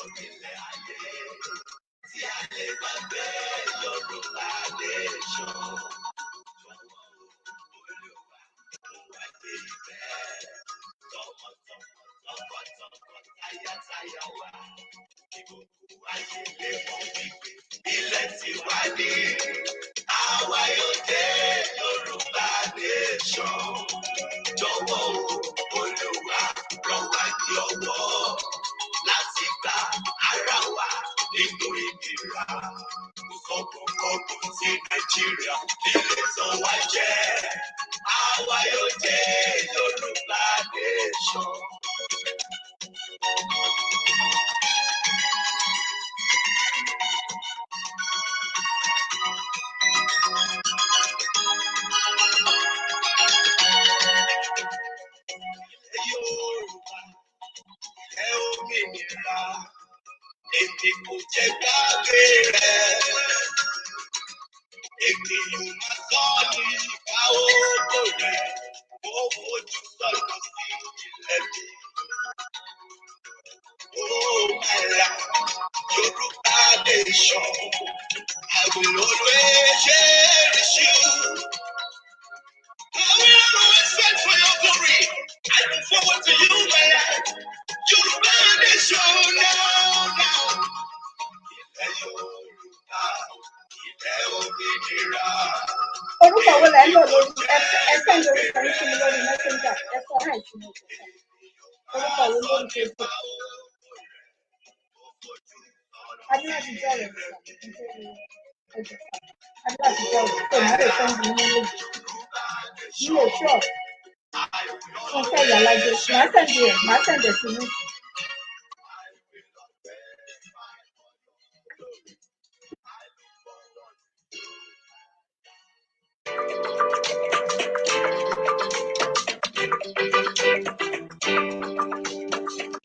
Lórílẹ̀ ayé tí a lè gbàgbé Yorùbá nation. Jọ̀wọ́ Olúwa, mú wa dé ibẹ̀. Tọmọtọmọ, tọkọtọkọ, tayátayá wa. Kí gbogbo ayé lè mọ̀ wípé ilẹ̀ tiwa ní. Àwa yóò dé Yorùbá nation. Jọ̀wọ́ o, Olúwa, ràn wá ní ọwọ́ láti gba ara wa nínú ìnira. Kọ́kùnkọ́kùn tí Nàìjíríà ilé tán wá jẹ́. Àwa yóò dé Yorùbá nation. Ilẹ̀ Yorùbá, ilẹ̀ òmìnira, èmi kò jẹ́ gbàgbé rẹ̀. Èmi yóò máa sọ nípa ògo rẹ̀. Mo fojú sọ́nà sí ilẹ̀ mi. Oh my land, Yorùbá nation, I will always cherish you. I will always fight for your glory. I look forward to you, my land. Yorùbá nation, now, now. Ilẹ̀ Yorùbá, ilẹ̀ òmìnira. Orúkọ wo lẹ ń lò lórí ẹ? Send orúkọ yín sí mi lórí Messenger. Ẹ sọ hi sí mi. Orúkọ wo lórí Facebook? A ní láti jẹ́ ọ̀rẹ́ mi sà, nítorí ẹjọ́ sà. A ní láti jẹ́ ọ̀rẹ́ tó máa lè send mi ní méjì. Mi ò sure. Fúnkẹ́ Ìyálájé, màá send ẹ̀, màá send ẹ̀ sí mi.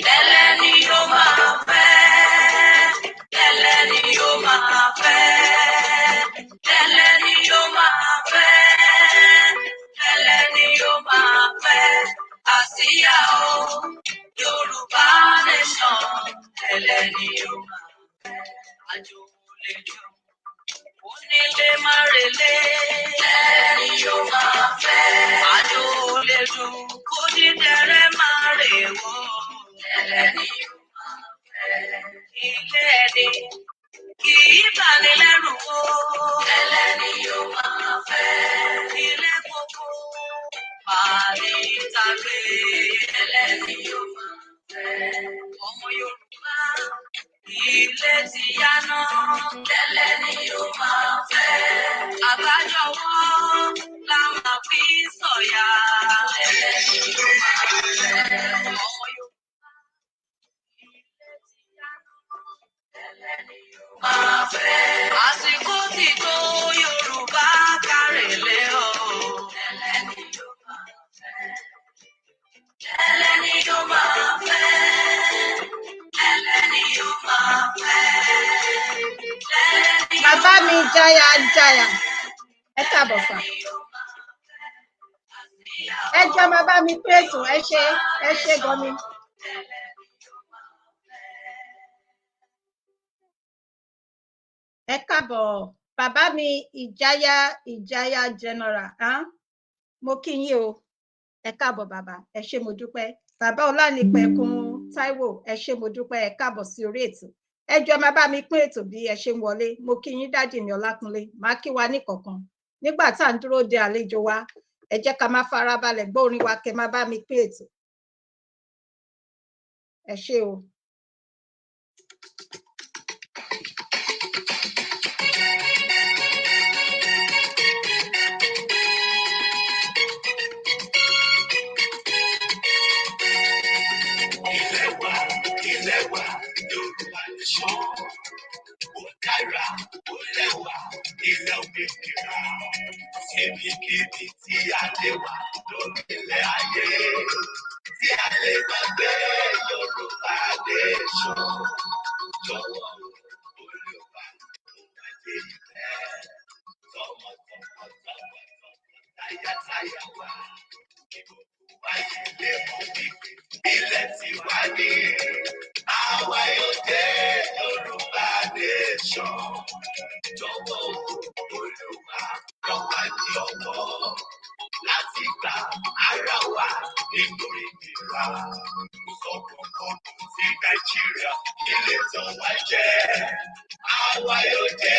Tẹ́lẹ̀ ni yóò máa fẹ́. Tẹ́lẹ̀ ni yóò máa fẹ́. Tẹ́lẹ̀ ni yóò máa fẹ́. Tẹ́lẹ̀ ni yóò máa fẹ́. Àsíá o, Yorùbá nation. Tẹ́lẹ̀ ni yóò máa fẹ́. Àjò lè jò. Onílé má relé. Tẹ́lẹ̀ ni yóò máa fẹ́. Àjò lè dùn. Kódìdẹrẹ́ má rè wò. Tẹ́lẹ̀ ni yóò máa fẹ́. Ilé ẹni kì í bani lẹ́rù o. Tẹ́lẹ̀ ni yóò máa fẹ́. Ilé gbogbo máa ní tàgbé. Tẹ́lẹ̀ ni yóò máa fẹ́. Ọmọ Yorùbá, ilé ti yá náà. Tẹ́lẹ̀ ni yóò máa fẹ́. Àgbájọwọ́ la máa fi sọ̀yà. Tẹ́lẹ̀ ni yóò máa fẹ́. Ọmọ Yorùbá, ilé ti yá náà. Tẹ́lẹ̀ ni yóò máa fẹ́. Àsìkò ti tó, Yorùbá, kárẹ̀lẹ̀ o. Tẹ́lẹ̀ ni yóò máa fẹ́. Tẹ́lẹ̀ ni yóò máa fẹ́. Tẹ́lẹ̀ ni yóò máa fẹ́. Tẹ́lẹ̀ ni yóò Bàbá mi máa Jaya Jaya, ẹ káàbọ̀ sà. Tẹ́lẹ̀ ni yóò máa fẹ́. Àsíá Ẹ o, jọ̀ọ́, máa bá mi pín ètò. Ẹ ṣé, Yorùbá ẹ ṣé nation. gan ni. Tẹ́lẹ̀ ni yóò máa fẹ́. Ẹ káàbọ̀, bàbá mi Ìjáyà Ìjáyà General, ah? Mo kí yín o. Ẹ káàbọ̀, bàbá. Ẹ ṣé, mo dúpẹ́. Bàbá Ọlánìpẹ̀kun Táíwò, ẹ ṣé, mo dúpẹ́. Ẹ káàbọ̀ sí orí ètò. Ẹ jọ̀ọ́, máa bá mi pín ètò bí ẹ ṣe ń wọlé. Mo kí yín, daddy mi Ọlákúnlé. Máa kí wa níkọ̀ọ̀kan nígbà tá à ń dúró de àlejò wa. Ẹ jẹ́ ká máa farabalẹ̀ gbọ́ orin wa, kẹ́ máa bá mi pín ètò. Ẹ ṣé o. Ilẹ̀ wa, ilẹ̀ wa, Yorùbá nation. Ó dára, ó lẹ́wà, ilẹ̀ òmìnira. Síbikíbi tí a lè wà lórílẹ̀ ayé, tí a lè gbàgbé Yorùbá nation. Jọ̀wọ́ Olúwa, mú wa dé ibẹ̀. Tọmọtọmọ, tọkọtọkọ, tayátayá wa. Kí gbogbo ayé lè mọ̀ wípé ilẹ̀ tiwa ní. Àwa yóò dé. Nation. Jọ̀wọ́ Olúwa ràn wá ní ọwọ́ láti gba ara wa nítorí ìlera. Kò sọ sí Nàìjíríà ilé tó wá jẹ́. Àwa yóò jẹ́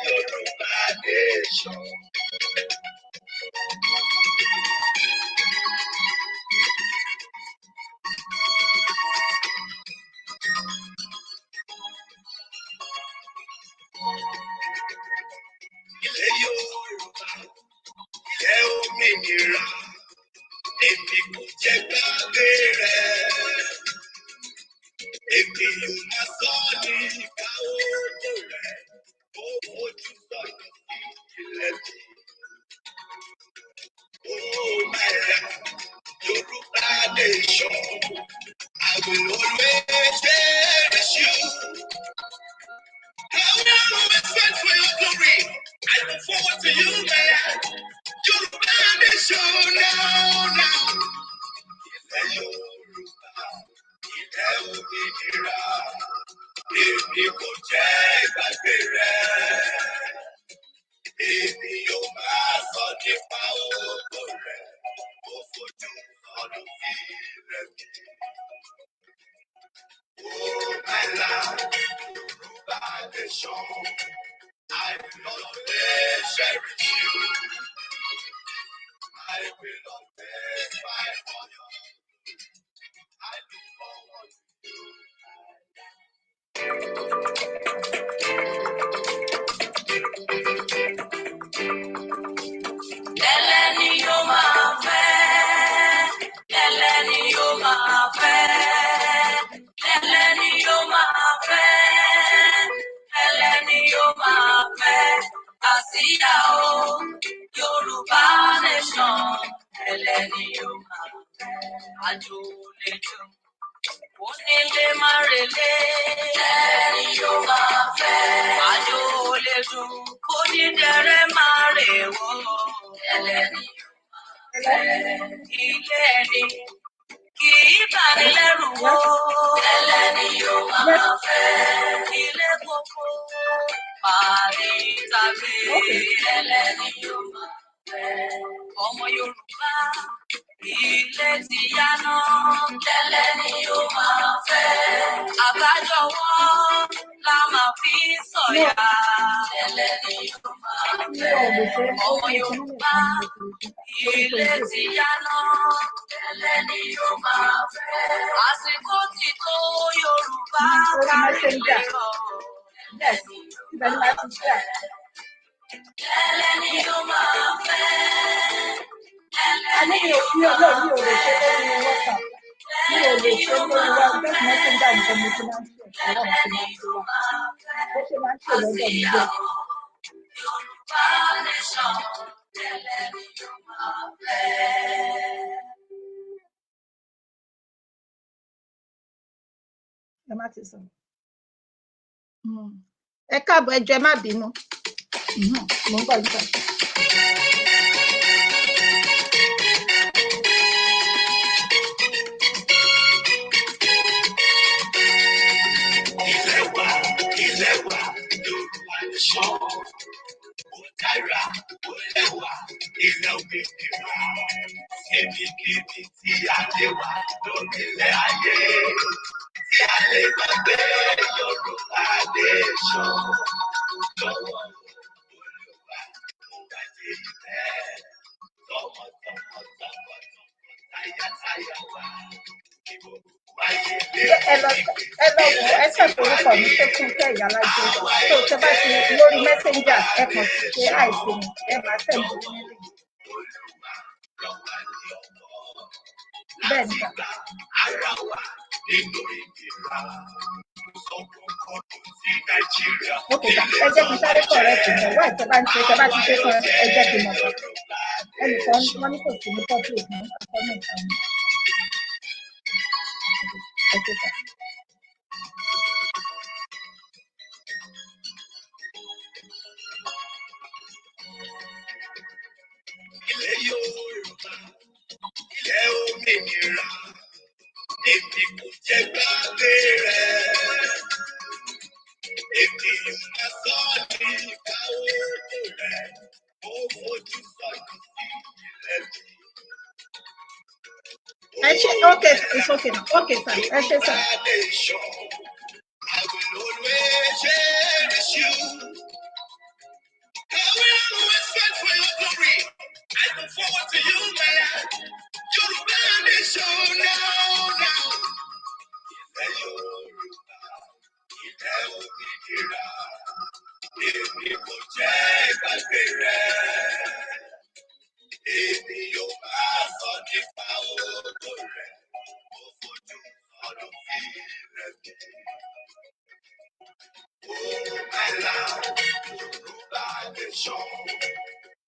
Yorùbá Nation. Ilẹ̀ Yorùbá, ilẹ̀ òmìnira, èmi kò jẹ́ gbàgbé rẹ̀. Èmi yóò máa sọ ní ìka owó rẹ̀, ó fojú sọ̀nà sí ilẹ̀ mi. Oh my land, Yorùbá Nation, I will always cherish you. I will always fight for your glory. I look forward to you, my land. Yorùbá Nation, now, now. Ilẹ̀ Yorùbá, ilẹ̀ òmìnira, èmi kò jẹ́ ìgbàgbé rẹ̀. Èmi yóò máa sọ nípa ògo rẹ̀, ó fojú sọ́nà sí ilẹ̀ mi. Oh my land, Yorùbá Nation, I will always cherish you. I will always fight for you. I look forward to you. Tẹ́lẹ̀ ni yóò máa fẹ́. Tẹ́lẹ̀ ni yóò máa fẹ́. Tẹ́lẹ̀ ni yóò máa fẹ́. Tẹ́lẹ̀ ni yóò máa fẹ́. Àsíá o, Yorùbá Nation. Tẹ́lẹ̀ ni yóò máa fẹ́. Àjò lè dùn. Onílé má relé. Tẹ́lẹ̀ ni yóò máa fẹ́. Àjò lè dùn. Onídẹrẹ́ má rè wò. Tẹ́lẹ̀ ni yóò máa fẹ́. Ilé ẹni kì í bani lẹ́rù o. Tẹ́lẹ̀ ni yóò máa fẹ́. Ilé kókó máa ní tàbí. Tẹ́lẹ̀ ni yóò máa fẹ́. Ọmọ Yorùbá, ilé ti yá náà. Tẹ́lẹ̀ ni yóò máa fẹ́. Àbájọwọ́ la máa fi sọ̀yà. Tẹ́lẹ̀ ni yóò máa fẹ́. Ọmọ Yorùbá, ilé ti yá náà. Tẹ́lẹ̀ ni yóò máa fẹ́. Àsìkò ti tó Yorùbá Orí kárí Messenger. lérò. Yes, ibẹ̀ ni màá ti ṣe à. Tẹ́lẹ̀ ni yóò máa fẹ́. Tẹ́lẹ̀ A ní ni mi ò yóò mi ò máa lọ mi ò lè ṣe lórí WhatsApp. Mi ò lè ṣe lórí WhatsApp. Messenger nìkan mo ti máa ń ṣe. Ọ̀rọ̀ mi ti máa ń ṣe wá. Bó ṣe máa ń ṣe lọ́dọ̀ mi Àsíá bẹ́ẹ̀. o, Yorùbá Nation. Tẹ́lẹ̀ ni yóò máa fẹ́. Ẹ má ti sọ̀rọ̀. Ẹ káàbọ̀, ẹ jọ̀ọ́, ẹ má bínú. Mo ń bọ̀ nípa. Ilẹ̀ wa, ilẹ̀ wa, Yorùbá Nation. Ó dára, ó lẹ́wà, ilẹ̀ òmìnira. Ibikíbi tí a lè wà lórílẹ̀ ayé. Tí a lè gbàgbé Yorùbá Nation. Jọ̀wọ́ Olúwa, mo wà ní ìfẹ́. Tọmọtọmọ, tọkọtọkọ, tayátayá wa. Kí gbogbo ayé lè Ẹ lọ, ẹ lọ wò, ẹ search orúkọ mi tó Fúnkẹ́ Ìyálájé. Tó tẹ bá ti lórí Messenger, ẹ kàn ṣe àìsí mi, ẹ máa send mi ní link. Olúwa ràn wá ní ọwọ́ Bẹ́ẹ̀ ni láti sà. gba ara wa nínú ìnira. Sọ̀kòkòrò sí Nàìjíríà Ok sà, ẹ jẹ́ kí n sáré correct mi. Wá ìtẹ́ bá ń ṣe, tẹ́ bá ti ṣe tán, ẹ jẹ́ kí n mọ̀ sà. Ẹnìkan wọ́n ní kò sí ní public ní comment àwọn. Ẹ ṣé sà. Ilẹ̀ Yorùbá, ilẹ̀ òmìnira, èmi kò jẹ́ gbàgbé rẹ̀. Èmi yóò máa sọ nípa ògo rẹ̀. Mo fojú sọ́nà sí ilẹ̀ mi. Ẹ ṣé, okay, it's okay now. Okay sir, ẹ ṣé sir. Yorùbá nation, I will always cherish you. I will always fight for your glory. I look forward to you, my land. Yorùbá nation now, now. Ilẹ̀ Yorùbá, ilẹ̀ òmìnira, èmi kò jẹ́ gbàgbé rẹ̀. Èmi yóò máa sọ nípa ògo rẹ̀. Mo fojú sọ́nà sí ilẹ̀ mi. Oh, my land, Yorùbá nation,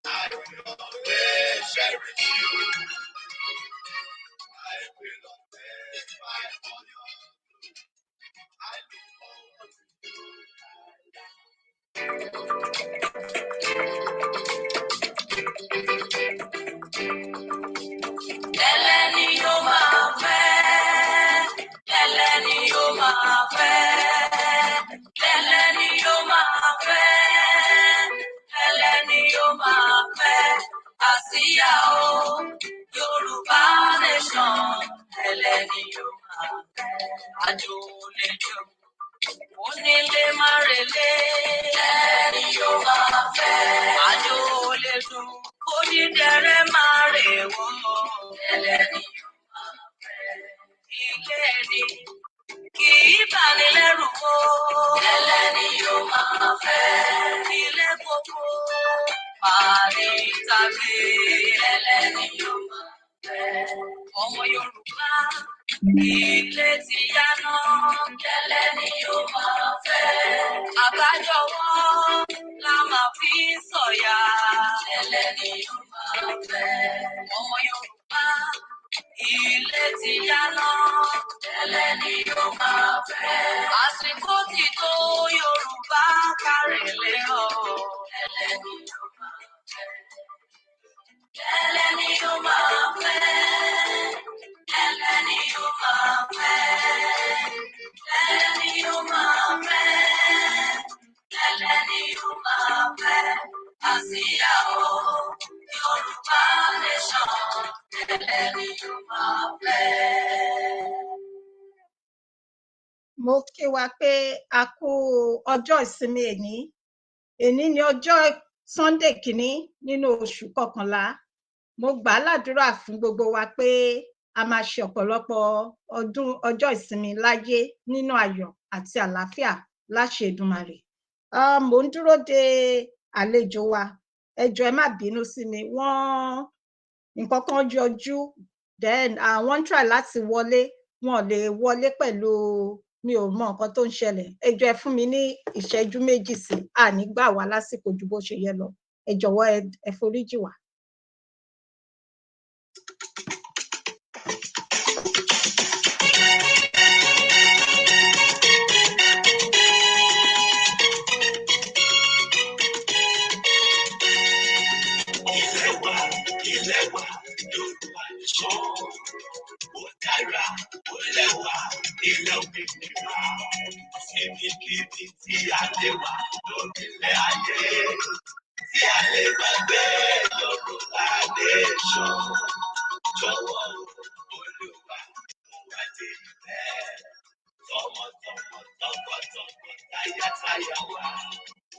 I will always cherish you. I will always fight for your glory. I look forward to you, my land. Tẹ́lẹ̀ ni yóò máa fẹ́. Tẹ́lẹ̀ ni yóò máa fẹ́. Tẹ́lẹ̀ ni yóò máa fẹ́. Tẹ́lẹ̀ ni yóò máa fẹ́. Àsíá o, Yorùbá nation. Tẹ́lẹ̀ ni yóò máa fẹ́. Àjò lè jò. Onílé má relé. Tẹ́lẹ̀ ni yóò máa fẹ́. Àjò lè dùn. Onídẹrẹ́ má rè wò. Tẹ́lẹ̀ ni yóò máa fẹ́. Ilé ẹni kì í bani lẹ́rù o. Tẹ́lẹ̀ ni yóò máa fẹ́. Ilé gbogbo máa ní tàbí. Tẹ́lẹ̀ ni yóò máa fẹ́. Ọmọ Yorùbá, ilé ti yá náà. Tẹ́lẹ̀ ni yóò máa fẹ́. Àbájọwọ́ la máa fi sọ̀yà. Tẹ́lẹ̀ ni yóò máa fẹ́. Ọmọ Yorùbá, ilé ti yá náà. Tẹ́lẹ̀ ni yóò máa fẹ́. Àsìkò ti tó, Yorùbá, kárìlẹ̀ o. Tẹ́lẹ̀ ni yóò máa fẹ́. Tẹ́lẹ̀ ni yóò máa fẹ́. Tẹ́lẹ̀ ni yóò máa fẹ́. Tẹ́lẹ̀ ni yóò máa fẹ́. Tẹ́lẹ̀ ni yóò máa fẹ́. Àsíá o, Yorùbá nation. Tẹ́lẹ̀ ni yóò máa fẹ́. Mo kí wa pé a kú ọjọ́ ìsinmi èní. Èní ni ọjọ́ Sunday kìíní nínú oṣù kọkànlá. Mo gbà á ládùúrà fún gbogbo wa pé a máa ṣe ọ̀pọ̀lọpọ̀ ọdún ọjọ́ ìsinmi láyé nínú ayọ̀ àti àlàáfíà láṣẹ Èdùmàrè. Mò ń dúró de àlejò wa. Ẹ jọ̀ọ́, ẹ má bínú sí mi, wọ́n nǹkan kan yọjú, then wọ́n ń try láti wọlé, wọn ò lè wọlé pẹ̀lú, mi ò mọ nǹkan tó ń ṣẹlẹ̀. Ẹ jọ̀ọ́, ẹ fún mi ní ìṣẹ́jú 2 sí i, àní gbà wá lásìkò ju bó ṣe yẹ lọ. Ẹ jọ̀wọ́, ẹ foríjì wá. Ilẹ̀ wa, ilẹ̀ wa, Yorùbá nation. Ó dára, ó lẹ́wà, ilẹ̀ òmìnira. Síbikíbi tí a lè wà lórílẹ̀ ayé, tí a lè gbàgbé Yorùbá nation. Jọ̀wọ́ Olúwa, mú wa dé ibẹ̀. Tọmọtọmọ, tọkọtọkọ, tayátayá wa.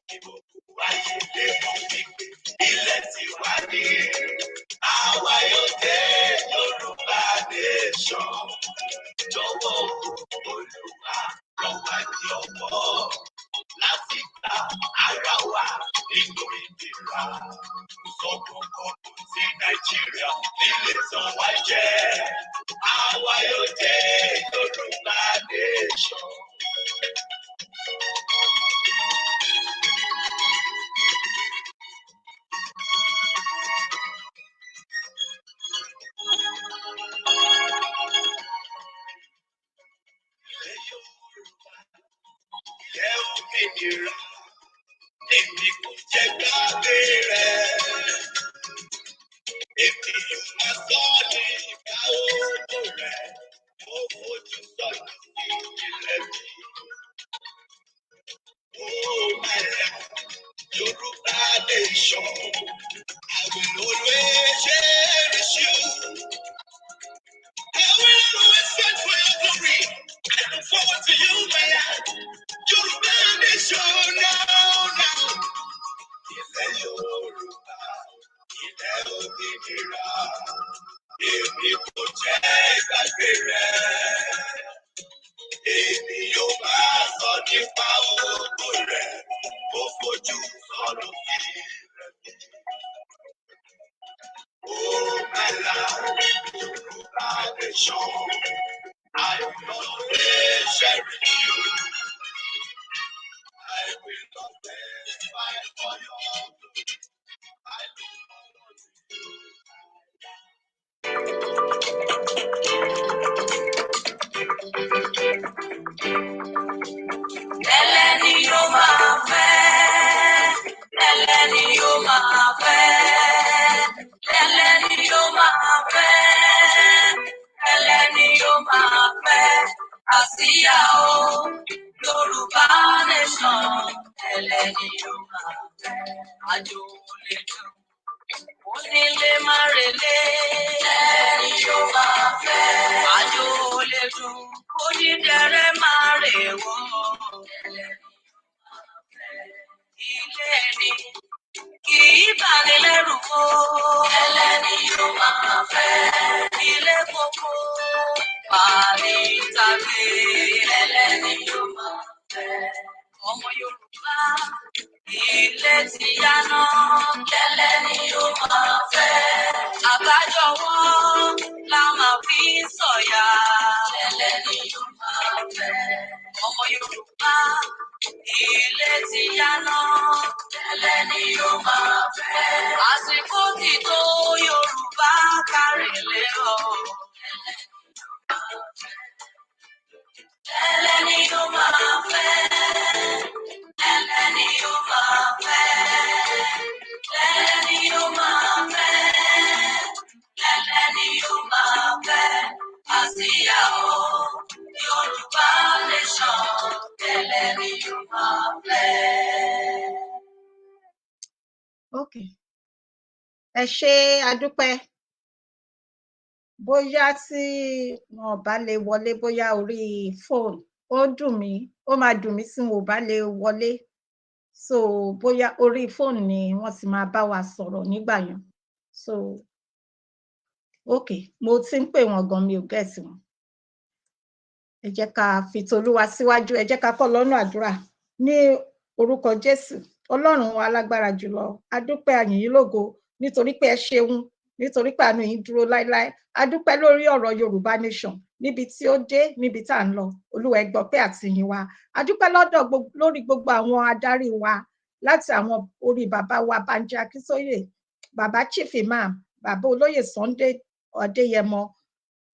Kí gbogbo ayé lè mọ̀ wípé ilẹ̀ tiwa ní. Àwa yóò dé Yorùbá nation. Jọ̀wọ́ Olúwa, rọ̀ wá ní ọwọ́ láti gba ara wa nínú ìnira. Kò sọ́gun kọ̀ọ̀kan tí Nàìjíríà nílé tán wá jẹ́. Àwa yóò dé Yorùbá nation. Ilẹ̀ Yorùbá, ilẹ̀ òmìnira, èmi kò jẹ́ gbàgbé rẹ̀. Èmi yóò máa sọ nípa ògo rẹ̀. Mo fojú sọ́nà sí ilẹ̀ mi. Ó Nípa ògo rẹ̀, ó fojú sọ̀rọ̀ sí rẹ̀. Oh, my land, Yorùbá nation, I will always cherish you. I will always fight for your glory. I look forward to you. Tẹ́lẹ̀ ni yóò máa fẹ́. Tẹ́lẹ̀ ni yóò máa fẹ́. Tẹ́lẹ̀ ni yóò máa fẹ́. Tẹ́lẹ̀ ni yóò máa fẹ́. Àsíá o, Yorùbá nation. Tẹ́lẹ̀ ni yóò máa fẹ́. Àjò lè dùn. Onílé má relé. Tẹ́lẹ̀ ni yóò máa fẹ́. Àjò lè dùn. Onídẹrẹ́ má rè wọ́. Tẹ́lẹ̀ ni yóò máa fẹ́. Ilé ẹni kì í bani lẹ́rù o. Tẹ́lẹ̀ ni yóò máa fẹ́. Ilé kókó parí tàbí. Tẹ́lẹ̀ ni yóò máa fẹ́. Ọmọ Yorùbá ilé ti yáná. Tẹ́lẹ̀ ni yóò máa fẹ́. Àbájọwọ́ la máa fi ń sọ̀yà. Tẹ́lẹ̀ ni yóò máa fẹ́. Ọmọ Yorùbá ilé ti yáná. Tẹ́lẹ̀ ni yóò máa fẹ́. Àsìkò ti tó Yorùbá kárìnlé o. Tẹ́lẹ̀ ni yóò máa fẹ́. Tẹ́lẹ̀ ni yóò máa fẹ́. Tẹ́lẹ̀ ni yóò máa fẹ́. Tẹ́lẹ̀ ni yóò máa fẹ́. Àsíá o, Yorùbá nation. Tẹ́lẹ̀ ni yóò máa fẹ́. Ok, ẹ ṣé, adúpẹ́. Bóyá tí wọn ò bá lè wọlé, bóyá orí fóònù, ó dùn mí, ó máa dùn mí tí wọn ò bá lè wọlé. So bóyá orí fóònù ni wọ́n ti máa bá wa sọ̀rọ̀ nígbà yẹn. So ok, mo ti ń pè wọ́n gan, mi ò get wọn. Ẹ jẹ́ ká fi tolúwa síwájú. Ẹ jẹ́ ká kọ́ lọ́nà àdúrà. Ní orúkọ Jésù, Ọlọ́run wa alágbára jùlọ, a dúpẹ́, a yìn yín lógo nítorí pé ẹ ṣeun, nítorí pé àánú yín dúró láéláé. A dúpẹ́ lórí ọ̀rọ̀ Yorùbá nation, níbi tí ó dé, níbi tá à ń lọ. Olúwa, ẹ gbọpẹ́ àti ìyìn wa. A dúpẹ́ lọ́dọ̀ lórí gbogbo àwọn adarí wa, láti àwọn orí bàbá wa Banji Akíntóyè, bàbá Chief Imam, bàbá olóyè Sunday Adéyẹmọ,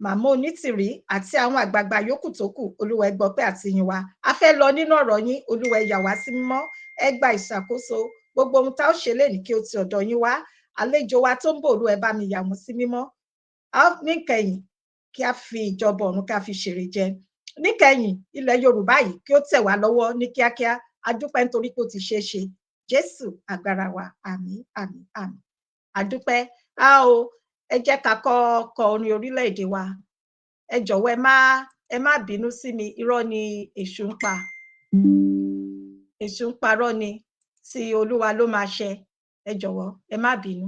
màmá Onítìrí àti àwọn àgbààgbà yòókù tó kù. Olúwa, ẹ gbọpẹ́ àti ìyìn wa. A fẹ́ lọ nínú ọ̀rọ̀ yín. Olúwa, ẹ yà wá sí mímọ́, ẹ gba ìṣàkóso gbogbo ohun tá ó ṣe lénìí, kí ó ti ọ̀dọ̀ yín wá. Àlejò wa tó ń bọ̀, Olúwa, ẹ bá mi yà wọ́n sí mímọ́. A ó níkẹyìn kí a fi ìjọba ọ̀run ká fi ṣèrè jẹ níkẹyìn. Ilẹ̀ Yorùbá yìí, kí ó tẹ̀ wá lọ́wọ́ ní kíákíá. A dúpẹ́ nítorí pé ó ti ṣeé ṣe. Jésù agbára wa. Àmín, àmín, àmín. A dúpẹ́. A ó ẹ jẹ́ ká kọ́ kọ orin orílẹ̀-èdè wa. Ẹ jọ̀wọ́, ẹ má bínú sí mi. Irọ́ ni èṣù ń pa, èṣù ń parọ́ ni, tí Olúwa ló máa ṣẹ. Ẹ jọ̀wọ́, ẹ má bínú.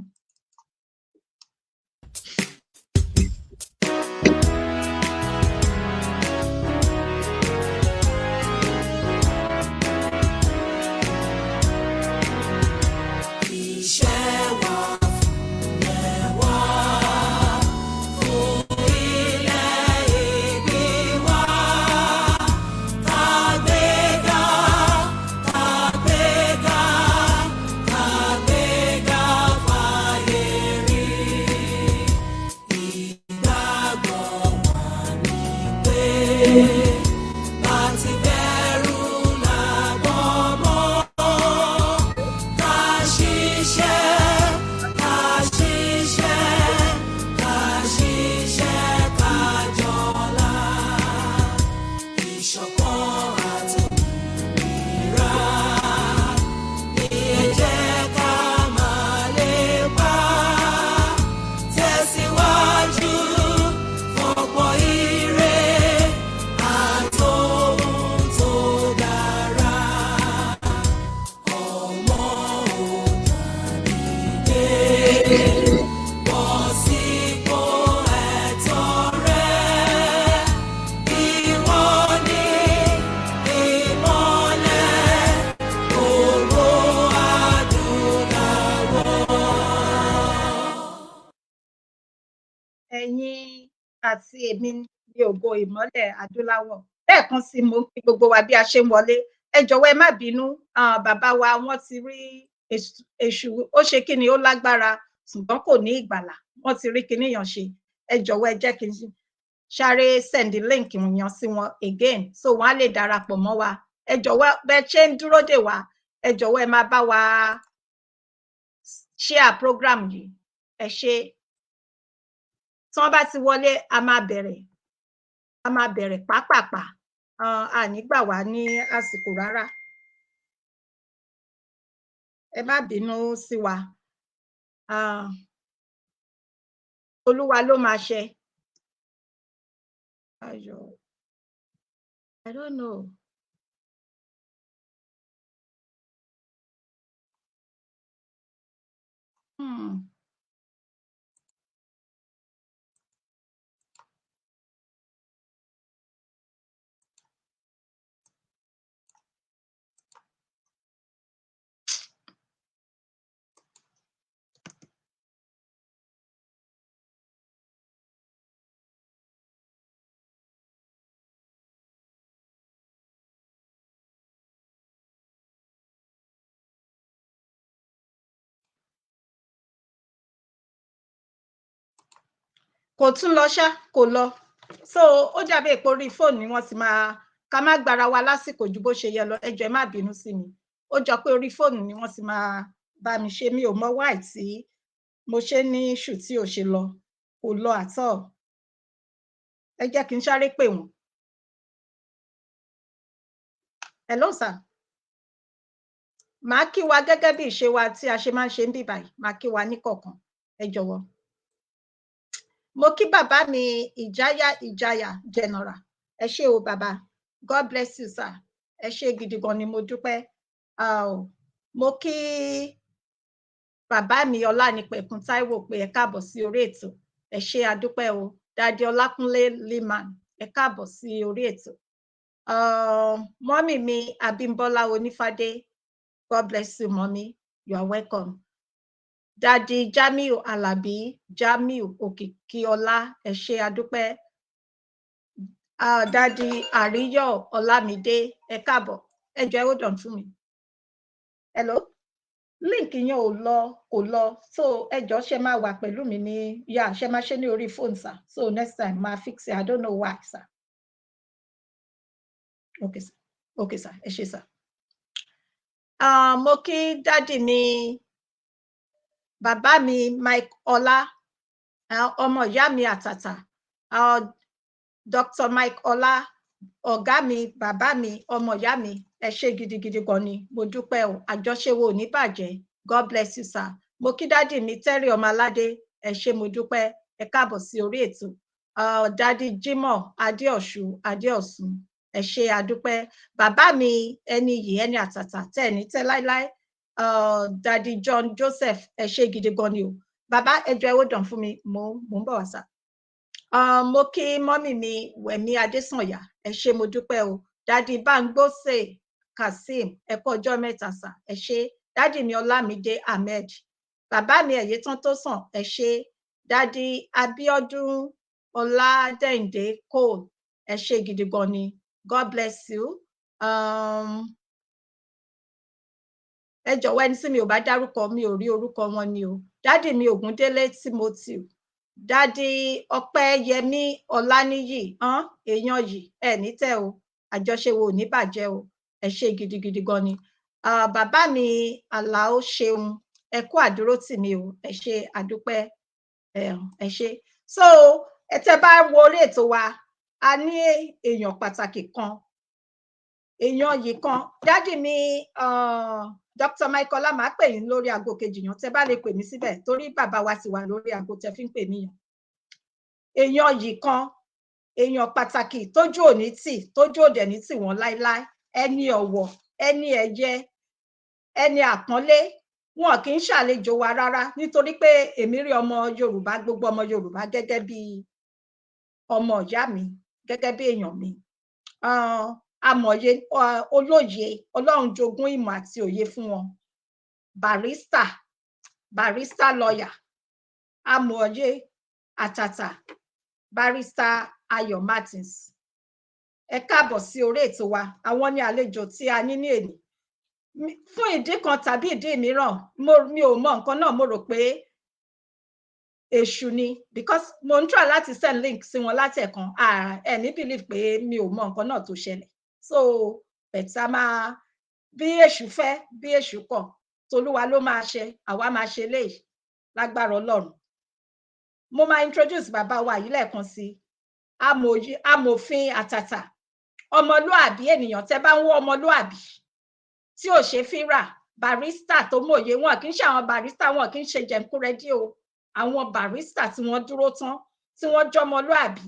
Iṣẹ́ wa fúnlẹ̀ wá, fún ilẹ̀ ìbí wa. Kàgbéga, kàgbéga, kàgbéga. Àti èmi ní Ògo Ìmọ́lẹ̀ Adúláwọ̀. Lẹ́ẹ̀kan sí, mo ń kí gbogbo wa bí a ṣe ń wọlé. Ẹ jọ̀wọ́, ẹ má bínú. Bàbá wa, wọ́n ti rí èṣù, ó ṣe kí ni, ó lágbára, ṣùgbọ́n kò ní ìgbàlà. Wọ́n ti rí kinní yàn ṣe. Ẹ jọ̀wọ́, ẹ jẹ́ kí n sáré send link yàn sí wọn again, so wọ́n á lè darapọ̀ mọ́ wa. Ẹ jọ̀wọ́, bẹ́ẹ̀ ṣe ń dúró dè wá, ẹ jọ̀wọ́, ẹ máa bá wa share program yìí. Ẹ ṣé. Tí wọ́n bá ti wọlé, a máa bẹ̀rẹ̀, a máa bẹ̀rẹ̀ pápápá. A ní gbà wá ní àsìkò rárá. Ẹ má bínú sí wa. Olúwa ló máa ṣe. Ayọ̀, I don't know. Kò tún lọ ṣá, kò lọ. So ó dàbí èpò orí fóònù ni wọ́n ti máa. Ká má gbára wa lásìkò ju bó ṣe yẹ lọ. Ẹ jọ̀ọ́, ẹ má bínú sí mi. Ó jọ pé orí fóònù ni wọ́n ti máa bá mi ṣe. Mi ò mọ why tí mo ṣe ní issue tí ò ṣe lọ. Kò lọ at all. Ẹ jẹ́ kí n sáré pè wọ́n. Hello, sir. Màá kí wa gẹ́gẹ́ bí ìṣe wa tí a ṣe máa ń ṣe ń bì báyìí. Màá kí wa níkọ̀ọ̀kan. Ẹ jọ̀wọ́, mo kí bàbá mi, Ìjáyà Ìjáyà General. Ẹ ṣé o, bàbá. God bless you, sir. Ẹ ṣé gidi gan ni, mo dúpẹ́. Mo kí bàbá mi Ọlánìpẹ̀kun Táíwò pé ẹ káàbọ̀ sí orí ètò. Ẹ ṣé, adúpẹ́ o. Daddy Ọlákúnlé Liman, ẹ káàbọ̀ sí orí ètò. Mummy mi Abímbọ́lá Onífádé, God bless you, mummy, you are welcome. Daddy Jamiu Alabi, Jamiu Òkìkíọlá, ẹ ṣé, adúpẹ́. Daddy Àríyọ̀ Ọlámídé, ẹ káàbọ̀. Ẹ jọ̀ọ́, ẹ hold on fún mi. Hello, link yẹn ò lọ, kò lọ. So ẹ jọ̀ọ́, ṣe máa wà pẹ̀lú mi ní yà, ṣe máa ṣe ní orí phone, sir? So next time máa fix it. I don't know why, sir. Okay, sir. Okay, sir. Ẹ ṣé, sir. Mo kí daddy mi, bàbá mi Mike Ọlá, ọmọ ìyá mi àtàtà, Dr. Mike Ọlá, ọ̀gá mi, bàbá mi, ọmọ ìyá mi. Ẹ ṣé gidigidi gan ni, mo dúpẹ́ o. Àjọṣe wo ò ní bàjẹ́. God bless you, sir. Mo kí daddy mi Terry Ọmọládé. Ẹ ṣé, mo dúpẹ́. Ẹ káàbọ̀ sí orí ètò. Daddy Jimoh Adéọ̀ṣù Adéọ̀sùn, ẹ ṣé, àdúpẹ́. Bàbá mi, ẹni yìí, ẹni àtàtà tẹ́ ẹ̀ ní tẹ́ láíláí, Daddy John Joseph, ẹ ṣé gidi gan ni o, bàbá. Ẹ jọ̀ọ́, ẹ hold on fún mi, mo ń bọ̀ wá sá. Mo kí mummy mi Wẹ̀mí Adésànyà. Ẹ ṣé, mo dúpẹ́ o. Daddy Báńgbósè Kazeem, ẹ kú ọjọ́ mẹ́ta, sir. Ẹ ṣé. Daddy mi Ọlámídé Ahmed, bàbá mi Ẹ̀yẹ́tán tó sàn, ẹ ṣé. Daddy Abíọ́dún Ọládẹ́yìndé Cole, ẹ ṣé gidi gan ni. God bless you. Ẹ jọ̀wọ́, ẹni tí mi ò bá dárúkọ, mi ò rí orúkọ wọn ni o. Daddy mi Ògúndélé Timothy, Daddy Ọpẹ́yẹmí Ọláníyì, èèyàn yìí, ẹ ní tẹ́ o. Àjọṣe wo ò ní bàjẹ́ o. Ẹ ṣé gidigidi gan ni. Bàbá mi Àlàó Ṣeun, ẹ kú àdúró tì mí o. Ẹ ṣé, àdúpẹ́. Ẹ ṣé. So ẹ tẹ́ bá wo orí ètò wa, a ní èèyàn pàtàkì kan, èèyàn yìí kan. Daddy mi Dr. Michael, máa pè yín lórí aago kejì yàn, tẹ́ bá lè pè mí síbẹ̀, torí bàbá wa ti wà lórí aago tẹ́ fi ń pè mí yàn. Èèyàn yìí kan, èèyàn pàtàkì tójú òní tì, tójú òdẹ ní tì wọ́n láéláé, ẹni ọ̀wọ̀, ẹni ẹ̀yẹ, ẹni àpọ́nlé. Wọn kì í ṣàlejò wa rárá, nítorí pé èmi rí ọmọ Yorùbá, gbogbo ọmọ Yorùbá gẹ́gẹ́ bí ọmọ ìyá mi, gẹ́gẹ́ bí èèyàn mi. Amọ̀ye, olóye, Ọlọ́run jogún ìmọ̀ àti òye fún wọn. Barrister, barrister lawyer, amọ̀ye àtàtà, Barrister Ayọ̀ Martins, ẹ káàbọ̀ sí orí ètò wa. Àwọn ní àlejò tí a ní ní èní. Fún ìdí kan tàbí ìdí mìíràn, mi ò mọ nǹkan náà, mo rò pé èṣù ni, because mo ń try láti send link sí wọn látẹ̀kan. Ẹ ní believe pé mi ò mọ nǹkan náà tó ṣẹlẹ̀. So better máa bí èṣù fẹ́, bí èṣù kọ̀, tolúwa ló máa ṣe, àwa máa ṣe léyìí lágbára Ọlọ́run. Mo máa introduce bàbá wa yìí lẹ́ẹ̀kan sí, amòfin àtàtà, ọmọlúàbí ènìyàn. Tẹ́ bá ń wọ ọmọlúàbí tí ò ṣe fi rà, barrister tó mòye, wọn kì í ṣe àwọn barrister, wọn kì í ṣe jẹ̀ǹkúrẹ́dí o. Àwọn barrister tí wọ́n dúró tán, tí wọ́n jọmọlúàbí,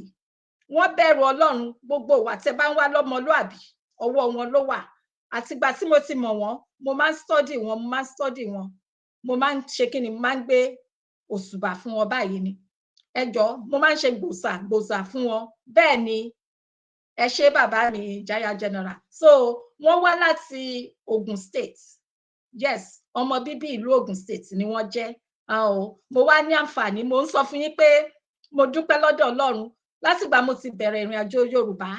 wọ́n bẹ̀rù Ọlọ́run. Gbogbo ìwà tẹ́ bá ń wá lọ́mọlúàbí, ọwọ́ wọn ló wà. Àtìgbà tí mo ti mọ̀ wọ́n, mo máa ń study wọn, mo máa ń study wọn, mo máa ń ṣe kí ni, mo máa ń gbé òṣùbà fún wọn báyìí ni. Ẹ jọ̀ọ́, mo máa ń ṣe gbòsà gbòsà fún wọn. Bẹ́ẹ̀ ni, ẹ ṣé bàbá mi Jaya General. So wọ́n wá láti Ogun State. Yes, ọmọ bíbí ìlú Ogun State ni wọ́n jẹ́. Mo wá ní àǹfààní, mo ń sọ fún yín pé mo dúpẹ́ lọ́dọ̀ Ọlọ́run. Látìgbà mo ti bẹ̀rẹ̀ ìrìn àjò Yorùbá,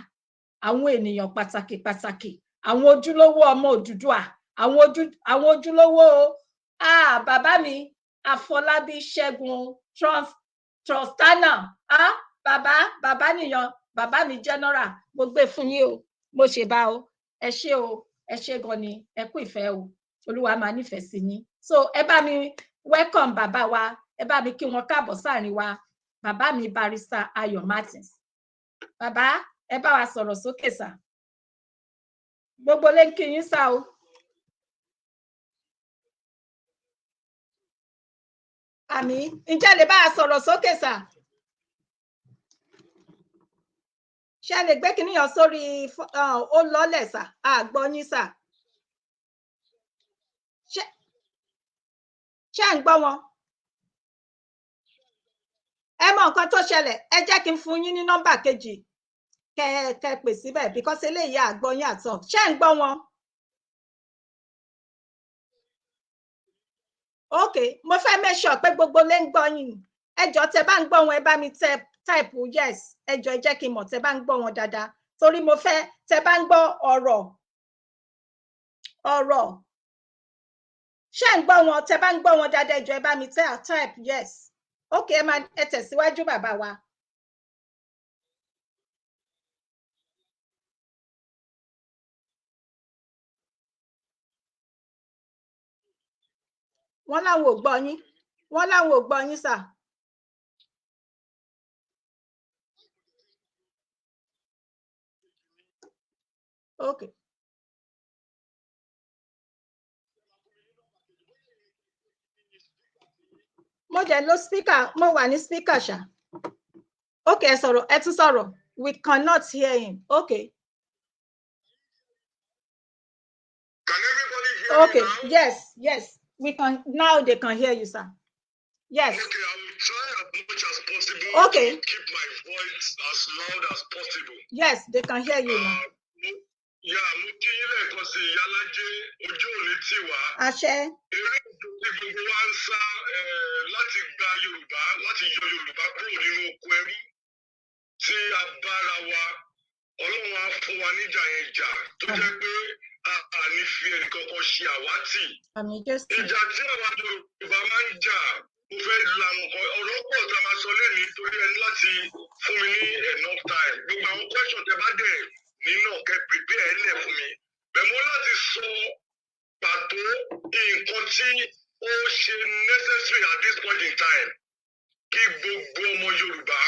àwọn ènìyàn pàtàkì pàtàkì, àwọn ojúlówó ọmọ Odùduwà, àwọn ojúlówó, bàbá mi Àfọlábí Ṣẹ́gun Trustana, bàbá bàbá nìyàn, bàbá mi general, mo gbé fún yín o, mo ṣe bá o. Ẹ ṣé o, ẹ ṣé gan ni, ẹ kú ìfẹ́ o, Olúwa máa nífẹ̀ẹ́ sí yín. So ẹ bá mi welcome bàbá wa, ẹ bá mi kí wọn káàbọ̀ sáàrin wa, bàbá mi Barrister Ayọ̀ Martins. Bàbá, ẹ bá wa sọ̀rọ̀ sókè sà, gbogbo lè ń kí yín sá o. Àmì, ǹjẹ́ lè bá a sọ̀rọ̀ sókè sà? Ṣé lè gbé kinní yàn sórí ó lọ́lẹ̀ sà? A gbọ́ yín sà. Ṣé ń gbọ́ wọn? Ẹ mọ nǹkan tó ṣẹlẹ̀, ẹ jẹ́ kí n fún yín ní nọ́mbà kejì kẹ kẹ pè síbẹ̀, because eléyìí a gbọ́ yín àtọ̀. Ṣé ń gbọ́ wọn? Ok, mo fẹ́ make sure pé gbogbo lè ń gbọ́ yín. Ẹ jọ̀ọ́, tẹ́ bá ń gbọ́ wọn, ẹ bá mi tẹ type yes. Ẹ jọ̀ọ́, ẹ jẹ́ kí n mọ̀ tẹ́ bá ń gbọ́ wọn dáadáa, torí mo fẹ́ tẹ́ bá ń gbọ́ ọ̀rọ̀ ọ̀rọ̀. Ṣé ń gbọ́ wọn? Tẹ́ bá ń gbọ́ wọn dáadáa, ẹ jọ̀ọ́, ẹ bá mi tẹ type yes. Ok, ẹ máa ẹ tẹ̀síwájú, bàbá wa. Wọ́n láwọn ò gbọ́ yín, wọ́n láwọn ò gbọ́ yín sà. Ok. Mo jẹ́ lo speaker, mo wà ní speaker ṣá. Ok, ẹ sọ̀rọ̀, ẹ tún sọ̀rọ̀. We cannot hear him. Ok. Can everybody hear Okay. me now? Yes, we can now. They can hear you, sir. Yes. Okay, I will try as much as possible to keep my voice as loud as possible. Yes, they can hear you now. Yeah, mo kí yín lẹ́ẹ̀kan sí, Ìyálájé, ojú òní tì wá. Àṣẹ. Eré ìjọ tí gbogbo wa ń sá láti gba Yorùbá, láti yọ Yorùbá kúrò nínú oko ẹrú tí a bára wa, Ọlọ́run á fún wa níjà yẹn jà tó jẹ́ pé a ní fi ẹnìkankan ṣe àwátì. Àmín Jésù. Ìjà tí àwa Yorùbá máa ń jà, mo fẹ́ la àwọn kan, ọ̀rọ̀ pọ̀ tá a máa sọ lẹ́nu, torí ẹni láti fún mi ní enough time. Gbogbo àwọn question tẹ bá dẹ̀ nínú, kẹ́ prepare ẹ lẹ̀ fún mi bẹ́ẹ̀. Mo láti sọ pàtó nǹkan tí ó ṣe necessary at this point in time kí gbogbo ọmọ Yorùbá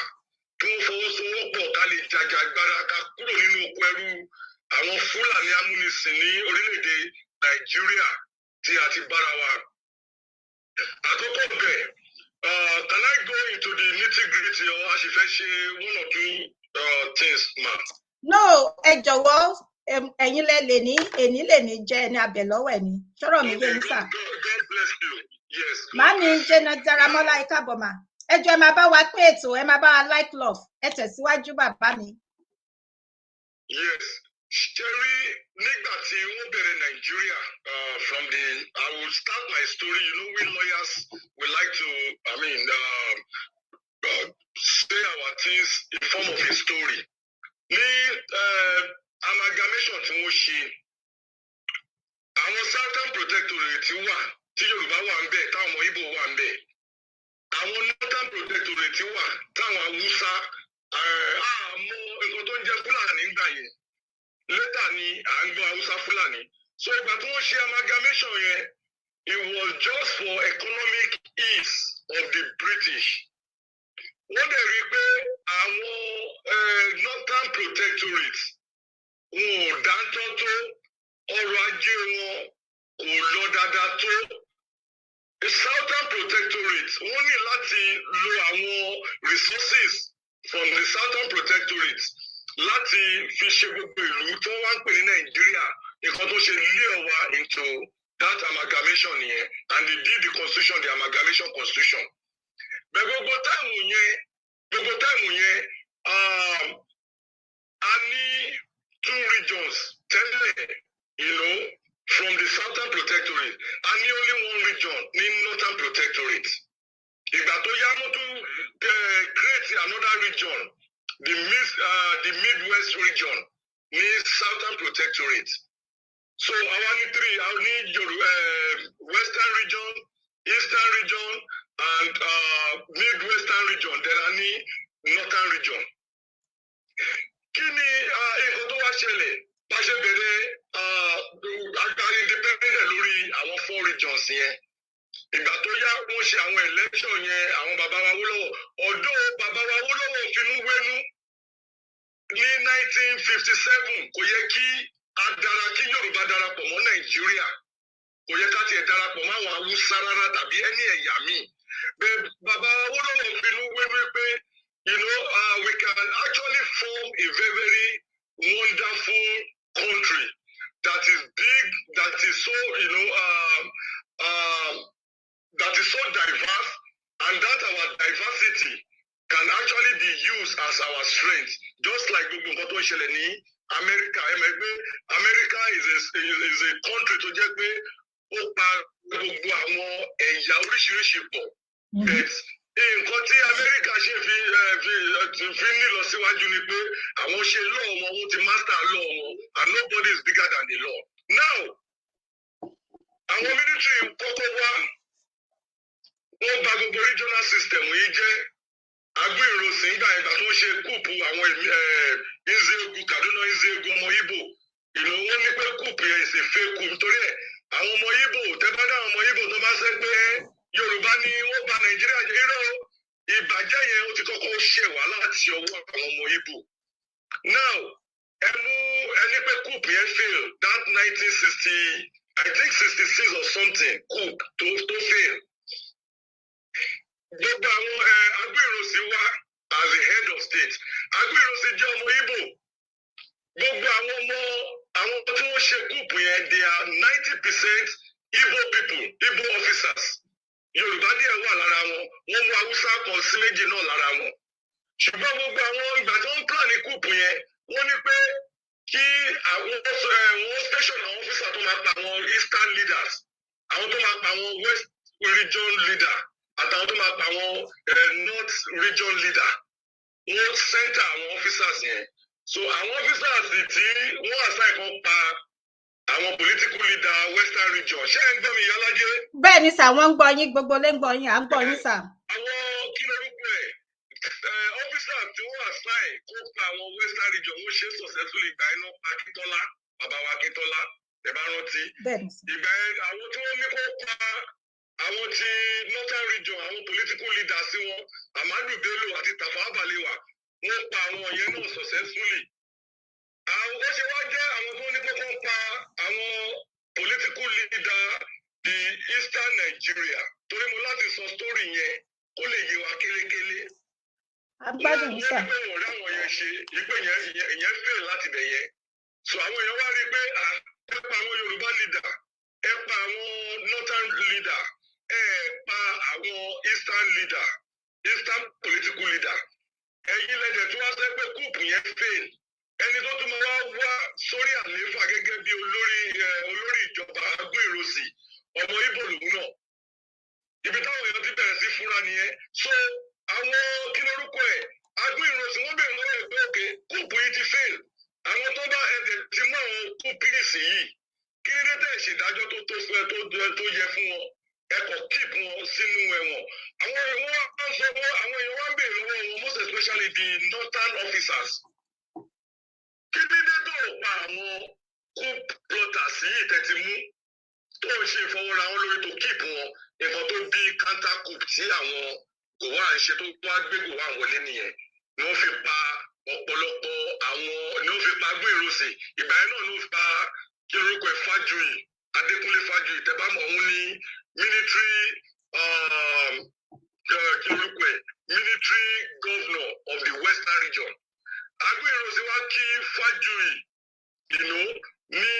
kí wọ́n fọwọ́sowọ́pọ̀, ká lè jàjàgbara, ká kúrò nínú oko ẹrú àwọn Fúlàní amúnisìn ní orílẹ̀-èdè Nàìjíríà tí a ti bára wa. Àkọ́kọ́ bẹ̀, can I go into the nitty gritty or a sì fẹ́ ṣe one or two things, ma? No, ẹ jọ̀wọ́, ẹ̀yin lẹ lè ní èní lè ní jẹ́ ẹni abẹ lọ́wọ́ ẹ̀ ní sọ̀rọ̀ mi yé yín sà. God, God bless you. Yes. God Màámi bless you. Jẹ́nà Dáramọ́lá, ẹ káàbọ̀ mà. Ẹ jọ̀ọ́, ẹ máa bá wa pín ètò, ẹ máa bá wa like love. Ẹ tẹ̀síwájú, bàbá mi. Yes. Ṣẹ́rí, nígbà tí wọ́n bẹ̀rẹ̀ Nàìjíríà, from the, I will start my story. You know, we lawyers, we like to, I mean, say our things in form of a story. Ní amalgamation tí wọ́n ṣe, àwọn Southern Protectorate wà tí Yorùbá wà ń bẹ̀, táwọn ọmọ Ìgbò wà ń bẹ̀. Àwọn Northern Protectorate wà táwọn Haúsá, àmọ́ nǹkan tó ń jẹ́ Fúlàní gbà yẹn. Later ni à ń gbọ́ Haúsá Fúlàní. So ìgbà tí wọ́n ṣe amalgamation yẹn, it was just for economic ease of the British. Wọ́n dẹ̀ rí i pé àwọn Northern Protectorate, wọn ò dáńtọ́ tó, ọrọ̀ ajé wọn kò lọ dáadáa tó. The Southern Protectorate, wọ́n ní láti lo àwọn resources from the Southern Protectorate láti fi ṣe gbogbo ìlú tí wọ́n wá ń pè ní Nàìjíríà. Nǹkan tó ṣe lé ọ̀wá into that amalgamation nìyẹn, and they did the constitution, the amalgamation constitution. Bẹ́ẹ̀ gbogbo time yẹn, a ní two regions tẹ́lẹ̀, from the Southern Protectorate. A ní only one region ní Northern Protectorate. Ìgbà tó yá, wọ́n tún create another region, the Midwest region ní Southern Protectorate. So àwa ní three: a ní Yorùbá, Western region, Eastern region and Midwestern region, then a ní Northern region. Kí ni nǹkan tó wá ṣẹlẹ̀? Bá ṣe bẹ̀rẹ̀ agbára independent lórí àwọn four regions yẹn, ìgbà tó yá, wọ́n ṣe àwọn election yẹn. Àwọn bàbá wa Awólọ́wọ̀, ọ̀dọ́ bàbá wa Awólọ́wọ̀ finú wénú ní 1957, kò yẹ kí a dára kí Yorùbá darapọ̀ mọ́ Nàìjíríà, kò yẹ ká tiẹ̀ darapọ̀ mọ́ àwọn Haúsá rárá tàbí ẹni ẹ̀yà míì. Bẹ́ẹ̀ bàbá Awólọ́wọ̀ finú wénú pé we can actually form a very, very wonderful country that is big, that is so you know um, um, that is so diverse, and that our diversity can actually be used as our strength, just like gbogbo nǹkan tó ń ṣẹlẹ̀ ní America. Ẹ mọ̀ pé America is a country tó jẹ́ pé ó pa gbogbo àwọn ẹ̀yà oríṣiríṣi pọ̀. But nǹkan tí America ṣe fi ní lọ síwájú ni pé àwọn ṣe law wọn, wọ́n ti master law wọn, and nobody is bigger than the law. Now, àwọn military kọ́kọ́ wá, wọ́n bà gbogbo regional system yìí jẹ́. Aguiyi-Ironsi ńgbà ìgbà tó ń ṣe coup, àwọn Nzeogwu, Kaduna Nzeogwu, ọmọ Ìgbò ìlú, wọn ní pé coup yẹn is a fake coup. Nítorí ẹ̀, àwọn ọmọ Ìgbò, tẹ́bá dá àwọn ọmọ Ìgbò tó bá ṣe pé Yorùbá ni wọ́n bà Nàìjíríà jẹ́, irọ́. Ìbàjẹ́ yẹn, ó ti kọ́kọ́ ṣẹ̀ wá láti ọwọ́ àwọn ọmọ Ìgbò. Now, ẹ mú ẹni pé coup yẹn fail, that 1960, I think 66 or something, coup tó fail, gbogbo àwọn Aguiyi-Ironsi wá as the head of state. Aguiyi-Ironsi jẹ́ ọmọ Ìgbò. Gbogbo àwọn ọmọ àwọn tí wọ́n ṣe coup yẹn, they are 90% Igbo people, Igbo officers. Yorùbá díẹ̀ wà lára wọn, wọ́n mú Haúsá kan sí méjì náà lára wọn. Ṣùgbọ́n gbogbo àwọn ìgbà tí wọ́n ń plan coup yẹn, wọ́n ní pé kí àwọn wọ́n station àwọn officer tó máa pa àwọn eastern leaders, àwọn tó máa pa àwọn west region leader, àtàwọn tó máa pa àwọn north region leader. Wọ́n center àwọn officers yẹn. So àwọn officers tí wọ́n assign kan pa àwọn political leader western region, ṣé ẹ ń gbọ́ mi, Ìyálájé? Bẹ́ẹ̀ ni sir, wọ́n ń gbọ́ yín, gbogbo lé ń gbọ́ yín, à ń gbọ́ yín, sir. Àwọn, kí lorúkọ ẹ̀, officer tí wọ́n assign kó pa àwọn western region, wọ́n ṣe successfully. Ìgbà iná pa Akíntọ́lá, bàbá wa Akíntọ́lá, ẹ bá rántí. Bẹ́ẹ̀ ni sir. Ìgbà yẹn, àwọn tí wọ́n ní kó pa àwọn ti northern region, àwọn political leaders sí wọn, Ahmadu Bello àti Tafawa Balewa, wọ́n pa àwọn yẹn náà successfully. Àwọn ó ṣe wá jẹ́ àwọn tó ní kókó pa àwọn political leader the eastern Nigeria, torí mo láti sọ story yẹn kó lè yé wa kélékélé. À ń gbádùn yín, sir. Wọ́n ní pé wọ́n rí àwọn yẹn ṣe ìpè yẹn, ìyẹn fail láti bẹ̀ yẹn. So àwọn èèyàn wá rí i pé ẹ pa àwọn Yorùbá leader, ẹ pa àwọn northern leader, ẹ pa àwọn eastern leader, eastern political leader. Ẹ̀yin lẹ́dẹ̀ tí wọ́n sọ pé coup yẹn fail, ẹni tó tún máa wá wá sórí àlééfà gẹ́gẹ́ bí olórí ìjọba, Aguiyi-Ironsi, ọmọ Ìgbò lòun náà. Ibi táwọn èèyàn ti bẹ̀rẹ̀ sí fúnra nìyẹn. So àwọn Àwọn kí lórúkọ ẹ̀, Aguiyi-Ironsi, wọ́n bèèrè lọ́wọ́ ẹ̀ pé, okay, coup yìí ti fail, àwọn tó bá ẹ̀dẹ̀ ti mú àwọn coupists yìí, kí ni dé tẹ̀ ṣèdájọ́ tó tó fún ẹ tó yẹ fún wọn? Ẹ kọ̀ keep wọn sínú ẹ̀wọ̀n. Àwọn èèyàn wá ń sọ wọ́n, àwọn èèyàn wá ń bèèrè lọ́wọ́ wọn, most especially the northern officers, kí ni dé tó pa àwọn coup plotters yìí tẹ́tí mú, tó ń ṣe ìfọwọ́ra wọn lórí tó keep wọn? Nǹkan tó bí counter coup tí àwọn Gowon ń ṣe, tó wá gbé Gowon wọlé nìyẹn, ni wọ́n fi pa ọ̀pọ̀lọpọ̀ àwọn, ni wọ́n fi pa Aguiyi-Ironsi. Ìgbà yẹn náà ni wọ́n fi pa, kí lórúkọ ẹ̀, Fájuyì, Adékúnlé Fájuyì. Tẹ́ bá mọ̀, òun ní military, kí lórúkọ ẹ̀, military governor of the Western Region. Aguiyi-Ironsi wá kí Fájuyì ní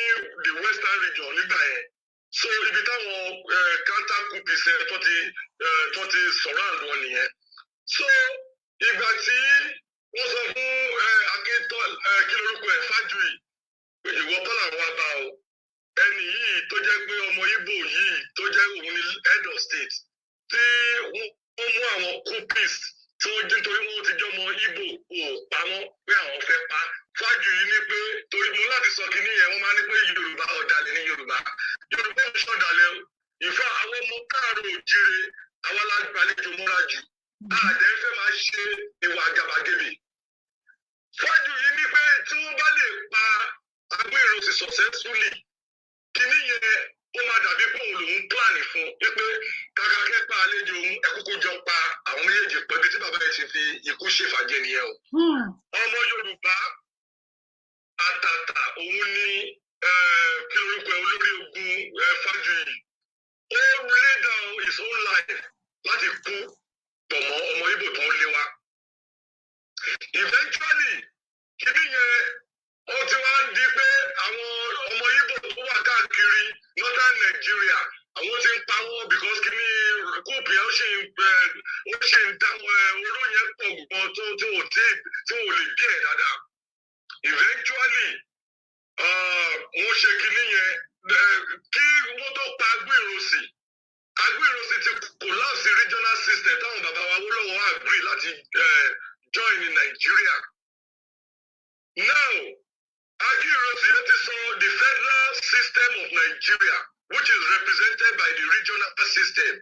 the Western Region nígbà yẹn. So ibi táwọn counter coupists tó ti surround wọn nìyẹn. So ìgbà tí wọ́n sọ fún Akíntọ́, kí lorúkọ ẹ̀, Fájuyì, pé ìwọ kọ́ làwọn wá bá o, ẹni yìí tó jẹ́ pé ọmọ Ìgbò yìí, tó jẹ́ òun ní head of state, tí wọ́n mú àwọn coupists tí wọ́n jẹ́ nítorí wọ́n ti jẹ́ ọmọ Ìgbò, ò pa wọ́n, pé àwọn fẹ́ pa Fájuyì ní pé torí mo láti sọ kínní yẹn. Wọ́n máa ní pé Yorùbá, ọ̀dàlẹ̀ ní Yorùbá. Yorùbá ò ṣọ̀dàlẹ̀ o. Ìfẹ́ àwọn ọmọ káàró òjire, àwọn alágbàlejò mọ́ra jù, àdé fẹ́ máa ṣe ìwà àgàbàgebè. Fájuyì ní pé tí wọ́n bá lè pa Aguiyi-Ironsi successfully, kínní yẹn ó máa dàbí pé òun lòún plan fún wípé kàkà kẹ́ pa àlejò òun, ẹ kúkú jọ pa àwọn méjèèjì pẹ̀lú tí bàbá yẹn ti fi ikú ṣèfàjẹ nìyẹn o. Ọmọ Yorùbá àtàtà òun ní, kí lorúkọ ẹ, olórí ogun Fájuyì, ó lay down his own life láti kú pọ̀ mọ́ ọmọ Ìgbò tó ń lé wa. Eventually, kíní yẹn ó ti wá ń di pé àwọn ọmọ Ìgbò tó wà káàkiri northern Nigeria, àwọn ti ń pa wọ́n, because kíní coup yẹn ó ṣe ń dá oró yẹn pọ̀ gan tó tí ò tí tí ò lè bí ẹ̀ dáadáa. Eventually, wọ́n ṣe kíní yẹn kí wọ́n tó pa Aguiyi-Ironsi, Aguiyi-Ironsi ti collapse regional system táwọn bàbá wa Awólọ́wọ̀ agree láti join in Nigeria. Now, Aguiyi-Ironsi ti sọ the federal system of Nigeria, which is represented by the regional system,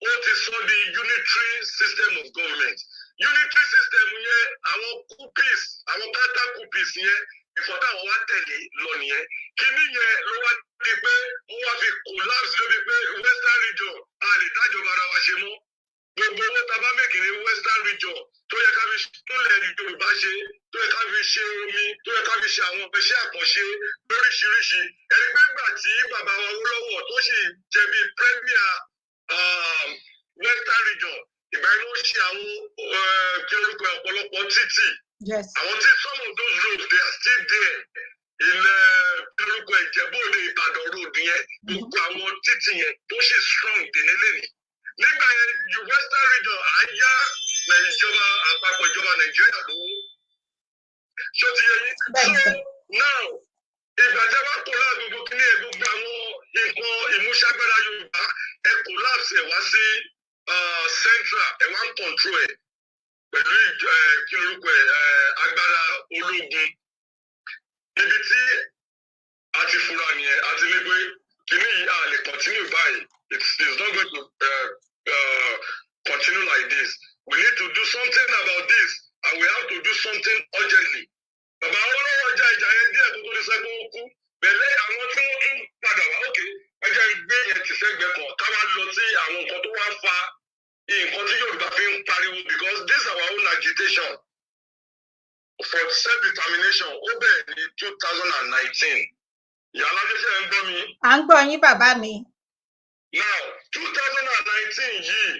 ó ti sọ the unitary system of government. Unitary system yẹn, àwọn coupists, àwọn counter coupists yẹn, ìfọ̀tà àwọn wá tẹ̀lé lọ nìyẹn. Kíní yẹn ló wá di pé wọ́n wá fi collapse lóbi pé Western Region, a lè dájọba ara wa ṣe mọ́. Gbogbo owó tá a bá make ní Western Region tó yẹ ká fi túnlẹ̀ Yorùbá ṣe, tó yẹ ká fi ṣe omi, tó yẹ ká fi ṣe àwọn iṣẹ́ àkànṣe lóríṣiríṣi, ẹni pé gbà tí bàbá wa Awólọ́wọ̀ tó sì jẹ́ bí premier Western Region, ìgbà yẹn ló ṣe àwọn, kí lórúkọ ẹ̀, ọ̀pọ̀lọpọ̀ títì. Àwọn tí some of those roads, they are still there. Ilẹ̀, kí lórúkọ ẹ̀, Ìjẹ̀bú-Òde, Ìbàdàn road yẹn, gbogbo àwọn títì yẹn tó ṣì strong dèní lẹ́nìí. Nígbà yẹn, the Western Region, à ń yá ìjọba àpapọ̀, ìjọba Nàìjíríà lówó. Ṣó ti yé yín? Bẹ́ẹ̀ni. So now, ìgbà tí a bá collapse gbogbo kíní ẹ, gbogbo àwọn nǹkan ìmúṣágbára Yorùbá, ẹ collapse ẹ wá sí central, ẹ wá ń control ẹ pẹ̀lú kí lorúkọ ẹ, agbára ológun. Ibi tí a ti fura nìyẹn, a ti ní pé kíní yìí, a lè continue báyìí. It's not going to continue like this. We need to do something about this and we have to do something urgently. Bàbá Awólọ́wọ̀ ja ìjà yẹn díẹ̀ tó di sẹ́gun ó kú bẹ̀lẹ́. Àwọn tí wọ́n tún padà wá, òkè, ẹ jẹ́ n gbé yẹn tì sẹ́gbẹ̀ẹ́ kan, ká wá lọ sí àwọn nǹkan tó wá fa nǹkan tí Yorùbá fi ń pariwo, because this is our own agitation for self-determination. Ó bẹ̀rẹ̀ ní 2019. Ìyá alájẹsẹ̀ ń gbọ́ mi? À ń gbọ́ yín, bàbá mi. Now, 2019 yìí,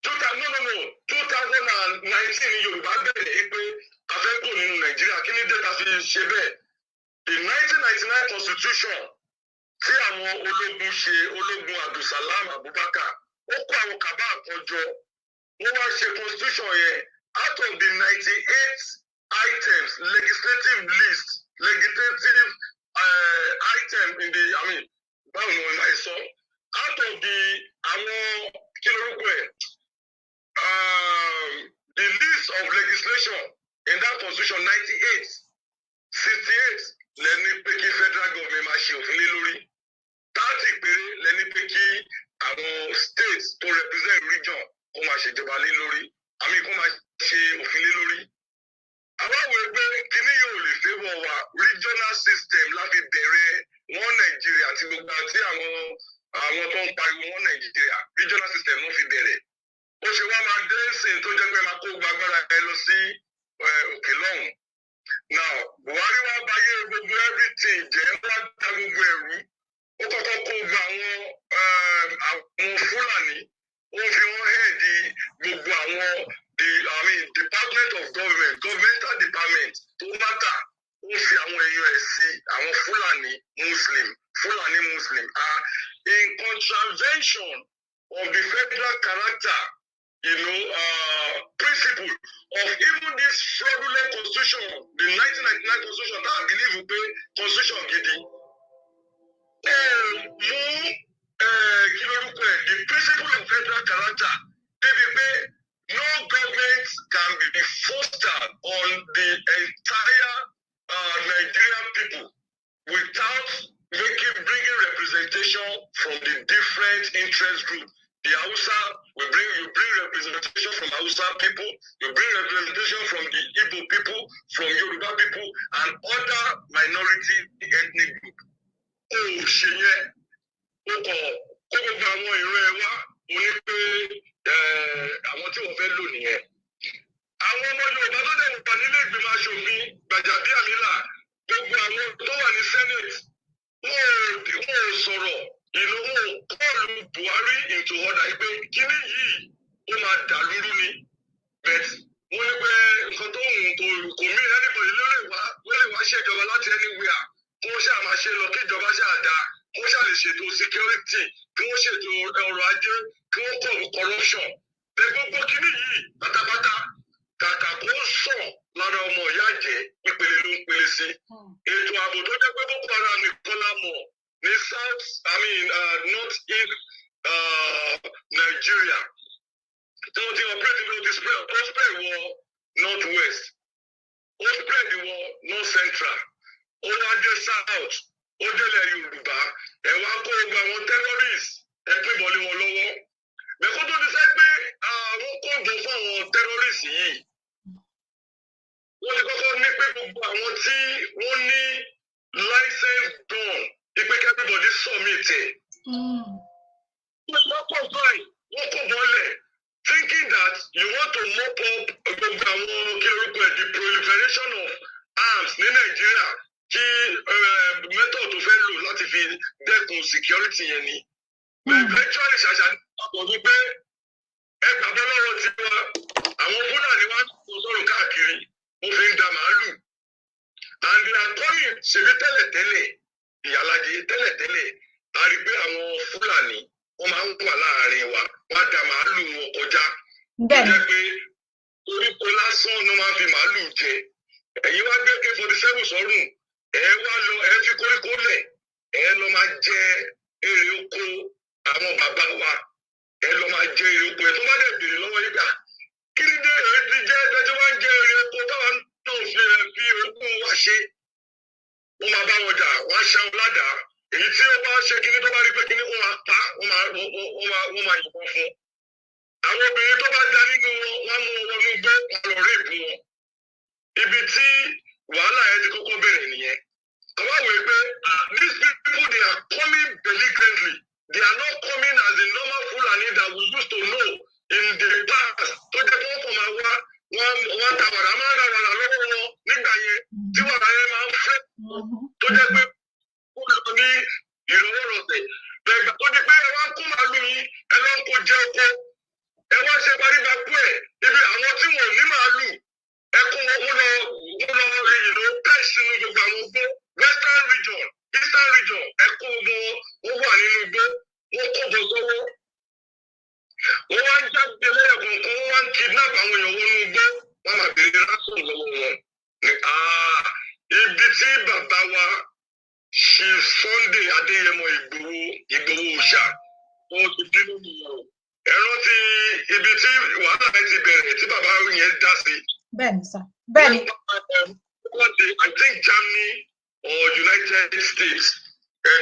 two thousand, no, no, no, 2019 ní Yorùbá bẹ̀rẹ̀ yìí pé a fẹ́ kúrò nínú Nàìjíríà. Kí ni data fi ṣe bẹ́ẹ̀? The 1999 constitution tí àwọn ológun ṣe, ológun Abdulsalam Abubakar, ó kó àwọn cabal kan jọ, wọ́n wá ṣe constitution yẹn. Out of the 98 items, legislative list, legislative item in the, I mean, báwo ni wọ́n máa sọ, out of the àwọn, kí lorúkọ ẹ̀, ṣèjọba lé lórí, àmì kó máa ṣe òfin lé lórí. Àwa wò pé kíní yóò lè favour wa. Regional system láti bẹ̀rẹ̀ wọ́n Nàìjíríà àti gbogbo àti àwọn tó ń pariwo wọ́n Nàìjíríà, regional system ló fi bẹ̀rẹ̀. Ó ṣe wá máa dé sìn tó jẹ́ pé máa kó gbogbo agbára ẹ lọ sí òkè lọ́hùn. Now, Buhari wá báyé gbogbo everything jẹ́, wá da gbogbo ẹ̀rú. Ó kọ́kọ́ kó gbogbo àwọn Fúlàní, ó fi wọ́n head gbogbo àwọn the, I mean, department of government, governmental department tó matter. Ó fi àwọn èèyàn ẹ̀ sí, àwọn Fúlàní Muslim, Fúlàní Muslim are in contravention of the federal character, principle of even this fraudulent constitution, the 1999 constitution that I believe pé constitution gidi. Ó mú kí lórúkọ ẹ̀, the principle of federal character, débi pé no government can be fostered on the entire Nigerian people without making bringing representation from the different interest group. The Hausa, we bring you bring representation from Hausa people, you bring representation from the Igbo people, from Yoruba people, and other minority ethnic group. Ó ṣe yẹn, ó kọ̀ kó gbogbo àwọn ìran ẹ wá, ó ní pé àwọn tí wọ́n fẹ́ lò nìyẹn. Àwọn ọmọ Yorùbá tó dẹ̀ wà nílé ìgbìmọ̀ aṣòfin, Gbàjàbíàmílà, gbogbo àwọn tó wà ní Senate, wọ́n ò sọ̀rọ̀ ìlú, wọn ò call Buhari into order pé kíní yìí ó máa dà lúrú ni. But wọ́n ní pé nǹkan tó ń kò mí anybody ló lè wá ṣèjọba láti anywhere, kó ṣáà máa ṣe lọ, kí ìjọba ṣáà dáa, kó ṣáà lè ṣètò security, kí wọ́n ṣètò ọrọ̀ ajé, kí wọ́n kọ̀ corruption. Bẹ́ẹ̀ gbogbo kíní yìí pátápátá, kàkà kó sàn lára ọmọ ìyá jẹ́, ìpele ló ń pele sí. Ètò ààbò tó jẹ́ pé Boko Haram nìkan la mọ̀ ní south, I mean, north east Nigeria tí wọ́n ti operate ló ti spread, ó spread wọ north west, ó spread wọ north central, ó wá dé south, ó délẹ̀ Yorùbá. Ẹ̀ wá kó gbogbo àwọn terrorists, ẹ pín bọ́ọ̀lì wọn lọ́wọ́. Bẹ́ẹ̀ tó ti sẹ́ pé àwọn kó jọ fún àwọn terrorists yìí, wọ́n ti kọ́kọ́ ní pé gbogbo àwọn tí wọ́n ní license gun, ìpè kí everybody submit ẹ̀. Wọ́n kọ̀ báyìí, wọ́n kò bọ́lẹ̀, thinking that you want to mop up gbogbo àwọn, kí lorúkọ ẹ̀, the proliferation of arms ní Nàìjíríà, kí method tó fẹ́ lò láti fi dẹ́kun security yẹn ni. Eventually, ṣàṣà àpọ̀ wípé ẹ gbàgbọ́ lọ́rọ̀ tiwa, àwọn Fúlàní wá kó sọ̀rọ̀ káàkiri, wọ́n fi ń da màálù, and they are coming. Ṣèbí tẹ́lẹ̀tẹ́lẹ̀, ìyálàjẹ, tẹ́lẹ̀tẹ́lẹ̀, a rí pé àwọn Fúlàní wọ́n máa ń wà láàrin wa, wọ́n á da màálù wọn kọjá. Ó jẹ́ pé koríko lásán ni wọ́n máa ń fi màálù jẹ. Ẹ̀yin wá gbé AK-47 sọ́rùn, ẹ̀ wá lọ, ẹ̀ fi koríko lẹ̀, ẹ̀ lọ máa jẹ èrè oko àwọn bàbá wa, ẹ̀ lọ máa jẹ èrè oko. Ẹ̀ tó bá dẹ̀ béèrè lọ́wọ́ yìí gbà, kí ni dé èyí ti jẹ́ ẹgbẹ́ tí wọ́n ń jẹ èrè oko táwa náà fi ogún wa ṣe? Wọ́n máa bá wọn jà, wọ́n á ṣá wọn ládàá. Èyí tí ó bá ṣe kíní, tó bá rí pé kíní, wọ́n máa pa, wọ́n máa yìnbọn fún. Àwọn obìnrin tó bá da nínú wọn, wọ́n mú wọn wọnú igbó, wọn lọ rape wọn. Ibi tí wàhálà yẹn ti kọ́kọ́ bẹ̀rẹ̀ nìyẹn. Àwọn wòye pé, ah, these people, they are coming belligerently. They are not coming as the normal Fulani that we used to know in the past, tó jẹ́ pé wọ́n kàn máa wá, wọ́n ta wàrà, máa ń ra wàrà lọ́wọ́ wọn nígbà yẹn, tí wàrà yẹn máa ń fẹ́, tó jẹ́ pé ó lọ ní ìrọwọ́rọsẹ̀. Bẹ́ẹ̀ tó di pé ẹ wá ń kó màálù yín, ẹ lọ ń kó jẹ oko, ẹ wá ṣe parígbakú ẹ ibi àwọn tí wọn ò ní màálù, ẹ kó wọn, wọ́n lọ ìlú pẹ́ sínú gbogbo àwọn igbó, western region, eastern region. Ẹ kó gbogbo wọn wà nínú igbó, wọ́n kó bọ̀ sọ́wọ́, wọ́n wá ń jáde lẹ́yọ̀kọ̀ọ̀kan, wọ́n wá ń kidnap àwọn èèyàn wọnú igbó, wọ́n máa béèrè ransom lọ́wọ́ wọn. Ní ibi tí bàbá wa ṣe Sunday Adéyẹmọ Ìgbòho, Ìgbòho Òòṣà, wọ́n ti bínú nìyẹn o. Ẹ rántí ibi tí wàhálà yẹn ti bẹ̀rẹ̀ tí bàbá yẹn dá sí. Bẹ́ẹ̀ni sà, bẹ́ẹ̀ni. Wọ́n ti, I think, Germany or United States,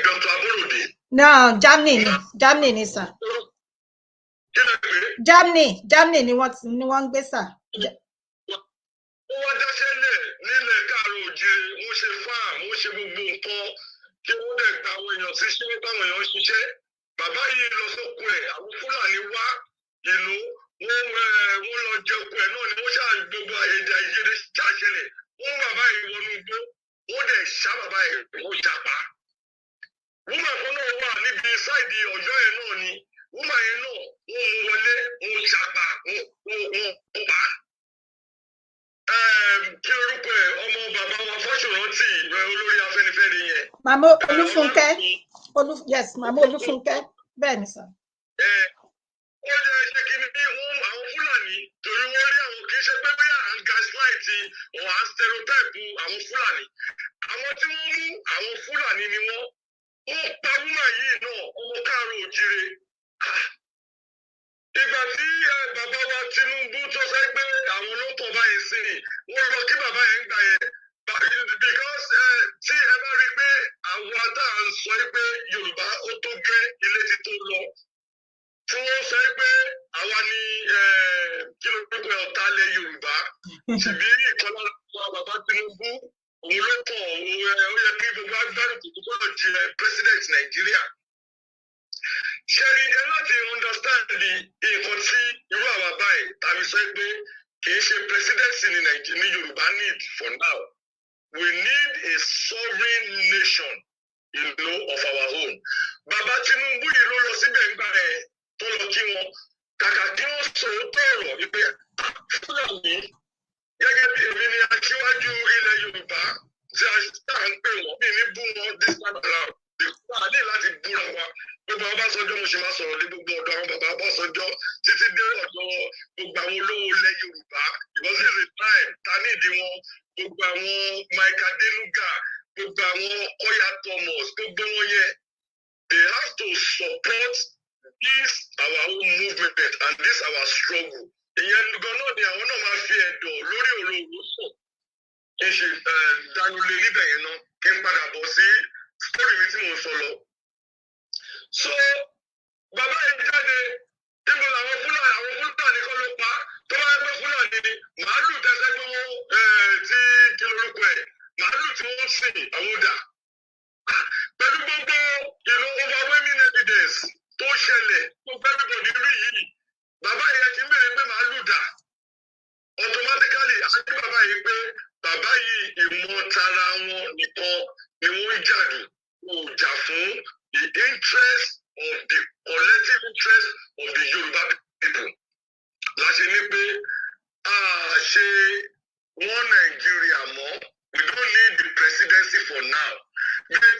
Dr. Aborode. No, Germany ni, Germany ni sà. Kí lẹ pè é? Germany ni wọ́n ń gbé, sir. Ó wá dáṣẹ́ lẹ̀ nílẹ̀ káàró òjìrè, wọ́n ṣe farm, wọ́n ṣe gbogbo nǹkan kí wọ́n dẹ̀ gba àwọn èèyàn síṣẹ́, táwọn èèyàn ń ṣiṣẹ́. Bàbá yìí lọ sóko ẹ̀, àwọn Fúlàní wá ìlú wọ́n, wọ́n lọ jẹ oko ẹ̀ náà ni wọ́n ṣáà gbogbo èdè àìyedè ṣàṣẹlẹ̀. Wọ́n mú bàbá yìí wọnú igbó, wọ́n dẹ̀ ṣá bàbá yìí, wọ́n jàpá. Woman kan náà wà níbi side Ọ̀yọ́ yẹn náà ni woman yẹn náà, wọ́n mú wọlé, wọ́n ṣàpá, wọ́n pa. Kí orúkọ ẹ̀, ọmọ bàbá wa Fáṣọ̀rántì, olórí Afẹ́nifẹ́re yẹn. Màmá Olúfúnkẹ́, Olú, yes, Màmá Olúfúnkẹ́, bẹ́ẹ̀ ni, sir. Ó yẹ ṣe kí ni wọ́n, àwọn Fúlàní, torí wọ́n rí àwọn, kì í ṣe pé bóyá à ń gaslight or à ń stereotype àwọn Fúlàní. Àwọn tí wọ́n mú, àwọn Fúlàní ni wọ́n. Wọ́n pa woman yìí náà, ọmọ káàárọ̀ òjire. Ah! Ìgbà tí bàbá wa Tinubu tó sọ pé àwọn ló tọ̀ báyìí sí i, wọ́n lọ kí bàbá yẹn gbà yẹn, because tí ẹ bá rí i pé àwọn tá à ń sọ pé Yorùbá ó tó gẹ́, ilé ti tó lọ, tí wọ́n sọ pé àwa ni kí ló dúpẹ́ ọ̀tá ilẹ̀ Yorùbá, ṣèbí ìkan lára wa, bàbá Tinubu, òun ló kàn òun ẹ, ó yẹ kí gbogbo agbárùkù tó gbọ́dọ̀ jẹ president Nàìjíríà. Ṣẹ́rí ẹ láti understand nǹkan tí irú àwa báyìí tàbí sọ pé kì í ṣe presidency ní Nàìjíríà ní Yorùbá need for now. We need a sovereign nation of our own. Bàbá Tinubu yìí ló lọ síbẹ̀ ńgbà ẹ̀ tó lọ kí wọn. Kàkà kí wọ́n sọ òótọ́ ọ̀rọ̀ wípé Fúlàní, gẹ́gẹ́ bí èmi ni aṣíwájú ilẹ̀ Yorùbá tí a tá à ń pè wọ́n, mí ní bú wọn this time around. A ní láti búra wa. Gbogbo Ọbásanjọ́, mo ṣe máa sọ̀rọ̀ ní gbogbo ọ̀dọ̀ àwọn bàbá Ọbásanjọ́ títí dé ọ̀dọ̀ gbogbo àwọn olówó ilẹ̀ Yorùbá, because this is the time ta ní ìdí wọn. Gbogbo àwọn Mike Adenuga, gbogbo àwọn Koya Thomas, gbogbo wọn yẹn, they have to support this our own movement and this our struggle. Ìyẹn gan náà ni àwọn náà máa fi ẹ̀dọ̀ lórí òróró sùn. Kí n ṣe dánulé níbẹ̀ yẹn náà, kí n padà bọ̀ sí story mi tí mò ń sọ lọ. So bàbá yìí jáde, níbo làwọn Fúlàní? Àwọn Fúlàní kọ́ ló pa. Tó bá yẹ pé Fúlàní ni, màálù tẹsẹ̀ pé wọ́n tí kí lorúkọ ẹ̀, màálù tí wọ́n sìn àwọn dà. Pẹ̀lú gbogbo ìlú overwhelming evidence tó ṣẹlẹ̀, gbogbo everybody rí yìí, bàbá yẹn ti ń bèrè pé màálù dà. Automatically, àti bàbá yìí pé bàbá yìí, ìmọ̀ tara wọn nìkan ni wọ́n ń jàdù, wọn ò jà fún the interest of the collective interest of the Yorùbá people. Láṣẹ ní pé a ṣe wọ́n Nàìjíríà mọ́, we don't need the presidency for now, but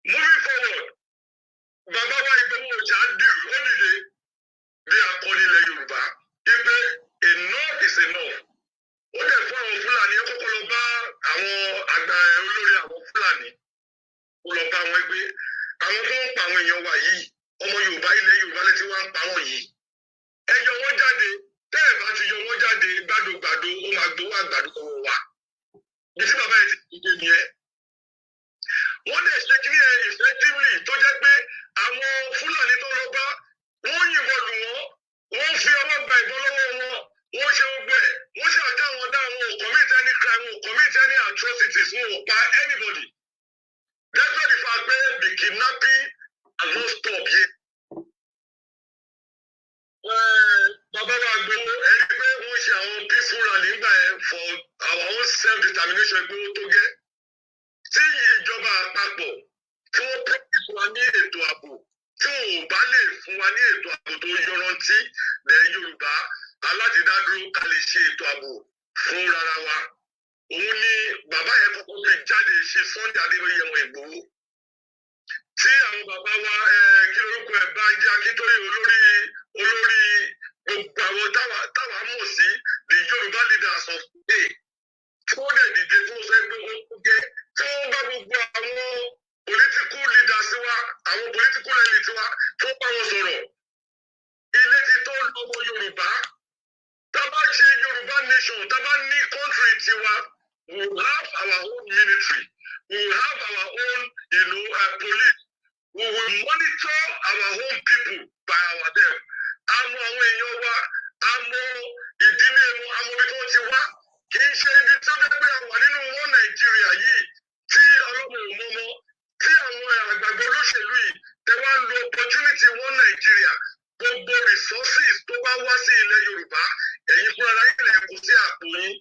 moving forward, bàbá wa Ìgbòho Òòṣà dì, ó dìde bí akọni ilẹ̀ Yorùbá wípé enough is enough. Ó dẹ̀ fún àwọn Fúlàní, ó kọ́kọ́ lọ bá àwọn àgbà olórí àwọn Fúlàní, ó lọ bá wọn gbé àwọn tó ń pa àwọn èèyàn wa yìí, ọmọ Yorùbá, ilẹ̀ Yorùbá létí wá ń pa wọn yìí, ẹ yọ wọ́n jáde. Tẹ́ ẹ̀ bá ti yọ wọ́n jáde, gbàdógbàdó ó máa gbowó àgbàdo lọ́wọ́ wa. Bí tí bàbá yẹn ti dìde nìyẹn. Wọ́n dẹ̀ ṣe kí ní ẹ effectively, tó jẹ́ pé àwọn Fúlàní tó lọ bá, wọ́n yìnbọn lù wọ́n, wọ́n fi ọwọ́ gba ìbọn lọ́wọ́ wọn, wọ́n ṣe gbogbo ẹ̀, wọ́n ṣe àká wọn dá. Wọn ò commit any crime, wọn ò commit any atrocities, wọn ò pa anybody, despite the fact pé the kidnapping has not stopped yet. Bàbá wa Ìgbòho, ẹni pé wọ́n ṣe àwọn peaceful rally nígbà yẹn for our own self determination, pé ó tó gẹ́ tí ìjọba àpapọ̀ tí wọ́n promise wa ní ètò ààbò, tí wọn ò bá lè fún wa ní ètò ààbò tó yọrantí lẹ Yorùbá, alátìdádúró ká lè ṣe ètò ààbò fún rárá wa. Òun ni bàbá yẹn kọ́kọ́ fi jáde ṣe Sunday Adéyẹmọ Ìgbòho, tí àwọn bàbá wa, kí lorúkọ ẹ̀, Bánjí Akíntóyè, olórí gbogbo àwọn táwa mọ̀ sí the Yorùbá leaders of today, tí wọ́n dẹ̀ dìde tó sọ pé ó tó gẹ́, tí wọ́n bá gbogbo àwọn political leaders wa, àwọn political elite wa, tó bá wọn sọ̀rọ̀. Ilé ti tó lọ́mọ Yorùbá. Tá a bá ṣe Yorùbá nation, tá a bá ní country tiwa, we will have our own military, we will have our own police. We will monitor our own people by ourselves. A mọ àwọn èèyàn wa, a mọ ìdílé wọn, a mọ ibi tí wọ́n ti wá. Kì í ṣe ibi tó jẹ́ pé a wà nínú wọn Nàìjíríà yìí tí ọlọ́mọ ò mọ́mọ́, tí àwọn àgbàgbọ́ olóṣèlú yìí tẹ wá ń lo opportunity wọn Nàìjíríà. Gbogbo resources tó bá wá sí ilẹ̀ Yorùbá, ẹ̀yin fúnra yín lẹ̀ kó sí àpò yín,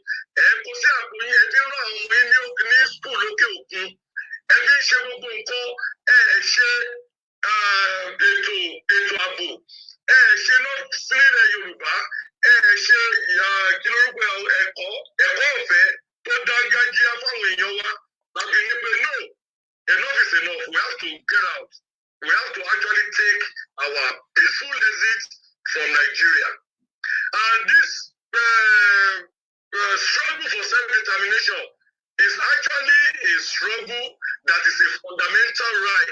ẹ̀ kó sí àpò yín. Ẹ̀ fi ń rán àwọn ọmọ yín ní school lókè òkun, ẹ fi ń ṣe gbogbo nǹkan. Ẹ ṣe ètò ààbò, ẹ ṣe náà sílẹ̀ Yorùbá, ẹ ṣe kí lórúkọ, ẹ̀kọ́ ọ̀fẹ́ tó dángájíá fáwọn èèyàn wa. Láti ní pé no, enough is enough. We have to get out. We have to actually take our peaceful exit from Nigeria. And this struggle for self-determination is actually a struggle that is a fundamental right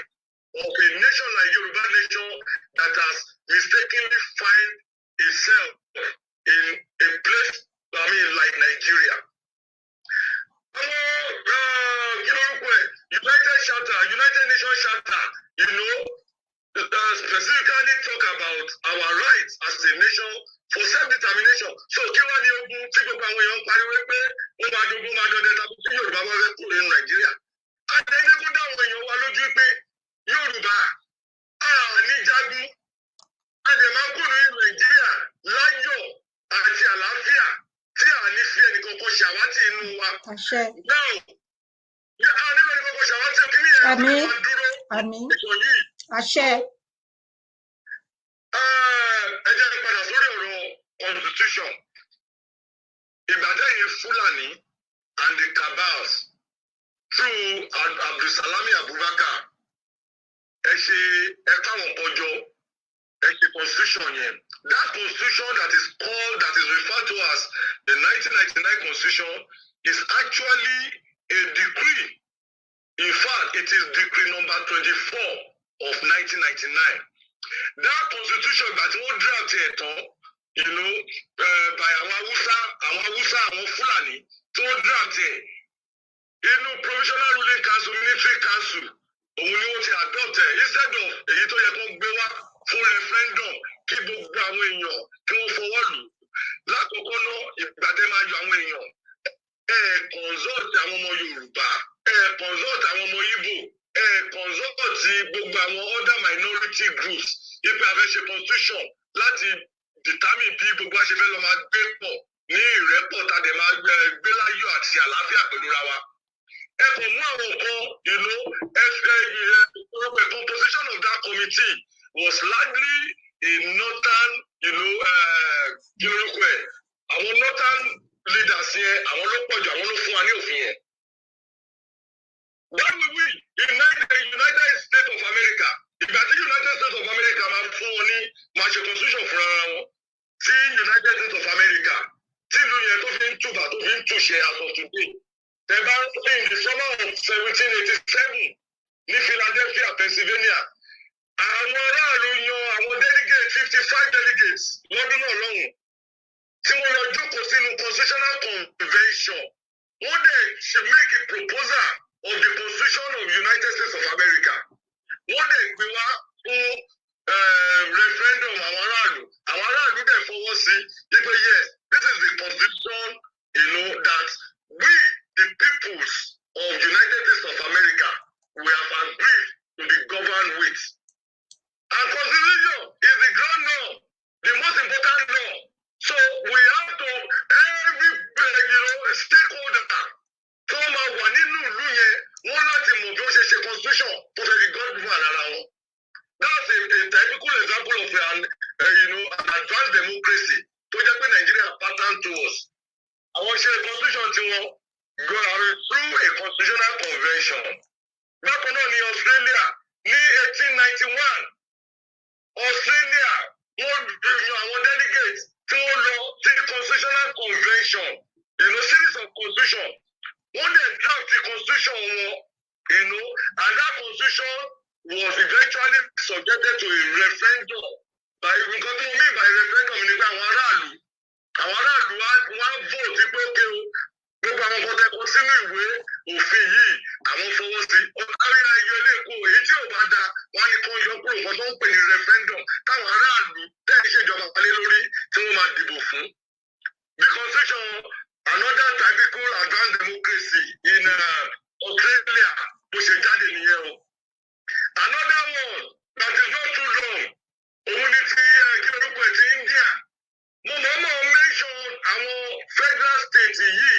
of a nation like Yoruba nation that has mistakenly find itself in a place, I mean, like Nigeria. Àwọn kí lórúkọ ẹ̀, United Charter, United Nations Charter, specifically talk about our rights as a nation for self-determination. So kí wá ní ogun tí gbogbo àwọn èèyàn ń pariwo pé wọ́n máa dogun, máa dọdẹ, tàbí tí Yorùbá bá fẹ́ kúrò nínú Nàìjíríà? Àtẹ̀jẹ́ kó dá àwọn èèyàn wa lójú pé Yorùbá a ní jagun, a dẹ̀ máa kúrò nínú Nàìjíríà láyọ̀ àti àlàáfíà, tí a ní fi ẹnìkankan ṣàwátì inú wa. Àṣẹ. Now, a ní fi ẹnìkankan ṣàwátì kí ni ẹ̀ Àmín. máa dúró Àmín. ìtàn yìí. Àṣẹ. Ẹ jẹ́ n padà sórí ọ̀rọ̀ constitution. Ìgbà tẹ́yìn Fúlàní and the cabals through Abdulsalami Abubakar, ẹ ṣe ẹ káwọn kọjọ, ẹ ṣe constitution yẹn. That constitution that is called, that is referred to as the 1999 constitution, is actually a decree. In fact, it is decree number 24 of 1999. That constitution, ìgbà tí wọ́n draft ẹ̀ tán, by àwọn Haúsá, àwọn Haúsá, àwọn Fúlàní tí wọ́n draft ẹ̀ inú Provisional Ruling Council, Military Council, òun ni wọ́n ti adopt ẹ̀ instead of èyí tó yẹ kó gbé wá fún referendum kí gbogbo àwọn èèyàn kí wọ́n fọwọ́ lù. Lákòókò náà, ìgbà tẹ́ máa yọ àwọn èèyàn, ẹ consult àwọn ọmọ Yorùbá, ẹ consult àwọn ọmọ Ìgbò, ẹ consult gbogbo àwọn other minority groups ipe a fẹ́ ṣe constitution láti determine bí gbogbo wa ṣe fẹ́ lọ máa gbé pọ̀ ní ìrẹ́pọ̀, tá a dẹ̀ máa gbé láyọ̀ àti àlàáfíà pẹ̀lú ra wa. Ẹ kò mú àwọn kan, ẹ ẹ ẹ composition of that committee was largely a northern, kí lórúkọ ẹ̀, àwọn northern leaders yẹn, àwọn ló pọ̀jù, àwọn ló fún wa ní òfin yẹn. Why will we United States of America, ìgbà tí United States of America máa fún wọn ní máa ṣe constitution fúnra wọn, tí United States of America, tí ìlú yẹn tó fi ń tùbà, tó fi ń túṣe as of today, tẹ bá in the summer of 1787 ní Philadelphia, Pennsylvania, àwọn aráàlú yan àwọn delegates, 55 delegates lọ́dún náà lọ́hùn, tí wọ́n lọ jókòó sínú constitutional convention. Wọ́n dẹ̀ ṣe make a proposal of the Constitution of United States of America. Wọ́n dẹ̀ gbé wá fún referendum àwọn aráàlú. Àwọn aráàlú dẹ̀ fọwọ́ sí wípé yes, this is the constitution that we, the peoples of United States of America, we have agreed to be governed with. And constitution is the ground law, the most important law. So we have to, every stakeholder tó máa wà nínú ìlú yẹn, wọ́n láti mọ̀ bí wọ́n ṣe ṣe constitution tó fẹ́ fi govern ara wọn. That's a typical example of an you know an advanced democracy tó jẹ́ pé Nigeria pattern to us. Àwọn ṣe constitution tiwọn go through a constitutional convention. Bákan náà ní Australia ní 1891, Australia, wọ́n yan àwọn delegates tí wọ́n lọ sí constitutional convention, series of constitution. Wọ́n dẹ̀ draft the constitution wọn, and that constitution was eventually subjected to a referendum. By nǹkan tí mo mean by referendum ni pé àwọn aráàlú wá vote pé okay o, gbogbo àwọn nǹkan tẹ́ kọ sínú ìwé òfin yìí, àwọn fọwọ́ sí. Ọ̀tá ẹyọ ilé èkó, èyí tí ò bá da, wọ́n Wá ní kó yọ kúrò, nǹkan tó ń pè ní referendum táwọn aráàlú tẹ́ ẹ̀ ṣèjọba lé lórí tí wọ́n máa dìbò fún. The constitution, another typical advanced democracy in Australia, bó ṣe jáde nìyẹn o. Another one that is not too long, òun ni ti kí lorúkọ ẹ̀, ti India. Mo mọ̀ọ́mọ̀ mention àwọn federal state yìí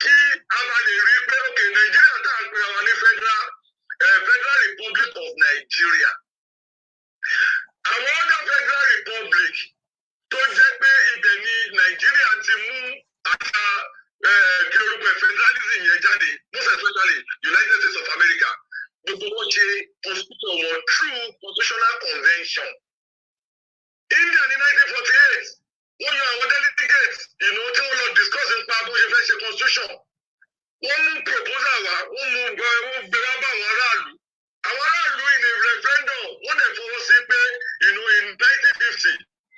kí a bá lè rí pé, ok, Nàìjíríà tá à ń pè wá ní Federal Republic of Nigeria. Àwọn other federal republic tó jẹ́ pé ibẹ̀ ni Nàìjíríà ti mú àṣà kí lorúkọ ẹ̀, federalism yẹn jáde, most especially United States of America, gbogbo wọn ṣe constitution wọn through constitutional convention. India ní 1948, wọ́n yan àwọn delegates tí wọ́n lọ discuss nípa bó ṣe fẹ́ ṣe constitution. Wọ́n mú proposal wá, wọ́n mú wọ́n gbé wá bá àwọn aráàlú. Àwọn aráàlú in a referendum, wọ́n dẹ̀ fọwọ́ sí pé in 1950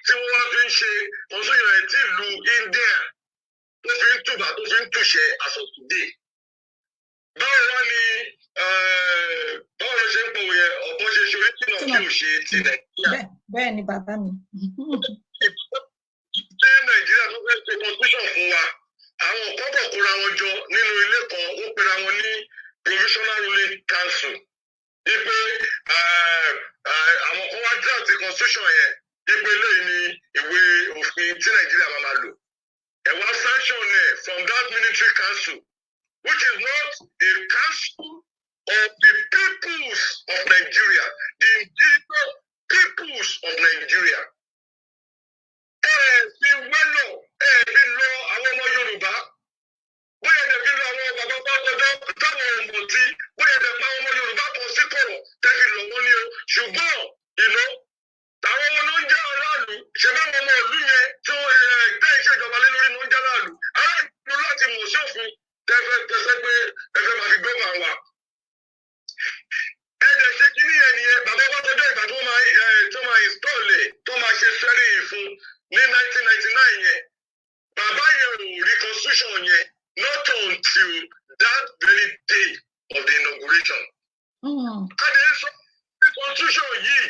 tí wọ́n wá fi ń ṣe constitution ẹ̀ tí ìlú India tó fi ń tùbà, tó fi ń tùṣẹ́ as of today. Báwo wá ni báwo ló ṣe ń pòwe yẹn, ọ̀bọ ṣe ṣe orí tìǹà kí ò ṣe ti Nàìjíríà? Bẹ́ẹ̀ ni, bàbá mi. Ṣé Nàìjíríà tó fẹ́ ṣe constitution fún wa, àwọn kan kọ̀ kóra wọn jọ nínú ilé kan, ó pera wọn ní Provisional Ruling Council, wípé àwọn kan wá draft constitution yẹn, wípé eléyìí ni ìwé òfin tí Nàìjíríà máa ma lò. Ẹ wá sanction ẹ from that military council, which is not a council of the peoples of Nigeria, the indigenous peoples of Nigeria. Ẹ fi wẹ́lọ̀, ẹ fi lọ àwọn ọmọ Yorùbá, bóyá ẹ fi lọ àwọn bàbá bá táwọn ọmọ tí bóyá ẹ pa àwọn ọmọ Yorùbá kan sí kọ̀rọ̀ tẹ́ fi lọ wọ́n ní o. Ṣùgbọ́n ìlú àwọn ọmọ ló ń jẹ́ aráàlú, ṣe bá àwọn ọmọ ìlú yẹn tí wọ́n tẹ́ ìṣèjọba lé lórí ló ń jẹ́ aráàlú. Aráàlú láti mọ̀ sí òfin tẹ́fẹ́ tẹ́sẹ́ pé ẹ fẹ́ máa fi gbọ́ wà wá. Ẹ dẹ̀ ṣe kí nìyẹn nìyẹn. Bàbá bá tọjọ́ ìgbà tó máa ẹ tó máa install ẹ̀, tó máa ṣe swearing fún ní 1999 yẹn, bàbá yẹn ò rí constitution yẹn not until that very day of the inauguration. A dẹ̀ ń sọ pé constitution yìí,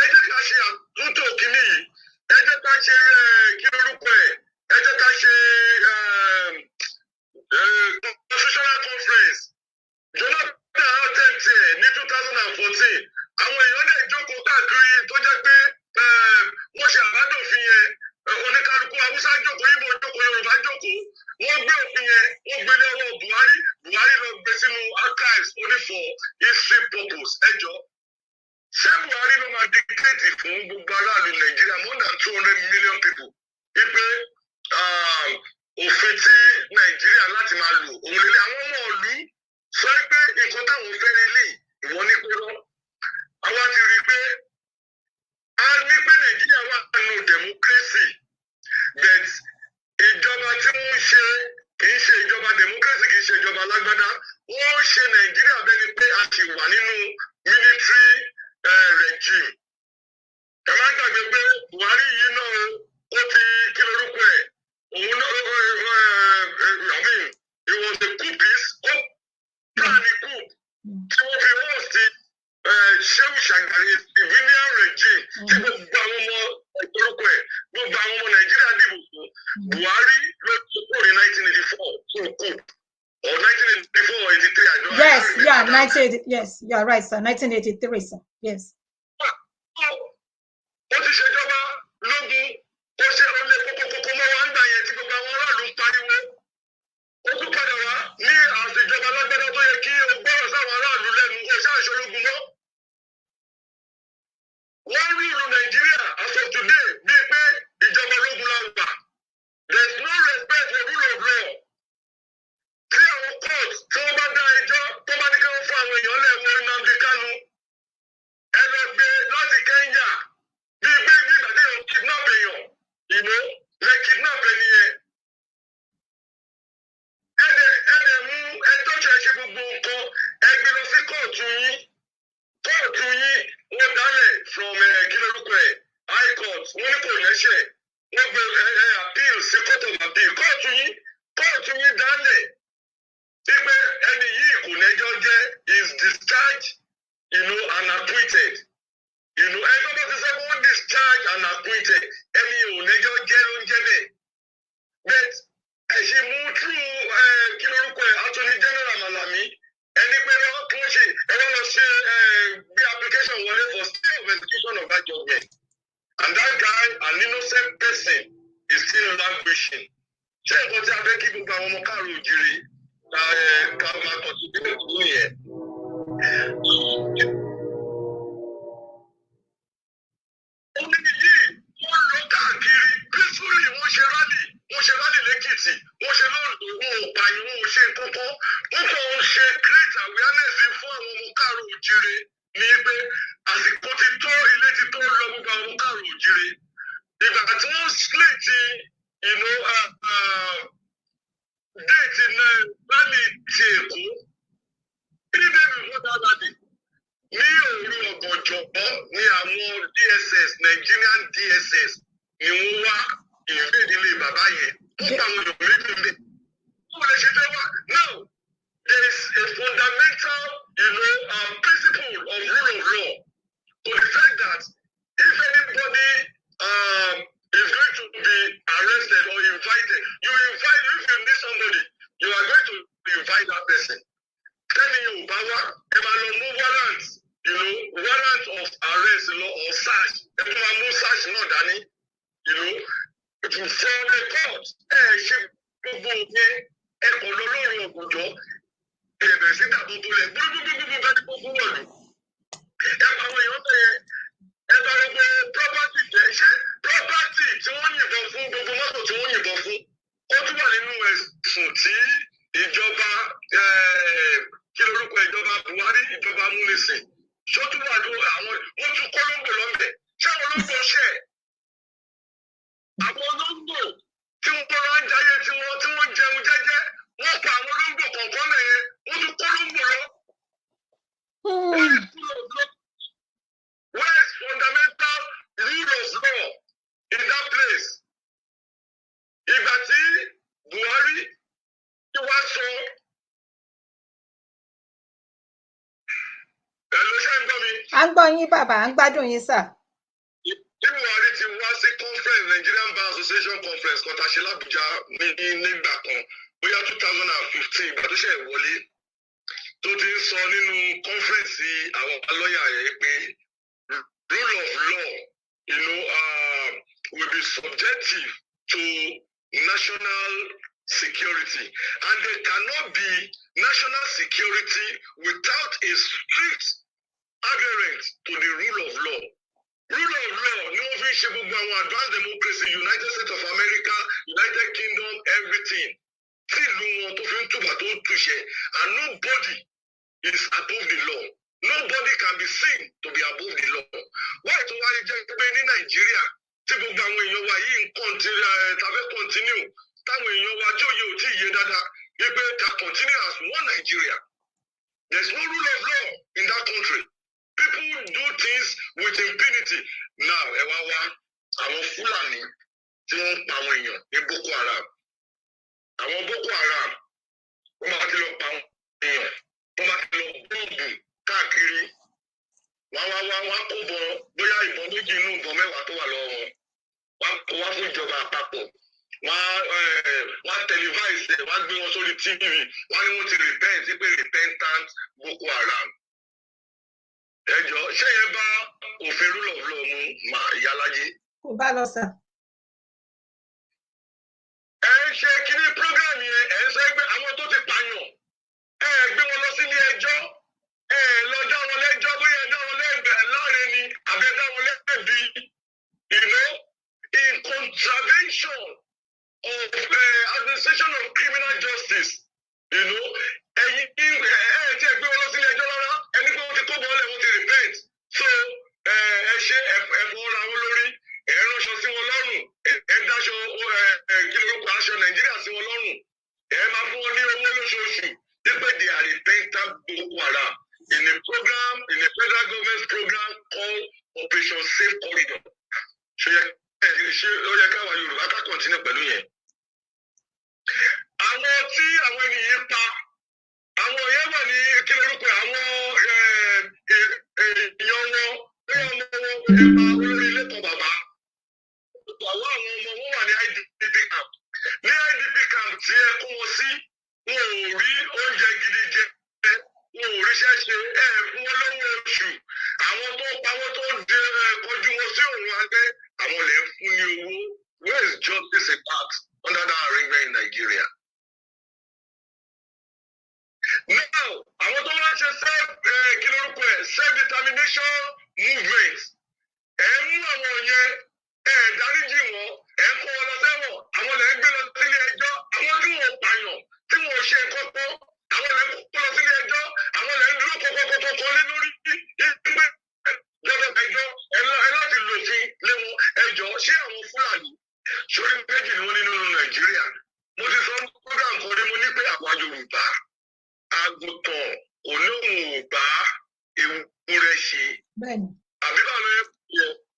ẹ jẹ́ ká ṣe àtúntò kínní yìí, ẹ jẹ́ ká ṣe kí lorúkọ ẹ̀, ẹ jẹ́ ká ṣe constitutional conference. Jonathan attempt ẹ̀ ní 2014. Àwọn èèyàn dẹ̀ jókòó káàkiri tó jẹ́ pé wọ́n ṣe àbádòfin yẹn. Oníkálukú, Haúsá jókòó, Ìgbò jókòó, Yorùbá jókòó, wọ́n gbé òfin yẹn, wọ́n gbé ní ọwọ́ Buhari. Buhari lọ gbé sínú archives, ó ní for history purpose. Ẹ jọ, ṣé Buhari ló máa dictate fún gbogbo aráàlú Nàìjíríà, more than 200 million people, wípé òfin tí Nàìjíríà láti máa lò òun lélẹ̀? Àwọn ọmọ ìlú sọ pé nǹkan táwọn fẹ́ lélẹ̀, ìwọ ní pé rọ́. Àwa ti rí i pé a ní pé Nàìjíríà wà nínú democracy, but ìjọba tí wọ́n ń ṣe kì í ṣe ìjọba democracy, kì í ṣe ìjọba alágbádá. Wọ́n ń ṣe Nàìjíríà bẹ́ẹ̀ ni pé a sì wà nínú military regime. Ẹ má gbàgbé pé Buhari yìí náà, ó ti kí lorúkọ ẹ̀, òun náà, I mean, he was a coupist. Ó plan coup tí wọ́n fi host Shehu Shagari civilian regime tí gbogbo àwọn ọmọ orúkọ ẹ̀, gbogbo àwọn ọmọ Nàìjíríà dìbò fún. Buhari ló ti kúrò ní 1984 through coup, or 1984 or 83, I don't Yes, I can't yeah, remember. 1980, yes, you are right, sir. 1983, sir. Yes. Ó ti ṣèjọba lógun, ó ṣe ó lé kókókókó mọ́ wa ń gbà yẹn tí gbogbo àwọn aráàlú ń pariwo. Ó tún padà wá ní àṣejọba lágbádá tó yẹ kí o gbọ́rọ̀ sáwọn aráàlú lẹ́nu, ó ṣáà ṣológun mọ́. Wọ́n rí ìlú Nàìjíríà as of today bíi pé ìjọba ológun la wà. There is no respect for rule of law. Tí àwọn court tí wọ́n bá dá ẹjọ́, tó bá ní kí wọ́n fún àwọn èèyàn lẹ́wọ̀n, Nnamdi Kanu, ẹ lọ gbé láti Kenya bíi pé bí ìgbà téèyàn kidnap èèyàn, lẹ kidnap ẹni yẹn. Ẹ dẹ̀ mú ẹjọ́ ṣe ṣe gbogbo nǹkan, ẹ gbé lọ sí kóòtù yín. Kóòtù yín, wọ́n dálẹ̀ from kí lórúkọ ẹ̀, high court, wọ́n ní kò lẹ́sẹ̀. Wọ́n gbé ẹ ẹ appeal sí court of appeal. Kóòtù yín dálẹ̀ wípé ẹni yìí kò lẹ́jọ́ jẹ́, is discharged. And acquitted. Ẹni tó bá ti sọ pé wọ́n discharge and acquitted, ẹni ò lẹ́jọ́ jẹ́ ló ń jẹ́ bẹ́ẹ̀. But ẹ ṣe mú through kí lórúkọ ẹ̀, Attorney General Malami, ẹni pé wọ́n kí wọ́n ṣe ẹ wọ́n lọ ṣe gbé application wọlé for stay of execution of that judgment. And that guy, an innocent person, is still languishing. Ṣé nǹkan tí a fẹ́ kí gbogbo àwọn ọmọ káàró òjìrì ká máa kọ̀ sí ìdílé ìlú nìyẹn? Omi yìí wọ́n lọ káàkiri peacefully, wọ́n ṣe rally, wọ́n ṣe rally lẹ́kìtì, wọ́n ṣe lóńdó, wọn ò pààyàn, wọn ò ṣe nǹkan kan. Wọ́n kàn ń ṣe create awareness fún àwọn ọmọ káàró òjìrì ní pé àsìkò ti tó, ilé ti tó lọ gbogbo àwọn ọmọ káàró òjìrì. Ìgbà tí wọ́n slate date náà, rally ti Èkó, 3 days before that rally, ní òru ọ̀gànjọ́ ní àwọn DSS, Nigerian DSS, ni wọ́n wá invade ilé bàbá yẹn. Wọ́n pa àwọn èèyàn méjì ńbẹ̀. Wọ́n lè ṣe fẹ́ wá. Now there is a fundamental principle of rule of law to the fact that if anybody is going to be arrested or invited, you invite, if you need somebody, you are going to invite that person. Tẹ́ni yóò bá wá, ẹ máa lọ mú warrant, warrant of arrest lọ or search. Ẹ tún máa mú search náà dání, from the court. Ẹ ṣe gbogbo yẹn, ẹ kàn lọ lóru ọ̀gànjọ́. Ẹ bẹ̀rẹ̀ sí dàbò bolẹ̀ gbúgbúgbúgbú bẹ́ẹ̀ ni gbogbo wọ̀lú. Ẹ pa àwọn èèyàn bẹ́ẹ̀, ẹ bá gbogbo property jẹ́. Ṣé property tí wọ́n yìnbọn fún, gbogbo mọ́tò tí wọ́n yìnbọn fún, ó tún wà nínú ẹ̀sùn tí ìjọba, kí lorúkọ, ìjọba Buhari, ìjọba amúnisìn, ṣó tún wà ní àwọn wọ́n tún kọ́ lóńgbò lọ́mbẹ̀? Ṣé àwọn olóńgbò ṣẹ̀? Àwọn olóńgbò tí wọ́n rán jayé tí wọ́n jẹun jẹ́jẹ́, wọ́n pa àwọn olóńgbò kọ̀ọ̀kan mẹ́yẹn, wọ́n tún kọ́ lóńgbò lọ. Where is rule of law? Where is fundamental rule of law in that place? Ìgbà tí Buhari tí wàá sọ ẹ ló ṣe ń gbọ́ mi. À ń gbọ́ yín, bàbá, à ń gbádùn yín, sà. Tí Buhari ti wá sí conference, Nigerian Bar Association conference kan tá a ṣe l'Abuja ní nígbà kan, bóyá 2015, ìgbà tó ṣe wọlé, tó ti ń sọ nínú conference àwọn lọ́ọ̀yà yẹn pé rule of law will be subjective to national security, and there cannot be national security without a strict adherence to the rule of law. Rule of law ni wọ́n fi ń ṣe gbogbo àwọn advanced democracy, United States of America, United Kingdom, everything, tí ìlú wọn tó fi ń túbà tó ń túṣẹ, and nobody is above the law. Nobody can be seen to be above the law. Wáyé tó wáyé jẹ́ pé ní Nàìjíríà tí gbogbo àwọn èèyàn wa yìí ń continue tàbí continue, táwọn èèyàn wa tí òye ò tí ì yé dáadáa wípé ká continue as one Nigeria. There is no rule of law in that country. People do things with impunity. Now ẹ wá wá àwọn Fúlàní tí wọ́n ń pa àwọn èèyàn ní Boko Haram. Àwọn Boko Haram, wọ́n máa ti lọ pa àwọn èèyàn, wọ́n máa ti lọ bọ́ǹbù káàkiri, wọ́n wá wá wọ́n kó bọ bóyá ìbọn méjì inú ìbọn 10 tó wà lọ́wọ́ wọn, wọ́n kó wá fún ìjọba àpapọ̀, wọ́n televise ẹ̀, wọ́n gbé wọn sórí TV, wọ́n ní wọ́n ti repent, pé repentant Boko Haram. Ẹ jọ, ṣé yẹn bá òfin rule of law mu mà, ìyálájé? Kò bá lọ, sà. Ẹ ń ṣe kíní program yẹn, ẹ ń sọ pé àwọn tó ti pààyàn, ẹ gbé wọn lọ sílé ẹjọ́, ẹ lọ dá wọn lẹ́jọ́, bóyá ẹ dá wọn lẹ́gbẹ̀ẹ́ láre ni àbí ẹ dá wọn lẹ́bi, in contravention of administration of criminal justice. Ẹ̀yin ẹ ẹ tí ẹ gbé wọn lọ sílé ẹjọ́ rárá, ẹni pé wọ́n ti kó bọ́ọ̀lẹ̀, wọ́n ti repent, so ẹ ṣe ẹ fọwọ́ ra wọn lórí, ẹ ránṣọ sí wọn lọ́rùn, ẹ dáṣọ ẹ kí lorúkọ, aṣọ Nàìjíríà sí wọn lọ́rùn, ẹ máa fún wọn ní owó lóṣooṣù, wípé they are repentant Boko Haram in a program, in a federal government program called Operation Safe Corridor. Ṣé ṣé ó yẹ káwa Yorùbá ká continue pẹ̀lú yẹn? Àwọn tí àwọn ènìyàn pa, àwọn yẹn wà ní kí lorúkọ àwọn Ẹ pa olórí ilé kan, bàbá. Àwọn ọmọ wọn wà ní IDP camp. Ní IDP camp tí ẹ kó wọn sí, wọn ò rí oúnjẹ gidi jẹ, wọn ò ríṣẹ́ ṣe, ẹ fún wọn lówó oṣù. Àwọn tó pa wọn, tó dé ẹ kọjú wọn sí òun alẹ́, àwọn lè ń fún ní owó. Where is justice in that under that arrangement in Nigeria? Now, àwọn tó wá ṣe self, kí lórúkọ ẹ, self determination movement, ẹ mú àwọn yẹn, ẹ dáríjì wọn, ẹ kó wọn lọ sẹ́wọ̀n. Àwọn lè ń gbé lọ sílé ẹjọ́. Àwọn tí wọn ò pààyàn, tí wọn ò ṣe nǹkan kan, àwọn lè ń kó lọ sílé ẹjọ́. Àwọn lè ń dúró kọkọkọkọ lé lórí ìgbé lọ́dọ̀ ẹjọ́ ẹ láti lòfin lé wọn. Ẹjọ́, ṣé àwọn Fúlàní sórí méjì ni wọ́n ní nínú Nàìjíríà? Mo ti sọ program kan rí, mo ní pé àwa Yorùbá, àgùntàn kò lóhùn ò bá ewúrẹ́ ṣe. Àbí báwo ló yẹ?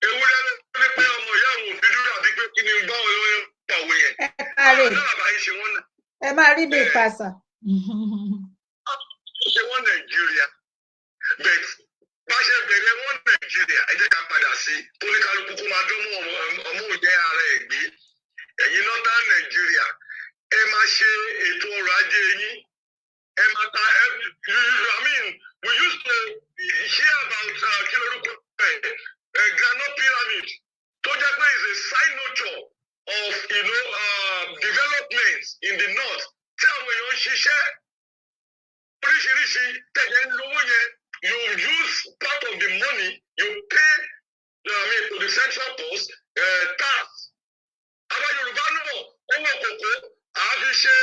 Ewúrẹ́ ló ní pé ọmọ ìyá àwọn òbí dúró, àbí pé kí ni, báwo ló yẹ pàwọ́ yẹn? Ẹ káre. Náà bá yín ṣe wọ́n náà. Ẹ máa rí bí ìpàṣà. Ṣe wọ́n Nàìjíríà, but bá ṣe bẹ̀rẹ̀ wọ́n Nàìjíríà, ẹ jẹ́ ká padà sí kóníkálukú kó máa dán mọ́ ọmọ òjẹ́ ara ẹ̀ gbé. Ẹ̀yin Northern Nàìjíríà, ẹ máa ṣe ètò ọrọ̀ ajé yín, ẹ máa ta ẹ. I mean, we used to hear about kí lorúkọ ẹ, groundnut pyramid, tó jẹ́ pé is a signature of development in the north, tí àwọn èèyàn ń ṣiṣẹ́ oríṣiríṣi, tẹ̀lé ń lówó yẹn. You use part of the money you pay, I mean, to the central post tax. Àwọn Yorùbá náà, owó kòkó àá fi ṣe,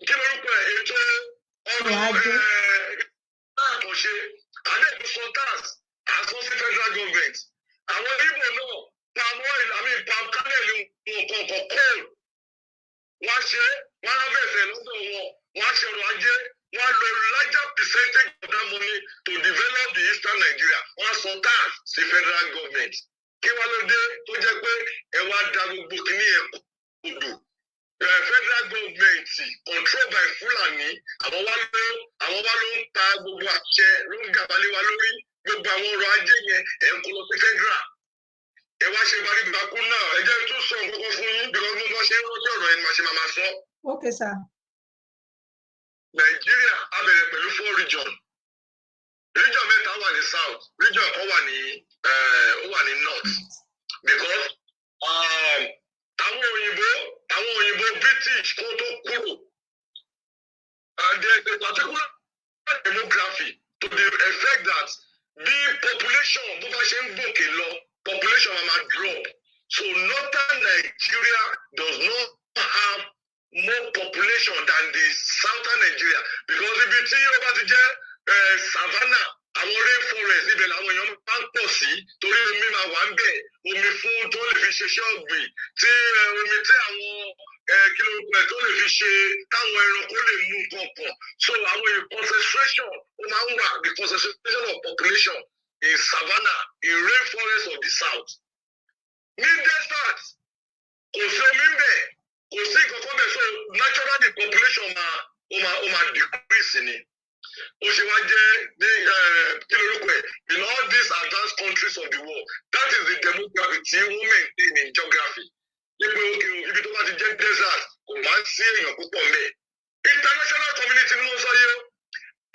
kí lorúkọ ẹ̀, ètò ọrọ̀ Ọrọ̀ ajé. Àkànṣe àdéhùn tax àsọ sí federal government. Àwọn Igbo náà, palm oil, I mean, palm kernel, nǹkan kan, coal, wọ́n ṣe, wọ́n á bẹ̀rẹ̀ lọ́dọ̀ wọn, wọ́n á ṣe ọrọ̀ ajé, wọ́n á lo larger percentage of that money to develop the Eastern Nigeria. Wọ́n á san tax sí federal government. Kí wá ló dé tó jẹ́ pé ẹ wá da gbogbo kìíní ẹ̀ kodò? Federal government controlled by Fulani, àwọn wá ló ń pa gbogbo àṣẹ, ló ń gàbalẹ̀ wa lórí. Gbogbo àwọn ọrọ̀ ajé yẹn, ẹ̀ ń kó lọ sí federal. Ẹ wá ṣe balíbakú náà. Ẹ jẹ́ tún sọ nǹkan kan fún yín, because mo bá ṣe ń rántí ọ̀rọ̀ yẹn ni màá ṣe máa sọ. Ok sir. Nàìjíríà á bẹ̀rẹ̀ pẹ̀lú four region. Region mẹ́ta wà ní south, region kan wà ní ó wà ní north, because àwọn òyìnbó British kó tó kúrò, and there is a particular demography to the effect that bí population bó bá ṣe ń gòkè lọ, population máa drop. So Northern Nigeria does not have more population than the Southern Nigeria, because ibi tí ó bá ti jẹ́ savannah, àwọn rainforest, ibẹ̀ làwọn èèyàn máa ń pọ̀ sí, torí omi máa wà ń bẹ̀, omi fún tó lè fi ṣiṣẹ́ ọ̀gbìn, tí omi tí àwọn kí ló ń pẹ̀ tó lè fi ṣe, táwọn ẹranko lè mú nǹkan pọ̀. So àwọn concentration ó máa ń wà, the concentration of population in savannah, in rainforest of the south. Ní desert, kò sí omi ń bẹ̀, kò sí nǹkan kan bẹ̀, so naturally population máa ó máa decrease ni. Ó ṣe wá jẹ́ ní kí lorúkọ ẹ̀, in all these advanced countries of the world, that is the demography tí wọ́n maintain in geography, nípa òkè ibi tó bá ti jẹ́ desert, kò máa ń sí èèyàn púpọ̀ mẹ́. International community ni wọ́n sọ yìí o.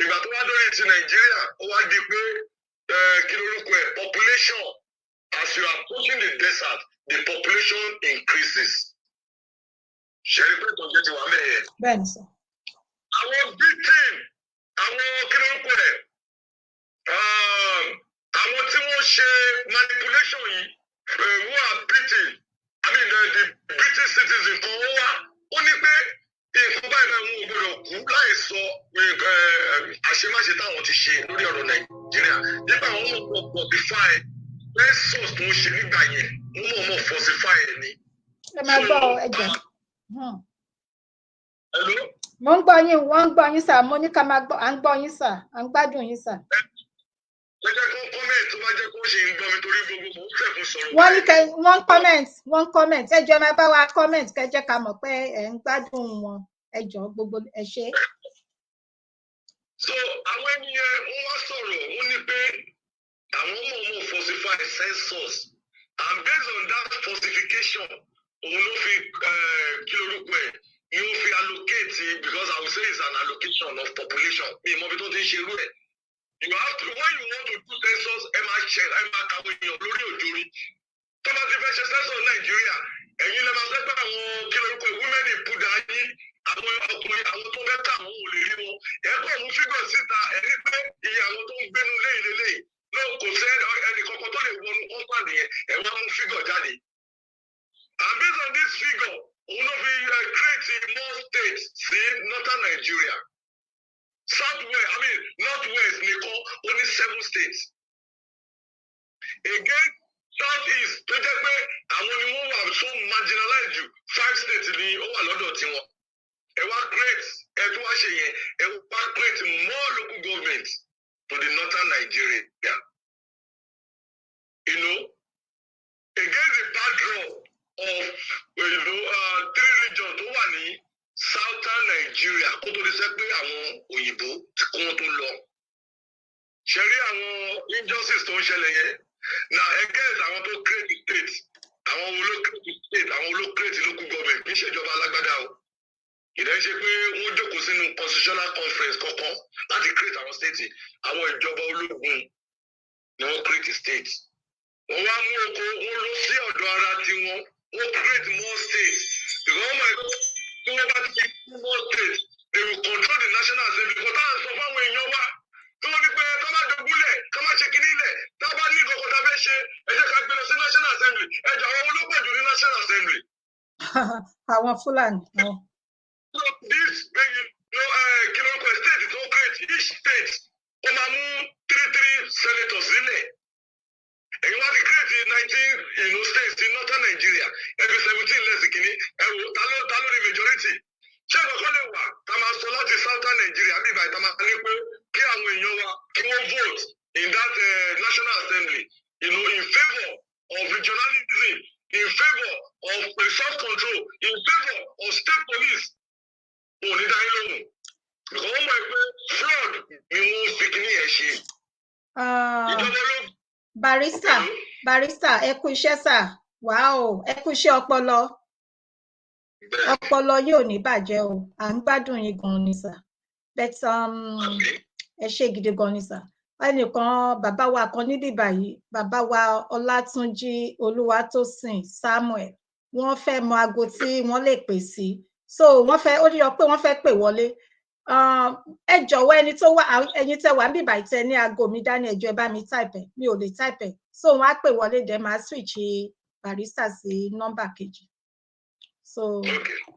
Ìgbà tó wá dórí ti Nàìjíríà, ó wá di pé kí lorúkọ ẹ̀, population, as you are approaching the desert, the population increases. Ṣe rí pé ìtọ́jú ti wà mẹ́yẹ? Bẹ́ẹ̀ni sir. Àwọn Britain, àwọn kí lorúkọ ẹ̀, àwọn tí wọ́n ṣe manipulation yìí, who are Britain, I mean, the British citizen kan, ó wá ó ní pé nǹkan báyìí náà, wọn ò gbọdọ̀ kú láì sọ àṣemáṣe táwọn ti ṣe lórí ọ̀rọ̀ Nàìjíríà, nígbà wọn mọ̀ pọ̀ falsify census tó ń ṣe nígbà yẹn, wọ́n mọ̀ falsify ẹ̀ ni. Ẹ máa gbọ́ ọ, ẹ jọ. Hello? Mo ń gbọ́ yín, wọ́n ń gbọ́ yín sir. Mo ní ká máa gbọ́, à ń gbọ́ yín sir, à ń gbádùn yín sir. Ẹ jẹ́ kó comment, tó bá jẹ́ kó ṣe ń gbọ́ mi, torí gbogbo mò ń fẹ́ fún sọ̀rọ̀. Wọ́n ní kẹ wọ́n comment, wọ́n comment. Ẹ jọ̀ọ́, ẹ máa bá wa comment, kẹ́ jẹ́ ká mọ̀ pé ẹ ń gbádùn wọn. Ẹ jọ̀ọ́, gbogbo ẹ ṣé. So àwọn ènìyàn, wọ́n wá sọ̀rọ̀, wọ́n ní pé àwọn mọ̀ọ́mọ̀ falsify census, and based on that falsification, òun ló fi kí lorúkọ ẹ̀ ni ó fi allocate, because I will say it's an allocation of population. Mi ìmọ̀ bí tó ti ń ṣe irú ẹ̀. You have to, when you want to do census, ẹ máa ṣe, ẹ máa kàwé èèyàn lórí òjòrí. Tó bá ti fẹ́ ṣe census Nàìjíríà, ẹ̀yin lè máa fẹ́ pé àwọn, kí lorúkọ ẹ̀, women in púdà yín, àwọn ọkùnrin, àwọn tó fẹ́ kà wọ́n ò lè rí wọn. Ẹ kọ́ mú figure síta, ẹ ní pé iye àwọn tó ń gbénu lé ìlélẹ̀ náà, kò sí ẹnì kankan tó lè wọnú compound yẹn. Ẹ wá mú figure jáde, and based on this figure, òun ló fi create more states sí northern Nigeria. South west, I mean north west nìkan, ó ní seven states. Again, south east, tó jẹ́ pé àwọn ni wọ́n wà so marginalized jù, five states ni ó wà lọ́dọ̀ tiwọn. Ẹ wá create, ẹ tó wá ṣe yẹn, ẹ wá create more local government to the northern Nigeria against the backdrop of three regions tó wà ní southern Nigeria kó tó di sẹ́ pé àwọn òyìnbó tí kó wọn tó lọ. Ṣe rí àwọn injustice tó ń ṣẹlẹ̀ yẹn na against àwọn tó create the state? Àwọn wo ló create the state? Àwọn wo ló create local government? Kì í ṣèjọba alágbádá o. Ìdẹ́ ṣe pé wọ́n jókòó sínú constitutional conference kankan láti create àwọn state. Àwọn ìjọba ológun ni wọ́n create state. Wọ́n wá mú oko, wọ́n lọ sí ọ̀dọ̀ ara tiwọn, wọ́n create more states because wọ́n mọ̀ ẹ́ tí wọ́n bá ti more states, they will control the National Assembly. Kò táwọn sọ fáwọn èèyàn wa tí wọ́n ní pé ká má dogúnlẹ̀, ká má ṣe kinní lẹ̀, tá a bá ní ìkọ̀kọ̀ tá a fẹ́ ṣe, ẹ jẹ́ ká gbé lọ sí National Assembly. Ẹ jọ, àwọn olópọ̀ jù ní National Assembly? Àwọn Fúlàní. Àwọn. So this kí ló ń kọ state tó create, each state ó máa mú three three senators sílẹ̀. Èyí wá ti create 19 states in northern Nigeria, every 17 less kìíní. Ẹ wò, ta ló ní majority? Ṣé ìkọ̀kọ́ lè wà tá máa sọ láti southern Nigeria bí ìbàdàn, tá máa ní pé kí àwọn èèyàn wa kí wọ́n vote in that National Assembly in favour of regionalism, in favour of resource control, in favour of state police? Wọn ò ní dá yín lóhùn because wọ́n mọ̀ pé fraud ni wọ́n fi kíní yẹn ṣe. Ah, ìjọba ológun. Barrister, barrister, ẹ kú iṣẹ́ sà. Wàá o, ẹ kú iṣẹ́ ọpọlọ. Ọpọlọ yóò ní bàjẹ́ o. À ń gbádùn yín gan ni sà, but ẹ ṣé gidi gan ni sà. Ẹnìkan, bàbá wa kan níbí báyìí, bàbá wa Ọlátúnjí Olúwatósìn Samuel, wọ́n fẹ́ mọ aago tí wọ́n lè pè sí, so wọ́n fẹ́, ó yọ pé wọ́n fẹ́ pè wọlé. Ẹ jọ̀wọ́, ẹni tó wà, ẹ̀yin tẹ́ wà níbí báyìí, tẹ́ ní aago mi dání, ẹ jọ̀ọ́, ẹ bá mi type ẹ. Mi ò lè type ẹ, so wọ́n á pè wọlé, dẹ̀ máa switch barrister sí nọ́mbà kejì. So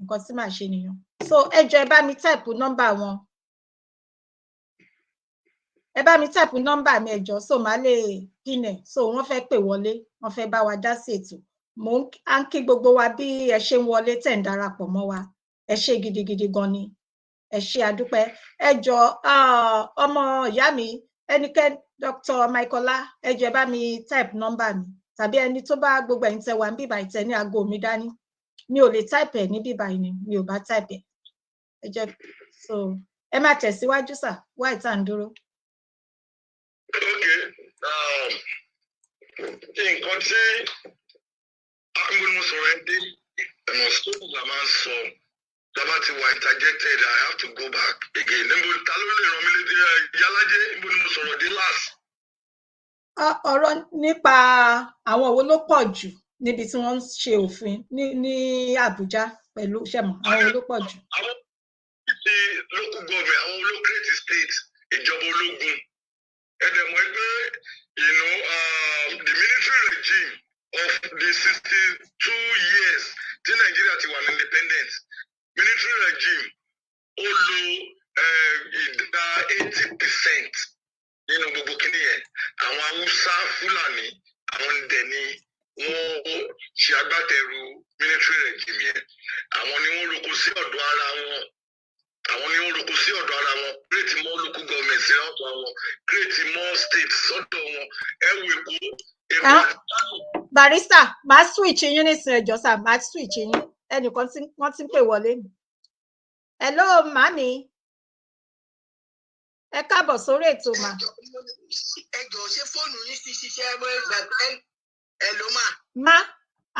nǹkan tí màá ṣe nìyẹn. So ẹ jọ̀ọ́, ẹ bá mi type nọ́mbà wọn, ẹ bá mi type nọ́mbà mi, ẹ jọ̀ọ́, so màá lè pin ẹ. So wọ́n fẹ́ pè wọlé, wọ́n fẹ́ bá wa dá sí ètò. Mò ń à ń kí gbogbo wa bí ẹ ṣe ń wọlé, tẹ̀ ń darapọ̀ mọ́ wa. Ẹ ṣé gidigidi gan ni, ẹ ṣé, àdúpẹ́. Ẹ jọ̀ọ́, ọmọ ìyá mi, ẹnikẹ́ni, Dr. Michaela, ẹ jọ̀ọ́, ẹ bá mi type nọ́mbà mi, tàbí ẹni tó bá, gbogbo ẹ̀yin tẹ́ wà níbí báyìí, tẹ́ ní aago mi dání. Mi ò lè type ẹ níbí báyìí ni mi ò bá type ẹ. Ẹ jẹ́ so ẹ máa tẹ̀síwájú sà, wá ìta ń dúró. Ok, nǹkan tí àwọn mo sọ̀rọ̀ ẹ dé ẹ̀mọ̀ sóògùn la máa ń sọ lábá ti wà interjected. I have to go back again. Níbo, ta ló lè ràn mí létí? Ẹ Yálájé, níbo ni mo sọ̀rọ̀ dé last? Ọ̀rọ̀ nípa àwọn wo ló pọ̀ jù níbi tí wọ́n ń ṣe òfin ní Àbújá pẹ̀lú sẹ́mọ̀, àwọn wo ló pọ̀ jù. Àwọn ti local government, àwọn ló create state, ìjọba ológun. Ẹ dẹ̀ mọ̀ pé the military regime of the 62 years tí Nàìjíríà ti wà ní independent, military regime ó lo ìdá 80% nínú gbogbo kíní yẹn. Àwọn Haúsá Fúlàní, àwọn dẹ̀ ni wọ́n ṣe agbátẹrù military regime yẹn. Àwọn ni wọ́n roko sí ọ̀dọ̀ ara wọn, àwọn ni wọ́n roko sí ọ̀dọ̀ ara wọn, create more local government sí ọ̀dọ̀ wọn, create more states sọ́dọ̀ wọn. Ẹ wo Èkó, Èkó. Ah. Barrister, màá switch yín nísìnyí. Ẹ jọ̀ọ́ sà, màá switch yín. Ẹnìkan tí wọ́n ti ń pè wọlé. Hello, màmí, ẹ káàbọ̀ sórí ètò mà. Ẹ jọ̀ọ́, ṣé fóònù yín sì ṣiṣẹ́ bó ẹ ló mà. Má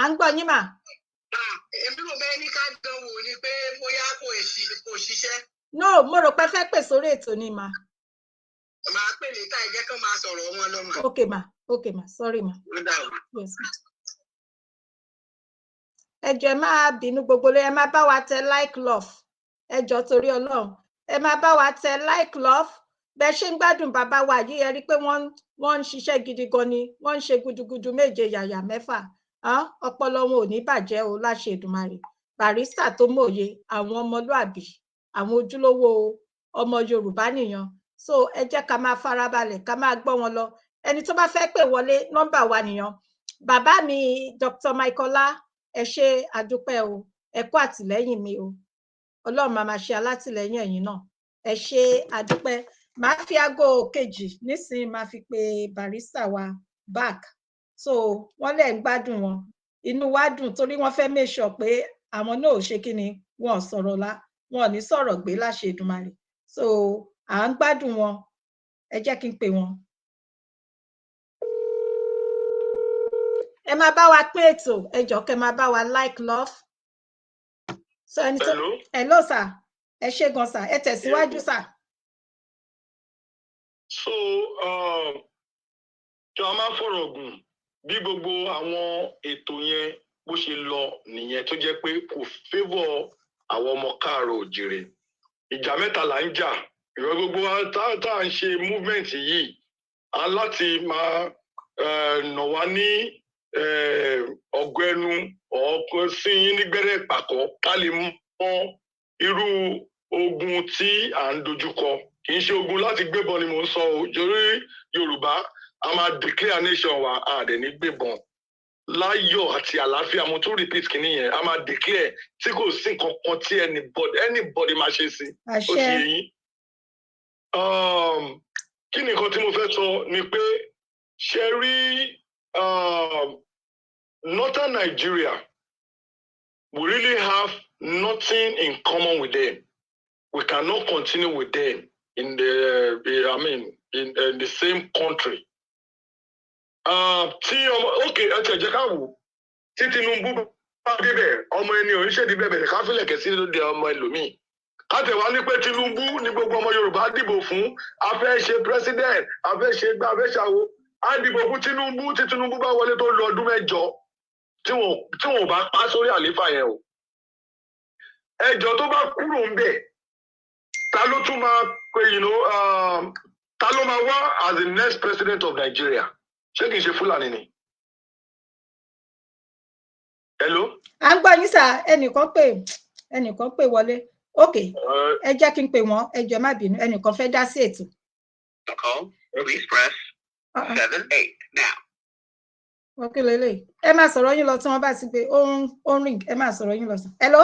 à ń gbọ́ yín mà. Èmi rò bẹ́ẹ̀ ní ká dán wò ni pé bóyá kò ṣiṣẹ́. No, mo rò pé fẹ́ pè sórí ètò ni mà. Màá pè níta, ẹ jẹ́ kán máa sọ̀rọ̀ wọn lọ mà. Ok ma, ok ma, sorry ma. Ó dà o. Yes ma. Ẹ jọ̀ọ́, ẹ má bínú gbogbo lé, ẹ má bá wa tẹ like love. Ẹ jọ̀ọ́, torí Ọlọ́run, ẹ má bá wa tẹ like love. Bẹ ṣe ń gbádùn bàbá wa yìí, ẹ rí i pé wọ́n ń ṣiṣẹ́ gidi gan ni, wọ́n ń ṣe gudugudu méje yàyà mẹ́fà. Ọpọlọ wọn ò ní bàjẹ́ o, láṣẹ Èdùmàrè. Barrister tó mòye, àwọn ọmọlúàbí, àwọn ojúlówó ọmọ Yorùbá nìyẹn. So ẹ jẹ́ ká máa farabalẹ̀, ká máa gbọ́ wọn lọ. Ẹni tó bá fẹ́ pè wọlé, nọ́mbà wa nìyẹn. Bàbá mi Dr. Michaela, ẹ ṣé, àdúpẹ́ o, ẹ kú àtìlẹ́yìn mi o. Ọlọ́run máa máa ṣe alátìlẹ́yìn ẹ̀yin náà. Ẹ ṣé, àdúpẹ́. Màá fi aago kejì nísìnyí, máa fi pe barrister wa back. So wọ́n lẹ̀ ń gbádùn wọn, inú wa dùn torí wọ́n fẹ́ make sure pé àwọn náà ò ṣe kí ni, wọn ò sọ̀rọ̀ la, wọn ò ní sọ̀rọ̀ gbé, láṣẹ Èdùmàrè. So à ń gbádùn wọn. Ẹ jẹ́ kí n pè wọ́n. Ẹ máa bá wa pín ètò, ẹ jọ̀ọ́, kẹ́ máa bá wa like love. So ẹni tó Hello? Hello sir, ẹ ṣé gan sir, ẹ tẹ̀síwájú sir. So kí a máa fọ̀rọ̀ gùn, bí gbogbo àwọn ètò yẹn bó ṣe lọ nìyẹn, tó jẹ́ pé kò favour àwọn ọmọ káàárọ̀ òjìrè. Ìjà mẹ́ta là ń jà. Ìrọ̀ gbogbo wa tá à ń ṣe movement yìí, a láti máa nà wá ní ọgọ ẹnu ọkọ sí yín ní gbẹ́rẹ́ ìpàkọ́, ká lè mọ irú ogun tí à ń dojúkọ. Kì í ṣe ogun láti gbébọn ni mò ń sọ o, torí Yorùbá a máa declare nation wa, a dẹ̀ ní gbébọn, láyọ̀ àti àlàáfíà. Mo tún repeat kìíní yẹn, a máa declare tí kò sí nǹkan kan tí anybody máa ṣe sí. Ó ti Àṣẹ. yé yín. Kí ni nǹkan tí mo fẹ́ sọ ni pé, ṣe rí Northern Nigeria, we really have nothing in common with them. We cannot continue with them in the I mean in the same country. Tí ọmọ, ok, ẹ tẹ̀ jẹ́ ká wò, tí Tinubu bá débẹ̀, ọmọ ẹni ò ń ṣèdí bẹ̀bẹ̀, ká fìlẹ̀kẹ̀ sí lóde ọmọ ẹlòmíì. Ká tẹ̀ wá ní pé Tinubu ní gbogbo ọmọ Yorùbá dìbò fún, a fẹ́ ṣe president, a fẹ́ ṣe gbá, a fẹ́ ṣàwo, a dìbò fún Tinubu. Tí Tinubu bá wọlé, tó lọ ọdún 8, tí wọn ò bá pa sórí àlééfà yẹn o, ẹjọ́, tó bá kúrò ń bẹ̀, ta ló tún máa pe ta ló máa wá as the next president of Nigeria? Ṣé kìí ṣe Fúlàní ni? Hello? À ń gbọ́ yín sir. Ẹnìkan pè wọlé. Ok, ẹ jẹ́ kí n pè wọ́n. Ẹ jọ̀ọ́, má bínú, ẹnìkan fẹ́ dá sí ètò. To call, please press 7 8 now. Wọ́n kí lélẹ̀. Ẹ máa sọ̀rọ̀ yín lọ tí wọ́n bá ti gbé. Ó ń ring. Ẹ máa sọ̀rọ̀ yín lọ sir. Hello,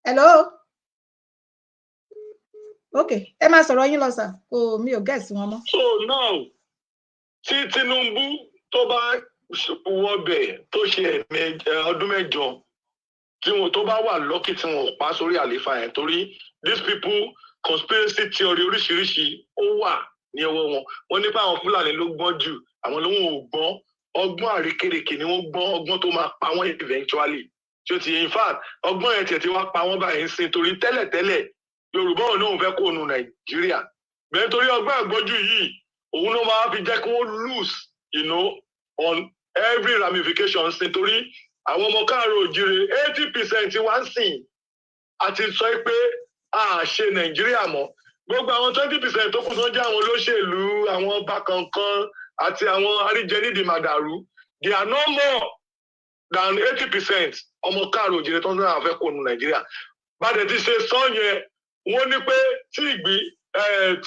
hello. Ok, ẹ máa sọ̀rọ̀ yín lọ sir. Kò, mi ò get wọn mọ́. So now, tí Tinubu tó bá wọbẹ̀, tó ṣe ẹ̀mẹ ọdún 8, tí wọn tó bá wà lucky, tí wọn ò pa sórí àlééfà yẹn, torí these people, conspiracy theory oríṣiríṣi ó wà ní ọwọ́ wọn. Wọ́n nípa àwọn Fúlàní ló gbọ́n jù, àwọn ló wọn ò gbọ́n. Ọgbọ́n àrékérekè ni wọ́n gbọ́n, ọgbọ́n tó máa pa wọ́n eventually, tí ó ti, in fact, ọgbọ́n yẹn tiẹ̀ ti wá pa wọ́n báyìí ń sin, torí tẹ́lẹ̀tẹ́lẹ̀ Yorùbá ò náà fẹ́ kó nu Nàìjíríà bẹ́ẹ̀, torí ọgbọ́n àgbọ́jù yìí, òun ló máa fi jẹ́ kí wọ́n lose on every ramification sin, torí àwọn ọmọ káàárọ̀ òjìrè, 80% wá ń sìn àti sọ pé a ṣe Nàìjíríà mọ́. Gbogbo àwọn 20% tó kù, tó ń jẹ́ àwọn olóṣèlú, àwọn ọba kankan àti àwọn àríjẹnídìí màdàrú, they are no more than 80% ọmọ káàárọ̀ òjìrè tó ń sọ àwọn fẹ́ kó nu Nàìjíríà. Bàdẹ̀ ti ṣe sọ yẹn, wọ́n ní pé tí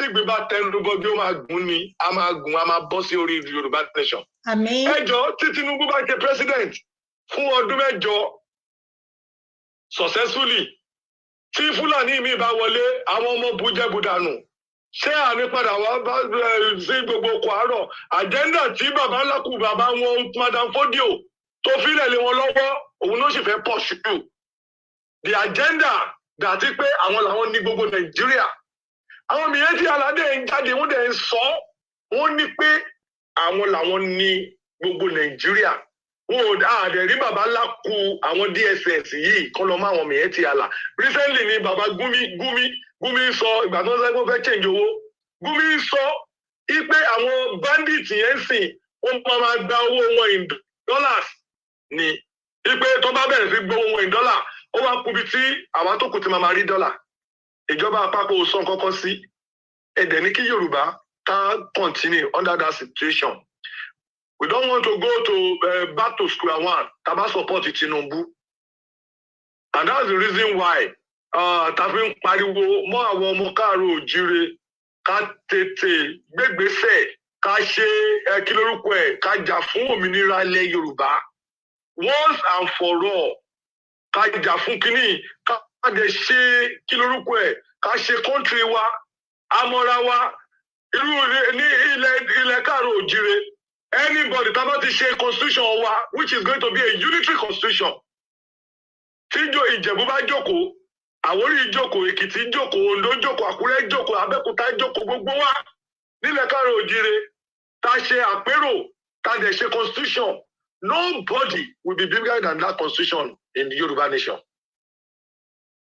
ìgbín bá tẹnu bọ bí, ó máa gùn ni, a máa gùn, a máa bọ́ sí orí Yorùbá nation. Àmín. Ẹ jọ, tí Tinubu bá ṣe president fún ọdún 8 successfully, tí Fúlàní mi bá wọlé, àwọn ọmọ bújẹbùdànù, ṣé àní padà wá bá sí gbogbo oko àárọ̀ agenda tí baba ńlá kù bàbá wọn Madam Fodio tó filẹ̀ lé wọn lọ́wọ́, òun ló sì fẹ́ pursue the agenda dàtí pé àwọn làwọn ní gbogbo Nàìjíríà. Àwọn mìíràn tí aládé ń jáde, wọ́n dẹ̀ ń sọ Wọ́n ní pé àwọn làwọn ní gbogbo Nàìjíríà. Wọn ò àdẹ̀ rí bàbá ńlá ku àwọn DSS yìí kọ́ lọ mọ́ àwọn Miyetti Allah. Recently ni bàbá Gumi, Gumi, Gumi sọ ìgbà tó ń sọ pé ó fẹ́ change owó. Gumi sọ pé àwọn bandits yẹn sìn, wọ́n máa gba owó wọn in dollars ni, ipe tó bá bẹ̀rẹ̀ sí gbowó wọn in dollar, ó wá kubi tí àwọn tó kù ti máa rí dọ́là. Ìjọba àpapọ̀ ò sọ kankan sí ẹ̀dẹ̀ ní kí Yorùbá ká continue under that situation. We don't want to go to back to square one tá bá support Tinubu, and that's the reason why ta fi ń pariwo mọ́ àwọn ọmọ káàárọ̀ òjíire ká tètè gbégbèsè, ká ṣe ẹ kí lórúkọ ẹ, ká jà fún òmìnira ilẹ̀ Yorùbá once and for all, ká jà fún kínní, ká dẹ̀ ṣe kí lórúkọ ẹ, ká ṣe country wa, amọ́ra wa irú ní ilẹ̀ káàárọ̀ òjíire. Anybody tá bá ti ṣe constitution wa, which is going to be a unitary constitution, tí Ìjẹ̀bú bá jókòó, Àwórì jókòó, Èkìtì jókòó, Oǹdó jókòó, Àkúrẹ́ jókòó, Abẹ́òkúta jókòó, gbogbo wa nílẹ̀ káàárọ̀ òjíire tá ṣe àpérò, tá dẹ̀ ṣe constitution, nobody will be bigger than that constitution in the Yoruba nation.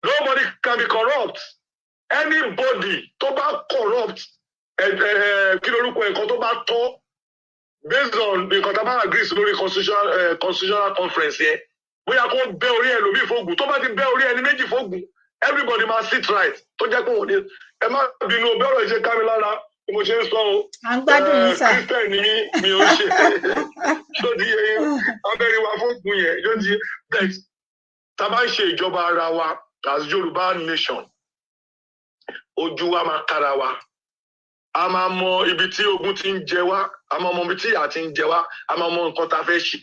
Nobody can be corrupt. Anybody tó bá corrupt ẹ ẹ kí lorúkọ ẹ, nǹkan tó bá tọ́ based on nǹkan tá a bá agree sí lórí constitutional conference yẹn, bóyá kó bẹ́ orí ẹlòmíì fógun, tó bá ti bẹ́ orí ẹni méjì fógun, everybody máa sit right. Tó jẹ́ pé òun ni, ẹ má bínú o, bẹ́ọ̀rọ̀ ṣe ká mi lára bí mo ṣe ń sọ o. À ń gbádùn yín, sà. Christian ni mí, mi ò ṣe tó di abẹ́rẹ́ wa fógun yẹn yóò di bẹ́ẹ̀. Tá a bá ń ṣe ìjọba ara wa as Yorùbá nation, ojú wa máa kára wa, a máa mọ ibi tí ogun ti ń jẹ wá, a máa mọ ibi tí ìyà ti ń jẹ wá, a máa mọ nǹkan tá a fẹ́ ṣe.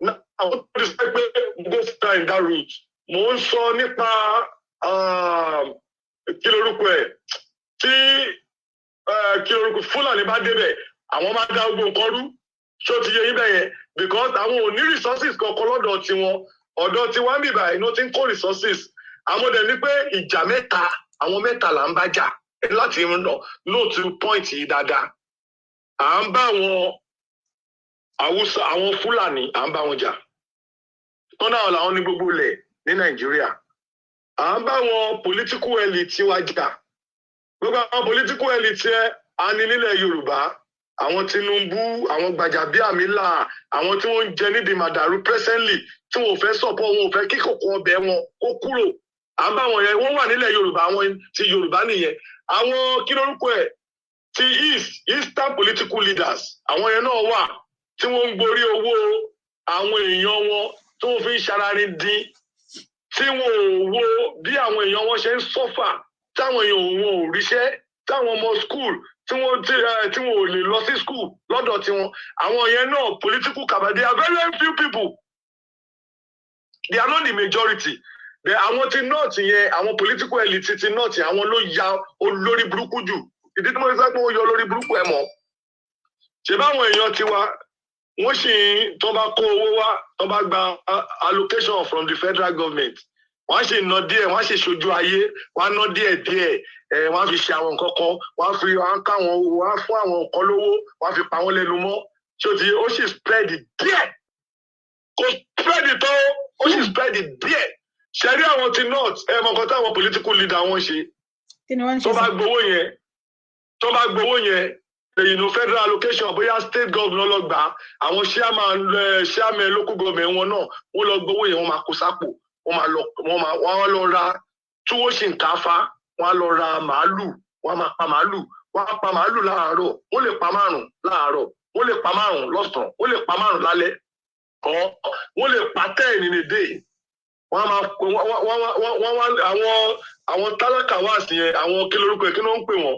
Now, àwọn tó ti sọ pé go down that route, mò ń sọ nípa kí lorúkọ ẹ̀, tí kí lorúkọ Fúlàní bá débẹ̀, àwọn máa dá gbogbo nǹkan rú. Ṣó ti yé yín bẹ́ẹ̀ yẹn? Because àwọn ò ní resources kankan lọ́dọ̀ tiwọn. Ọ̀dọ̀ tiwọn ń bìbà iná ti ń kó resources. Àwọn dẹ̀ ní pé ìjà mẹ́ta, àwọn mẹ́ta là ń bá jà. Ẹ láti note point yìí dáadáa. À ń bá àwọn Haúsá, àwọn Fúlàní, à ń bá wọn jà tọ́nà làwọn ní gbogbo ilẹ̀ ní Nàìjíríà. À ń bá àwọn political elite wa jà. Gbogbo àwọn political elite yẹn a ní nílẹ̀ Yorùbá, àwọn Tinubu, àwọn Gbàjàbíàmílà, àwọn tí wọ́n ń jẹ nídìí màdàrú presently, tí wọn ò fẹ́ support, wọn ò fẹ́ kí kòkó ọbẹ̀ wọn kó kúrò, à ń bá wọn yẹn. Wọ́n wà nílẹ̀ Yorùbá. Àwọn ti Yorùbá nìyẹn. Àwọn kí lórúkọ ẹ̀, ti eastern political leaders, àwọn yẹn náà wà tí wọ́n ń gborí owó àwọn èèyàn wọn tí wọ́n fi ń ṣararin dín, tí wọn ò wo bí àwọn èèyàn wọn ṣe ń suffer, táwọn èèyàn wọn ò ríṣẹ́, táwọn ọmọ school tí wọ́n tí wọn ò lè lọ sí school lọ́dọ̀ tiwọn. Àwọn yẹn náà, political cabal. They are very, very few people. They are not the majority. Àwọn ti north yẹn, àwọn political elite ti north yẹn, àwọn ló ya olórí burúkú jù. Ìdí tí mo fi sọ pé wọ́n yọ olórí burúkú, ẹ̀ mọ̀ ṣe báwọn èèyàn tiwa, wọ́n sì ń tó bá kó owó wá, tó bá gba allocation from the federal government, wọ́n á sì ná díẹ̀, wọ́n á sì ṣojú ayé, wọ́n á ná díẹ̀ díẹ̀ ẹ̀, wọ́n á fi ṣe àwọn nǹkan kan, wọ́n á fi wọ́n á káwọn, wọ́n á fún àwọn nǹkan lówó, wọ́n á fi pa wọ́n lẹ́nu mọ́. Ṣé o ti ó sì spread díẹ̀, kò spread tó, ó sì spread díẹ̀. Ṣe rí àwọn ti north, ẹ mọ nǹkan táwọn political leader wọn ṣe? Kí ni wọ́n ń ṣe? Tó bá Sà? gbowó yẹn, tó bá gbowó yẹn, federal allocation, bóyá state governor lọ gbà á, àwọn chairman local government wọn náà, wọ́n lọ gbowó yẹn, wọ́n máa kó sápò, wọ́n máa lọ wọ́n máa wọ́n á lọ ra túwó ṣìǹkáfá, wọ́n á lọ ra màálù, wọ́n á máa pa màálù. Wọ́n á pa màálù láàárọ̀, wọ́n lè pa márùn láàárọ̀, wọ́n lè pa márùn lọ́sàn-án, wọ́n lè pa márùn lálẹ́, ọ̀ wọ́n lè pa 10 in a day. Wọ́n á máa wọ́n àwọn tálákà wá sí yẹn, àwọn kí lórúkọ ẹ̀, kí ló ń pè wọ́n,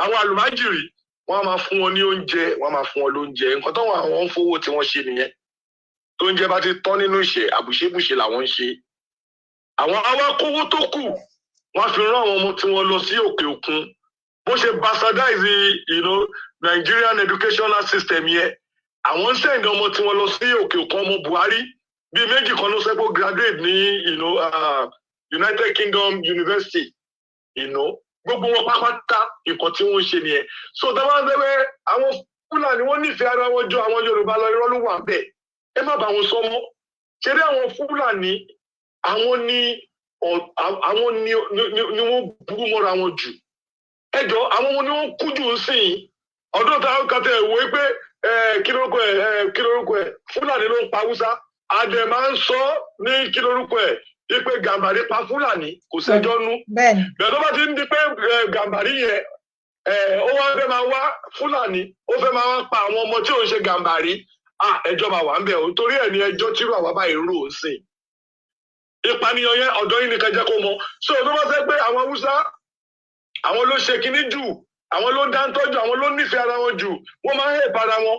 àwọn àlùmájìrì, wọ́n á máa fún wọn ní oúnjẹ, wọ́n á máa fún wọn lóúnjẹ. Nǹkan táwọn àwọn ń fowó tí wọ́n ṣe nìyẹn. Tó oúnjẹ bá ti tán nínú ìṣe, àbùṣebùṣe làwọn ń ṣe. Àwọn awakówó tó kù, wọ́n á fi rán àwọn ọmọ tí wọ́n lọ sí òkè òkun. Bó ṣe bastardize Nigerian educational system yẹn, àwọn ń send ọmọ tí wọ́n lọ sí òkè òkun. Ọmọ Buhari bíi méjì kan ló sẹ́kọ̀ọ́ graduate ní United Kingdom University. Gbogbo wọn pápátá, nǹkan tí wọ́n ń ṣe nìyẹn. So tá a bá ń sọ pé àwọn Fúlàní, wọ́n nífẹ̀ẹ́ ara wọn ju àwọn Yorùbá lọ, irọ́ ló wà bẹ́ẹ̀. Ẹ má bá wọn sọ mọ́. Ṣe rí àwọn Fúlàní, àwọn ni wọ́n burú mọ́ra wọn jù. Ẹjọ́, àwọn wọn ni wọ́n kú jù ń sìn. Ọdún táwọn kan tẹ wò ó pé kí lórúkọ ẹ, kí lórúkọ ẹ, Fúlàní ló ń pa Haúsá. Àdẹ máa ń sọ ní kí lórúkọ ẹ wípé Gàmbàrí pa Fúlàní, kò sẹ́jọ́ nú. Bẹ́ẹ̀ tó bá ti ń di pé Gàmbàrí yẹn, ó wá fẹ́ máa wá Fúlàní, ó fẹ́ máa wá pa àwọn ọmọ tí ò ń ṣe Gàmbàrí, ẹjọ́ máa wà ń bẹ̀ o. Torí ẹ̀ ní ẹjọ́ tírú àwa báyìí rò ó sìn. Ìpànìyàn yẹn, ọ̀dọ́ yìí nìkan jẹ́ kó mọ. So tó bá fẹ́ pé àwọn Haúsá, àwọn ló ṣe kinní jù, àwọn ló dáńtọ́jú, àwọn ló nífẹ̀ẹ́ ara wọn jù, wọ́n máa ń hẹ̀pẹ̀ ara wọn.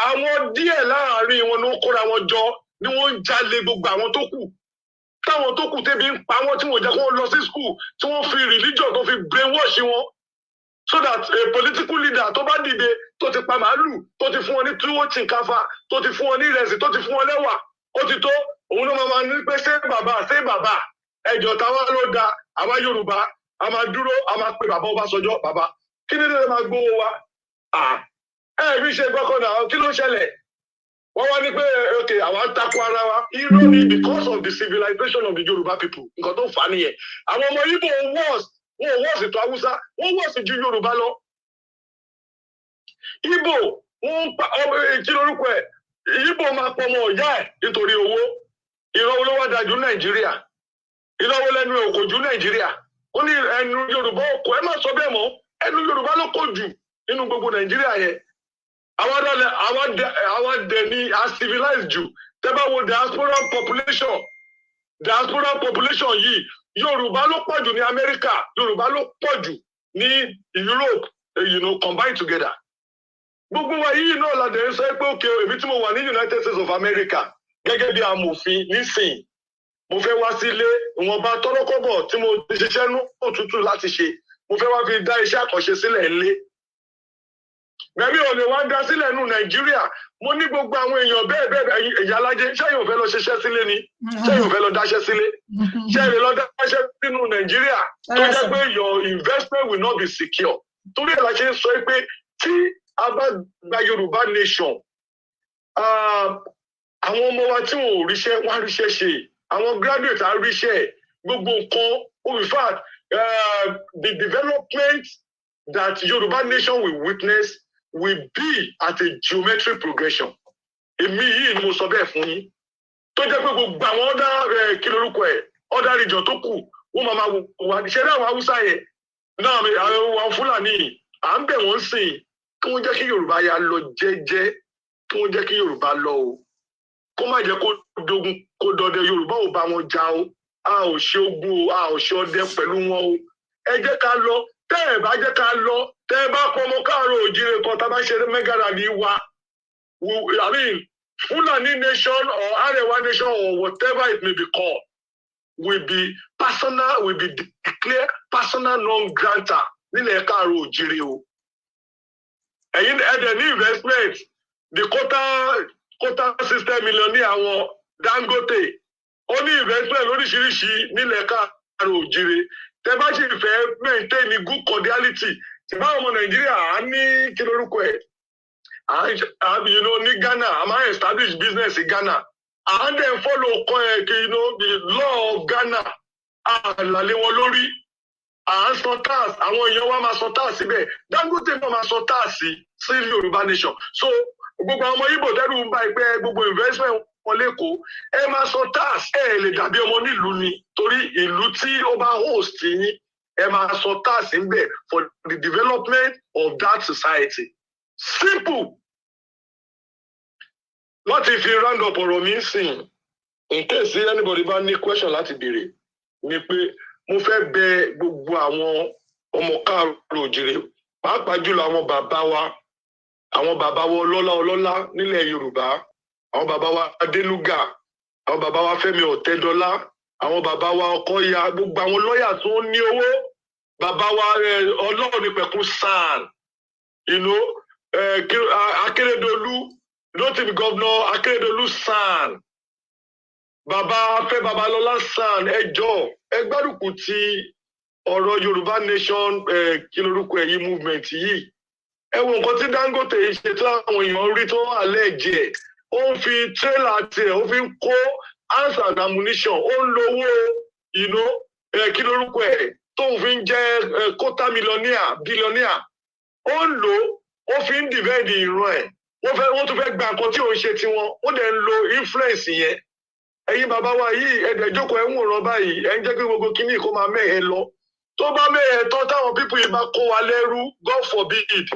Àwọn díẹ̀ láàárín wọn ló kóra wọn jọ ni wọ́n ń jalè. Gbogbo àwọn tó kù, táwọn tó kù tẹ́bi ń pa wọ́n, tí wọ́n jẹ́ kó lọ sí school, tí wọ́n fi religion tó fi brainwash wọn, so that a political leader tó bá dìde, tó ti pa màálù, tó ti fún wọn ní túwó tìǹkàfà, tó ti fún wọn ní ìrẹsì, tó ti fún wọn lẹ́wà, ó ti tó. Òun ló máa ní pé ṣé bàbá, ṣé bàbá ẹjọ́ táwa ló da. Àwa Yorùbá, a máa dúró, a máa pe bàbá Ọbásanjọ́. Bàbá, kí ni lè máa gbówó wa? Ẹ fi ṣe gbọ́kànnà, kí ló ṣẹlẹ̀? Wọ́n wá ní pé ok, àwa ń takò ara wa. Irọ́ ni. Because of the civilization of the Yorùbá people, nǹkan tó fà á nìyẹn. Àwọn ọmọ Ìgbò worse, wọn ò worse tó Haúsá, wọ́n worse ju Yorùbá lọ. Ìgbò, wọ́n ń pa ọmọ, kí lórúkọ ẹ̀, Ìgbò máa pọ̀ ọmọ ìyá ẹ̀ nítorí owó. Ìrọ̀wọ́ ló wá dájú Nàìjíríà? Ìrọ̀wọ́ lẹ́nu ẹ̀ kò ju Nàìjíríà? Ó ní ẹnu Yorùbá ọkọ̀, ẹ má sọ bẹ́ẹ̀ mọ́. Ẹnu Yorùbá ló kò jù nínú gbogbo Nàìjíríà yẹn. Àwa dẹ̀ ni a civilized jù. Tẹ́ bá wo diaspora population yìí, Yorùbá ló pọ̀ jù ní Amẹ́ríkà, Yorùbá ló pọ̀ jù ní Europe, combined together. Gbogbo wa yìí náà la dẹ̀ ń sọ pé òkè. Èmi tí mo wà ní United States of America gẹ́gẹ́ bí amòfin nísìnyí, mo fẹ́ wá sílé. Ìwọ̀nba tọ́rọ́kọ́bọ̀ tí mo ti ṣiṣẹ́ ní òtútù láti ṣe, mo fẹ́ wá fi dá iṣẹ́ àkànṣe sílẹ̀ ńlé. Bẹ́ẹ̀ni, ò lè wá dá sílẹ̀ nù Nàìjíríà. Mo ní gbogbo àwọn èèyàn bẹ́ẹ̀ bẹ́ẹ̀. Ẹ̀yà alájẹ, ṣẹ́yìn ò fẹ́ lọ ṣiṣẹ́ sílé ni? Ṣẹ́yìn ò fẹ́ lọ dáṣẹ́ sílé? Ṣẹ́yìn lè lọ dáṣẹ́ sínú Nàìjíríà tó jẹ́ pé your investment will not be secure? Torí ẹ̀ la ṣe ń sọ pé tí a bá gba Yorùbá nation, àwọn ọmọ wa tí wọn ò ríṣẹ́, wọn á ríṣẹ́ ṣe. Àwọn graduate á ríṣẹ́. Gbogbo nǹkan, in fact, the development that Yorùbá nation will witness will be at a geometric progression. Èmi yìí ni mo sọ bẹ́ẹ̀ fún yín, tó jẹ́ pé gbogbo àwọn other, kí lorúkọ ẹ̀, other region tó kù, wọ́n máa máa wà ṣe ní àwọn Haúsá yẹn náà, àwọn Fúlàní, à ń bẹ̀ wọ́n sìn kí wọ́n jẹ́ kí Yorùbá ya lọ jẹ́jẹ́, kí wọ́n jẹ́ kí Yorùbá lọ o, kó má jẹ́ kó dogun kó dọdẹ. Yorùbá ò bá wọn jà o, a ò ṣe ogun o, a ò ṣe ọdẹ pẹ̀lú wọn o. Ẹ jẹ́ ká lọ. Tẹ́ ẹ bá jẹ́ ká lọ, tẹ́ ẹ bá pọ̀ ọmọ káàárọ̀ òjìrè kan, tá a bá ṣe mega rally wa, I mean, Fulani nation or Arewa nation or whatever it may be called will be personal, will be declared personal non grata nílẹ̀ káàárọ̀ òjìrè o. Ẹ̀yin ẹ̀dẹ̀ ní investment, the quota system million ní àwọn Dangote, ó ní investment lóríṣiríṣi nílẹ̀ káàárọ̀ òjìrè. Tẹ́ bá sì fẹ́ maintain good cordiality, tí báwọn ọmọ Nàìjíríà á ní, kí lórúkọ ẹ̀, à ń ní Ghana, a máa establish business in Ghana, à ń dẹ̀ follow kọ́ ẹ̀ kí the law of Ghana, à lálé wọn lórí, à ń san tax. Àwọn èèyàn wa máa san tax síbẹ̀. Dangote náà máa san tax sí Yorùbá nation. So gbogbo àwọn ọmọ Ìgbò tẹ́rù ń bá ìpẹ́, gbogbo investment wọn lẹ́kọ̀ọ́, ẹ máa san tax. Ẹ lè dàbí ọmọ nílùú ni, torí ìlú tí ó bá host yín, ẹ máa san tax ńbẹ̀ for the development of that society. Simple. Láti fi round up ọ̀rọ̀ mi sìn, in case anybody bá ní question láti béèrè, ni pé mo fẹ́ bẹ̀ gbogbo àwọn ọmọ káàárọ̀ òjìrè, pàápàá jùlọ àwọn bàbá wa, àwọn bàbá wa ọlọ́lá ọlọ́lá nílẹ̀ Yorùbá, àwọn bàbá wa Adélúgà, àwọn bàbá wa Fẹ́mi Ọ̀tẹ́dọ́lá, àwọn bàbá wa Ọkọ̀yà, gbogbo àwọn lọ́ọ̀yà tó ní owó, bàbá wa Ọlọ́runnípẹ̀kun SAN, Akérédolú, Rotimi, Governor Akérédolú SAN, bàbá Afẹ́ Babalọ́lá SAN, ẹ jọ̀ọ́, ẹ gbárùkù ti Ọ̀rọ̀ Yorùbá nation, kí lorúkọ ẹ̀ yìí, movement yìí, ẹ wo nǹkan tí Dangote yìí ṣe tí àwọn èèyàn rí tó wà lẹ́ẹ̀jẹ̀. Ó ń fi tírélà tiẹ̀, ó fi ń kó arms and ammunition, ó ń lo owó kí lorúkọ ẹ̀, tóun fi ń jẹ́ quarter millionaire, billionaire. Ó ń lò ó, ó fi ń defend ìran ẹ̀. Wọ́n fẹ́, wọ́n tún fẹ́ gba nǹkan tí òun ṣe tiwọn, wọ́n dẹ̀ ń lo influence yẹn. Ẹ̀yin bàbá wa yìí, ẹ̀dẹ̀ jókòó, ẹ̀ ń wòran báyìí, ẹ̀ ń jẹ́ kí gbogbo kíní kó máa mẹ́hẹ lọ. Tó bá mẹ́hẹ tán, táwọn people yìí bá kó wa lẹ́rú, God forbid,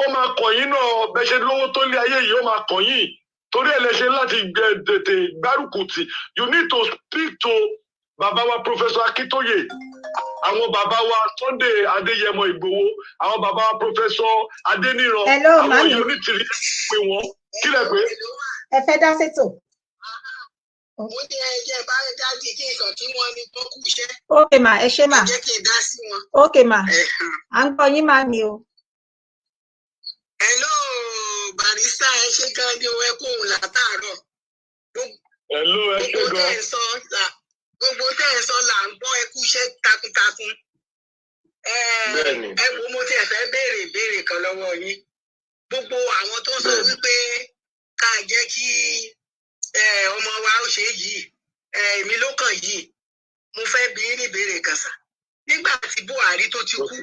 ó máa kàn yín náà. Bẹ́ẹ̀ ṣe lówó tó lé ayé yìí, ó máa kàn yín. Torí ẹ̀ lẹ ṣe láti tètè gbárùkù tì. You need to speak to bàbá wa Professor Akintoye, àwọn bàbá wa Sunday Adéyẹmọ Ìgbòho, àwọn bàbá wa Professor Adéníran. Hello, àwọn màmí. yìí onítìrí pé wọ́n kílẹ̀ pé. Ẹ fẹ́ dá sétò? Mo ní ẹ jẹ́ bá daddy kí nǹkan tí wọ́n ní kó kú iṣẹ́. Ok mà, ẹ ṣé mà. Ẹ jẹ́ kí n dá sí wọn. Ok mà, à ń gbọ́ yín mà ní o. Hello, barrister, ẹ ṣe gan ni o, ẹ kó òun látàárọ̀. Hello, ẹ ṣé Gbogbo gan. tẹ́ ẹ sọ là gbogbo tẹ́ ẹ sọ là ń gbọ́, ẹ kú iṣẹ́ takuntakun. Bẹ́ẹ̀ni. Ẹ wo, mo tiẹ̀ fẹ́ béèrè ìbéèrè kan lọ́wọ́ yín. Gbogbo àwọn tó ń sọ wípé ká jẹ́ kí ọmọ wa ó ṣe yìí, èmi ló kàn yìí, mo fẹ́ bi yín ní ìbéèrè kan sà. Nígbà tí Buhari tó ti kú,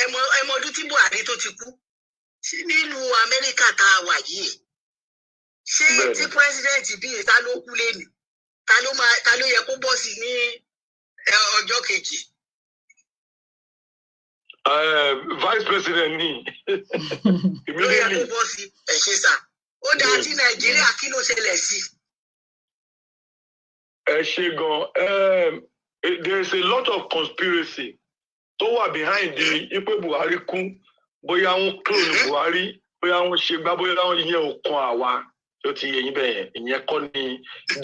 ẹ mọ ọdún tí Buhari tó ti kú, ṣé nílùú Amẹ́ríkà tá a wà yìí, ṣé tí president bíi ta ló kú lẹ́nu, ta ló yẹ kó bọ́ sí ní ọjọ́ kejì? Vice president ni. Ló yẹ kó Immediately. bọ́ sí. Ẹ ṣe sà. Ó dáa, tí Nàìjíríà, kí ló ṣẹlẹ̀ sí? Ẹ ṣe gan. There is a lot of conspiracy tó wà behind the ipe Buhari kú, bóyá wọ́n clone Buhari, bóyá wọ́n ṣe gbá, bóyá wọ́n yẹn ò kan àwa tó ti yẹ yín bẹ́ẹ̀ yẹn. Ìyẹn kọ́ ni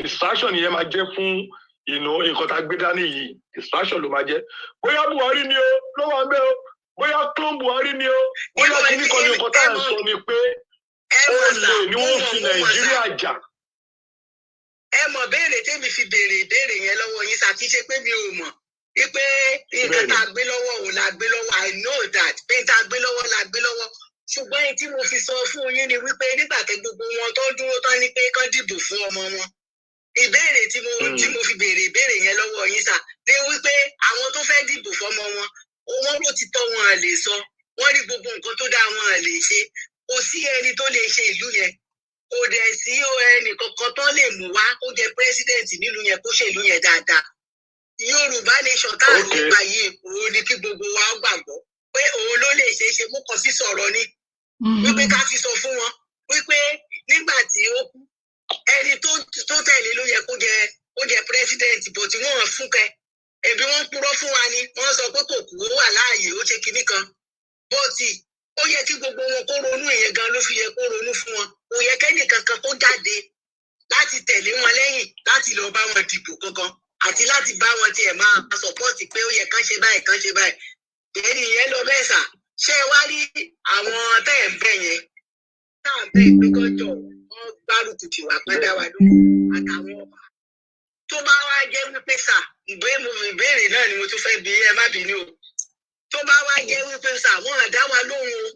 distraction yẹn máa jẹ́ fún nǹkan tá a gbé dání yìí. Distraction ló máa jẹ́. Bóyá Buhari ni o ló wà ń bẹ́ o, bóyá clone Buhari ni o, bóyá kíní kan ní, nǹkan tá à ń sọ ni pé Ẹ ó mọ̀ sà, lè ní mo wọ́n mọ̀ fi mo mọ̀ sà. Nàìjíríà jà. Ẹ mọ̀, béèrè tèmi fi béèrè ìbéèrè yẹn lọ́wọ́ yín sà, kì í ṣe pé mi ò mọ̀ wípé nǹkan tá a gbé lọ́wọ́ òun la gbé lọ́wọ́. I know that pé tá a gbé lọ́wọ́ la gbé lọ́wọ́, ṣùgbọ́n èyí tí mo fi sọ fún yín ni wípé nígbà tí gbogbo wọn tó dúró tán ní pé kán dìbò fún ọmọ wọn, ìbéèrè tí mo tí mo fi béèrè ìbéèrè yẹn lọ́wọ́ yín sà ni wípé àwọn tó fẹ́ dìbò fọmọ wọn, wọn ló ti tọ́ wọn à lè sọ, wọ́n rí gbogbo nǹkan tó dáa wọn à lè ṣe. Kò sí ẹni tó lè ṣe ìlú yẹn, kò dẹ̀ sí ẹnì kankan tó lè mú wá kó jẹ president nílùú yẹn kó ṣe ìlú yẹn dáadáa. Yorùbá nation tá à ń lépa yìí, òun ni kí gbogbo wa gbàgbọ́ pé òun ló lè ṣe é ṣe. Mú kàn sí sọ̀rọ̀ ni wípé ká fi sọ fún wọn wípé nígbà tí ó kú, ẹni tó tẹ̀lé ló yẹ kó jẹ president, but wọ́n fún kẹ ẹbí wọ́n purọ́ fún wa ni. Wọ́n sọ pé kò kú, ó wà láàyè, ó ṣe kinní kan, but ó yẹ kí gbogbo wọn kó ronú ìyẹn gan ló fi yẹ kó ronú fún wọn. Kò yẹ kẹ́nì kankan kó jáde láti tẹ̀lé wọn lẹ́yìn láti lọ bá wọn dìbò kankan àti láti bá wọn tiẹ̀ máa support pé ó yẹ kán ṣe báyìí, kán ṣe báyìí. Ẹni yẹn lọ bẹ́ẹ̀ sà. Ṣé ẹ wá rí àwọn tẹ́ ẹ̀ ń bẹ̀ yẹn tá à ń bẹ̀ pé kọ́jọ́ wọn gbárùkù tì wá pẹ́ dá wa lóhùn àtàwọn ọba tó bá wá jẹ́ wípé sà, ìbéèrè náà ni mo tún fẹ́ bi, ẹ má bínú o. Tó bá wá jẹ́ wípé sà, wọ́n á dá wa lóhùn o,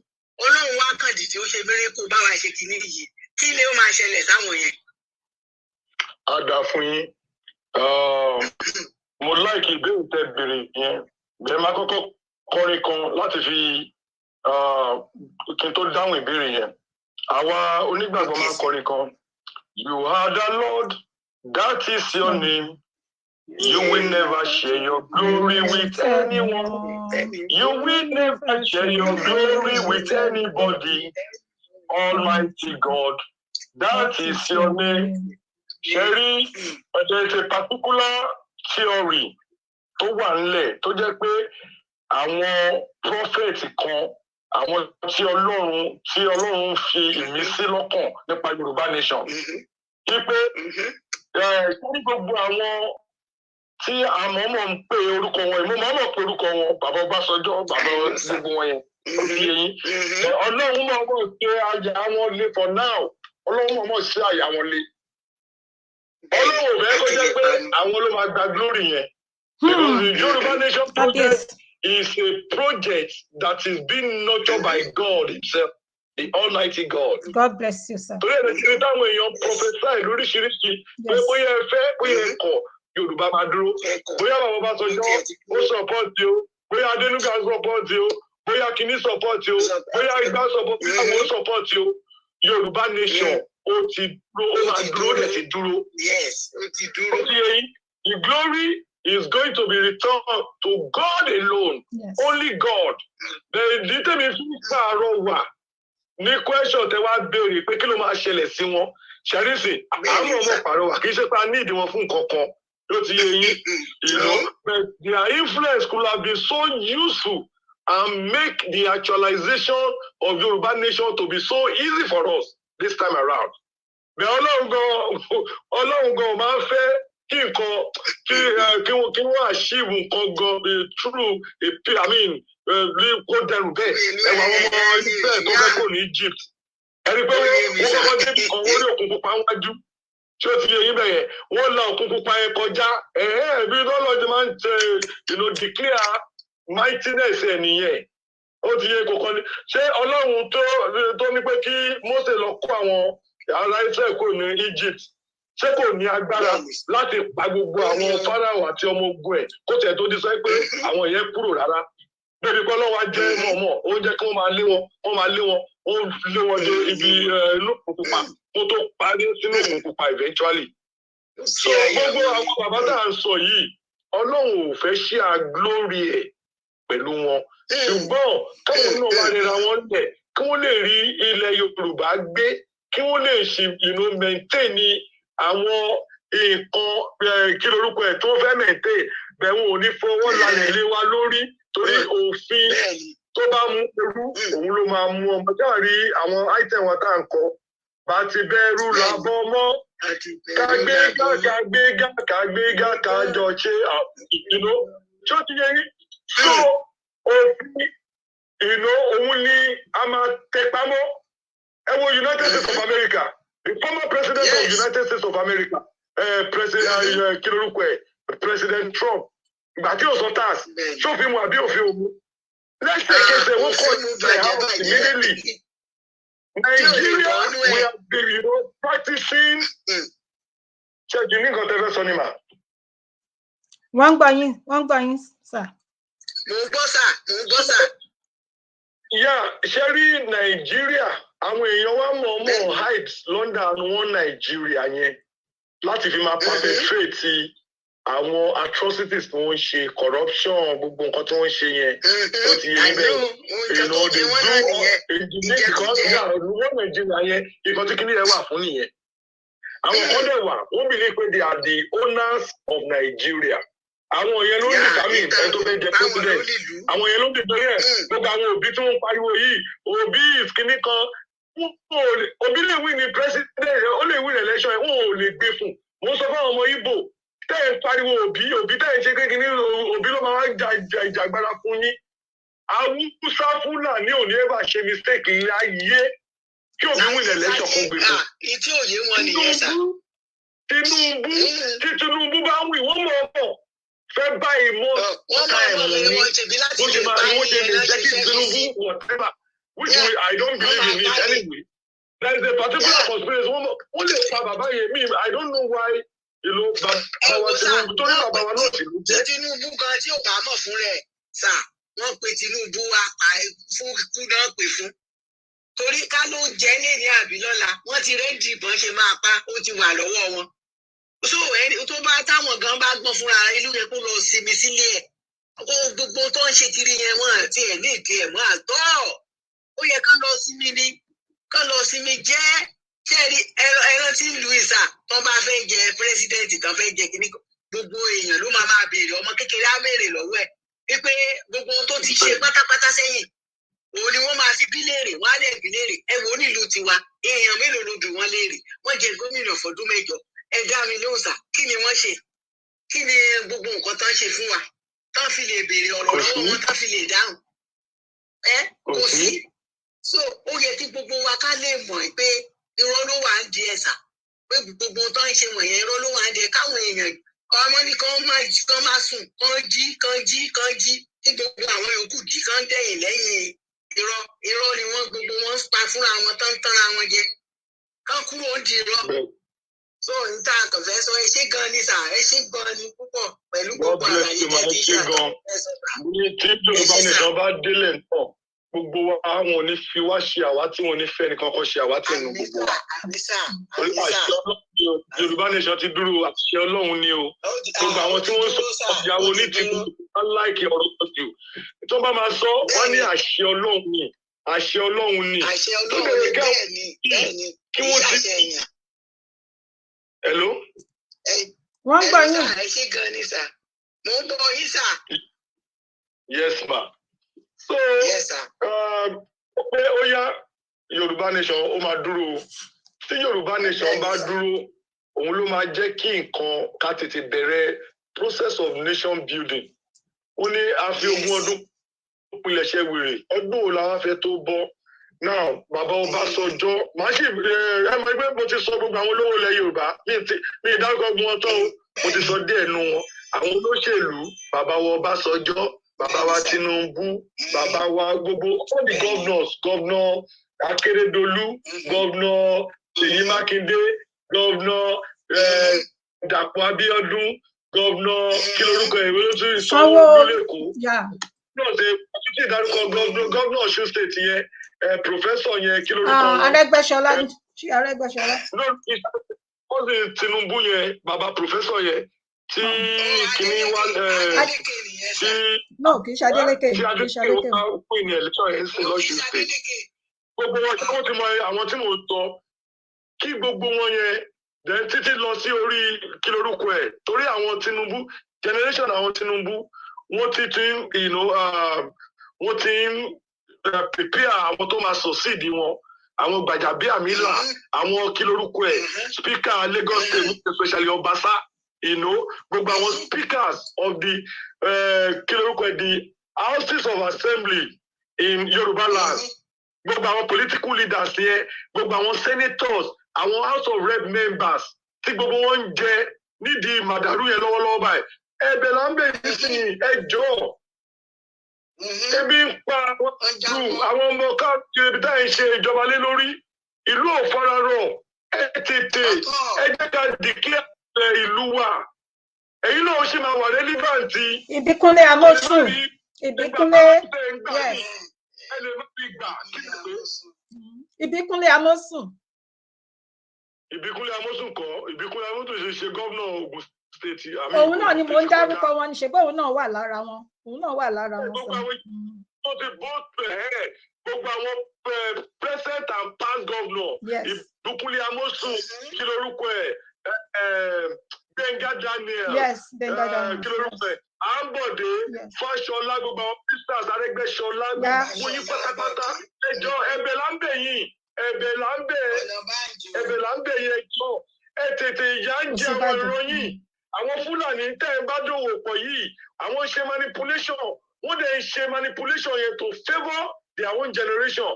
Ọlọ́run wá kàn dìde, ó ṣe mérekù bá wa ṣe kìíní yìí, kí lè ó máa ṣẹlẹ̀ sáwọn yẹn? Á dáa fún yín. Mo like ìbéèrè tẹ́ béèrè yẹn. Bẹ́ẹ̀ máa kọ́kọ́ kọrin kan láti fi kí n tó dáhùn ìbéèrè yẹn. Àwa onígbàgbọ́ máa ń kọrin kan: "You are the Lord, that is your name. You will never share your glory with anyone. You will never share your glory with anybody. Almighty God, that is your name." Ṣe rí, there is a particular theory tó wà nílẹ̀ tó jẹ́ pé àwọn prophet kan, àwọn tí Ọlọ́run fi ìmísí lọ́kàn nípa Yorùbá nation, wípé ẹ ní gbogbo àwọn tí àmọ́mọ́ ń pè orúkọ wọn, ìmọ̀ mọ́mọ́ pé orúkọ wọn, bàbá Ọbásanjọ́, bàbá gbogbo wọn yẹn, ó fi yé yín. Ọlọ́run mọ̀ mọ̀ ṣe àyà wọn lé for now. Ọlọ́run mọ̀ mọ̀ ṣe àyà wọn lé. Ọlọ́run ò fẹ́ kó jẹ́ pé àwọn ló máa gba glory yẹn. Because the Yoruba Nation project Kábíyèsí. Is a project that is being nurtured by God himself, the Almighty God. God bless you, sir. Torí ẹ̀ ní táwọn èèyàn prophesy lóríṣiríṣi pé Yes. bóyá ẹ fẹ́, bóyá ẹ kọ̀, Yorùbá máa dúró. Bóyá bàbá Ọbásanjọ́ ó support o, bóyá Adénúgà support o, bóyá Kínní support o, bóyá Igbá support, bóyá àwọn support o. Yorùbá Nation ó ti dúró, ó máa dúró, ó dẹ̀ ti dúró. Yes, ó ti dúró. Ó ti yé yín. The glory is going to be returned to God alone. Only God. Ìdí tèmi fi ń pààrọ̀ wà ní question tẹ wá béèrè pé kí ló máa ṣẹlẹ̀ sí wọn. Ṣẹ́rísì, àwọn ọmọ pàrọwà kì í ṣe pé a ní ìdí wọn fún nǹkan kan. Ló ti yé yín. But their influence could have been so useful and make the actualization of Yoruba nation to be so easy for us this time around. Bẹ́ẹ̀ Ọlọ́run gan máa ń fẹ́ kí nǹkan kí wọ́n achieve nǹkan gan through a I mean kó dẹrù bẹ́ẹ̀. Ẹ wà àwọn ọmọ Israel tó fẹ́ kó ní Egypt. Ẹni pé wọ́n kọ́kọ́ débi kan, wọ́n rí òkun pupa wájú. Ṣé ó ti yé yín bẹ́yẹn? Wọ́n la òkun pupa yẹn kọjá. Ẹ̀hẹ́ bí lọ́lọ́ ti máa ń tẹ declare mightiness ẹ̀ nìyẹn. Ó ti yé kókó ni. Ṣé Ọlọ́run tó ní pé kí Mósè lọ kó àwọn ará Israel kúrò ní Egypt, ṣé kò ní agbára láti pa gbogbo àwọn Fáráò àti ọmọ ogun ẹ̀ kó tiẹ̀ tó di sọ pé àwọn yẹn kúrò rárá? Débi pé Ọlọ́run á jẹ́ mọ̀ọ́mọ̀, ó jẹ́ kí wọ́n máa lé wọn, wọ́n máa lé wọn, ó lé wọn dé ibi inú òkun pupa kó tó parí sínú òkun pupa eventually. So gbogbo àwọn bàbá tá à ń sọ yìí, Ọlọ́run ò fẹ́ ṣe à glory ẹ̀ pẹ̀lú wọn, ṣùgbọ́n káwọn náà wá rẹra wọn lẹ̀ kí wọ́n lè rí ilẹ̀ Yorùbá gbé, kí wọ́n lè ṣe maintain ní àwọn nǹkan, kí lorúkọ ẹ̀, tó fẹ́ maintain bẹ́ẹ̀, wọn ò ní fọwọ́ lálẹ́ lé wa lórí, torí òfin tó bá mú ẹrú òun ló máa mú ọmọ. Tá a rí àwọn item wa tá à ń kọ bá ti bẹ̀rù làbọ̀ mọ́, kàgbéga, kàgbéga, kàgbéga, kájọ ṣe ìlú. Ṣó ti yẹ yín? So òfin òun ni a máa tẹpá mọ́. Ẹ wo United States of America, the former president of United States of America, president, kí lorúkọ ẹ̀, President Trump, ìgbà tí ò sọ tax, ṣófin mu àbí òfin òmu? Lẹ́sẹ̀kẹsẹ̀ wọ́n kọ́ the house immediately. Nigeria, we have been practicing. Ṣé ní nǹkan tẹ́ fẹ́ sọ ni mà? Wọ́n ń gbọ́ yín, wọ́n ń gbọ́ yín, sir. Mò ń gbọ́ sà, mò ń gbọ́ sà. Yeah, ṣe rí Nàìjíríà, àwọn èèyàn wa mọ̀ọ́mọ̀ hide London wọn Nàìjíríà yẹn láti fi máa perpetrate àwọn atrocities tí wọ́n ń ṣe, corruption, gbogbo nǹkan tí wọ́n ń ṣe yẹn. Ó ti yé bẹ́ẹ̀, they do all because yeah, wọ́n Nàìjíríà yẹn, nǹkan tí kíní yẹn wà fún nìyẹn. Àwọn kan dẹ̀ wà, wọ́n believe pé they are the owners of Nigeria. Àwọn yẹn ló ń determine ẹni tó fẹ́ jẹ president. Àwọn yẹn ló ń determine gbogbo àwọn òbí tí wọ́n ń pariwo yìí. Òbí ìkíní kan, Òbí lè win ní president, ó lè win election, wọn ò lè gbé fún. Mo sọ fún àwọn ọmọ Ìgbò tẹ́ ẹ̀ ń pariwo Òbí, Òbí, tẹ́ ẹ̀ ń ṣe kékeré, Òbí ló máa ń jà ìjàgbára fún yín. Haúsá Fúlàní ò ní ẹ bá ṣe mistake láyé kí Òbí win election kó gbé fún. Ìtí òye wọn nìyẹn sà. Tinubu, tí Tinubu bá win, wọ́n mọ̀ ọ́ fẹ́ báyìí mọ́. Wọ́n máa mọ̀ pé wọ́n ṣe bí láti bó ṣe lè máa bá wọ́n ṣe yẹn lè náà jẹ́ ṣe kí fẹ́ fi sí. Tinubu whatever, which we, I don't believe in it anyway. There is a particular conspiracy. Wọ́n lè pa bàbá yẹn mi. I don't know why bàbá wa Tinubu, torí bàbá wa náà sì ló Tí jẹ́. Tinubu gan tí ò bá mọ̀ fún rẹ̀ sà, wọ́n pe Tinubu wá pa fún ikú náà pè fún. Torí ká ló ń jẹ́ lẹ́ni àbí lọ́la, wọ́n ti ready bọ́n ṣe máa pa, ó ti wà lọ́wọ́ wọn. So ẹni tó bá táwọn gan bá gbọ́n fúnra inú yẹn, kó lọ sinmi sílé ẹ̀. Kó gbogbo tó ń ṣe kiri yẹn, wọ́n àti ẹ̀ ní ìdí ẹ̀ mọ́ àtọ́. Ó yẹ kán lọ sinmi ni, kán lọ sinmi jẹ́. Ṣẹ́ẹ̀rí ẹran tí ìlú ìsà tó bá fẹ́ jẹ president, tó fẹ́ jẹ kíní, gbogbo èèyàn ló máa máa béèrè, ọmọ kékeré á béèrè lọ́wọ́ ẹ̀ wípé gbogbo ohun tó ti ṣe pátápátá sẹ́yìn, òun ni wọ́n máa fi bí léèrè, wọ́n á lè bí léèrè. Ẹ wo nílùú tiwa, èèyàn mélòó ló bí wọ́n léèrè? Wọ́n jẹ gómìnà fọdún 8. Ẹ dá mi lóhùn sà, kí ni wọ́n ṣe? Kí ni gbogbo nǹkan tán ṣe fún wa tán fi lè béèrè ọ̀rọ̀ lọ́wọ́ wọn, tán fi lè dáhùn ẹ? Kò sí. So ó yẹ kí gbogbo wa ká lè mọ̀ pé irọ́ ló wà ń di ẹ̀sà, pé gbogbo tó ń ṣe wọ̀nyẹn, irọ́ ló wà ń di ẹ̀, káwọn èèyàn Ọmọ ní kán má kán má sùn, kán jí, kán jí, kán jí, kí gbogbo àwọn yòókù jí, kán dẹ̀yìn lẹ́yìn. Irọ́, irọ́ ni wọ́n gbogbo wọn ń pa fúnra wọn tán, tánra wọn jẹ. Kán kúrò ń di irọ́. So n ta kàn fẹ́ sọ, ẹ ṣé gan ni sà, ẹ ṣé gan ni púpọ̀ pẹ̀lú God gbogbo bless àlàyé you ma. tẹ́ Ẹ ti ṣé ṣe. gan. Ní tí Yorùbá nìkan bá délẹ̀ náà, gbogbo wa, àwọn ò ní fi wá ṣe àwátì, wọn ò ní fẹ́ nìkan kan ṣe àwátì nínú gbogbo wa. Àmín sà. Torí Àmín sà. àṣẹ Ọlọ́run ni o. Yorùbá nation ti dúró, àṣẹ Ọlọ́run ni o. Gbogbo àwọn tí wọ́n sọ ìyàwó ní ti bá láìkì ọ̀rọ̀ jù tó bá máa sọ, wọ́n ní àṣẹ Ọlọ́run ni, àṣẹ Ọlọ́run ni. Àṣẹ Tó Ọlọ́run bẹ̀rẹ̀ ni. ká Bẹ́ẹ̀ ni, bẹ́ẹ̀ ni. kí Kì í wọ́n ti ṣàṣẹ èèyàn. Hello? Wọ́n ń gbọ́ Hello yín. sà, ẹ ṣé gan ni sà, mo ń gbọ́ yín sà. Yes ma. So Yes sà. pé ó yá, Yorùbá nation ó máa dúró o. Tí Yorùbá nation bá dúró, òun ló máa jẹ́ kí nǹkan ká tètè bẹ̀rẹ̀ process of nation building. Ó ní a fi ogún ọdún pilẹ̀ṣẹ̀ wèrè, ọdún wo la wá fẹ́ tó bọ́ now? Bàbá Ọbásanjọ́, màá sì ẹ mọ̀ pé mo ti sọ gbogbo àwọn olówó ilẹ̀ Yorùbá, mi ì dárúkọ gbogbo wọn tán o, mo ti sọ díẹ̀ nu wọn. Àwọn olóṣèlú, bàbá wa Ọbásanjọ́, bàbá wa Tinubu, bàbá wa gbogbo, all the governors, Governor Akérédolú, Governor Ṣèyí Mákindé, Governor Dàpọ̀ Abíọ́dún, Governor kí lorúkọ ìwé ló tún Sanwó- Sanwó-Olú l'Ékòó yà náà ṣe títí ìdárúkọ governor Ọ̀ṣun State yẹn, professor yẹn, kí lorúkọ wọn? Arẹ́gbẹ́ṣọlá, ṣé Arẹ́gbẹ́ṣọlá? No, ó sì Tinubu yẹn, bàbá professor yẹn tí kìíní wá Adeleke nìyẹn tí sà. No, kì í ṣe Adeleke. Tí Kì í ṣe Adeleke Adeleke. wá pín ní election yẹn sí lọ́ṣun State. Gbogbo wọn tí wọ́n ti mọ àwọn tí mò ń sọ, kí gbogbo wọn yẹn then títí lọ sí orí kí lorúkọ ẹ̀, torí àwọn Tinubu generation, àwọn Tinubu, wọ́n ti ń wọ́n ti ń prepare àwọn tó máa succeed wọn, àwọn Gbàjàbíàmílà, àwọn kí lorúkọ ẹ̀, speaker Lagos State, especially Obasa, gbogbo àwọn speakers of the kí lorúkọ ẹ̀, the houses of assembly in Yorùbá land, gbogbo àwọn political leaders yẹn, gbogbo àwọn senators, àwọn House of Rep members tí gbogbo wọn ń jẹ nídìí màdàrú yẹn lọ́wọ́lọ́wọ́ báyìí, ẹ̀bẹ̀ là ń bẹ̀ yìí sí, ẹ jọ̀ọ́, ebi ń pa àwọn ọmọ káàkiri ibi táyà ń ṣe ìjọba lé lórí, ìlú ò fararọ. Ẹ tètè ẹ jẹ́ ká dìkẹ́ ìlú wa, èyí náà ṣì máa wà relevant. Ìbíkúnlé Amósùn, Ìbíkúnlé, yes. Ẹ lè má fi gbà kí lè pé. Ìbíkúnlé Amósùn. Ìbíkúnlé Amósùn kọ́, Ìbíkúnlé Amósùn ṣe gómìnà Ògùn State. Òun náà ni mò ń dárúkọ wọn ní, ṣe pé òun náà wà lára wọn, òun náà wà lára wọn. Gbogbo sọ. àwọn tó ti bó ẹ̀, gbogbo àwọn present and past governor, Ìbíkúnlé Amósùn, kí lorúkọ ẹ̀, Gbẹ̀ngà Daniel, Yes, Gbẹ̀ngà Daniel. Kí lorúkọ ẹ̀, Àǹbọ̀dé Fáṣọlá, gbogbo àwọn ministers, Arẹ́gbẹ́ṣọlá, gbogbo yín pátápátá, ẹ jọ̀ọ́, ẹ̀bẹ̀ là ń bẹ̀ yín, ẹ̀bẹ̀ là ń bẹ̀, ẹ̀bẹ̀ là ń bẹ̀ yín, ẹ jọ̀ọ́, ẹ tètè. Ìyà ń jẹ àwọn Ọ̀ṣínbàjò. ìran yìí. Àwọn Fúlàní tẹ́ ẹ bá dòwò pọ̀ yìí, àwọn ṣe manipulation, wọ́n dẹ̀ ń ṣe manipulation yẹn to favour their own generation.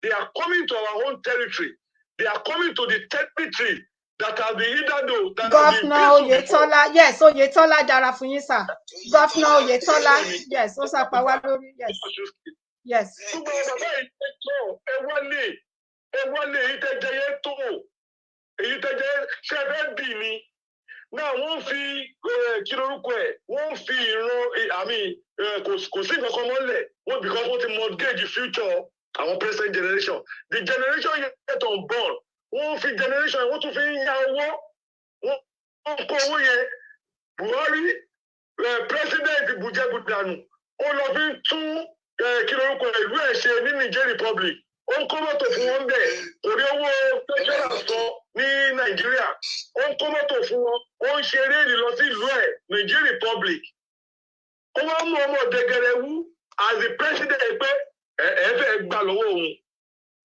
They are coming to our own territory, they are coming to the territory that have been hitherto that have been Governor peaceful before. Oyetola, yes, Oyetola dára fún yín sà. Governor Oyetola, yes, ó sàpá wá lórí, yes. Gbogbo àwọn bàbá yìí, ẹ jọ̀ọ́, ẹ wálé, ẹ wálé. Èyí tẹ́ jẹ yẹn tó, èyí tẹ́ jẹ ṣe fẹ́ bì ní náà. Wọ́n fi kí lorúkọ ẹ̀, wọ́n fi ìran àmì kò sí nǹkan kan mọ́lẹ̀ wọ́n, because wọ́n ti mortgage future àwọn present generation, the generation yet unborn. Wọ́n fi generation, wọ́n tún fi ń ya owó, wọ́n kó owó yẹn. Buhari, president bùjẹ́bùdànù, ó lọ fi ń tún kí lorúkọ ìlú ẹ̀ ṣe ní Niger Republic, ó ń kó mọ́tò fún wọn bẹ́ẹ̀. Kò rí owó federal sọ ní Nàìjíríà, ó ń kó mọ́tò fún wọn, ó ń ṣe eré lọ sí ìlú ẹ̀, Niger Republic. Ó wá mú ọmọ dẹgẹrẹwú as the president pé ẹ fẹ́ gbà lọ́wọ́ òun,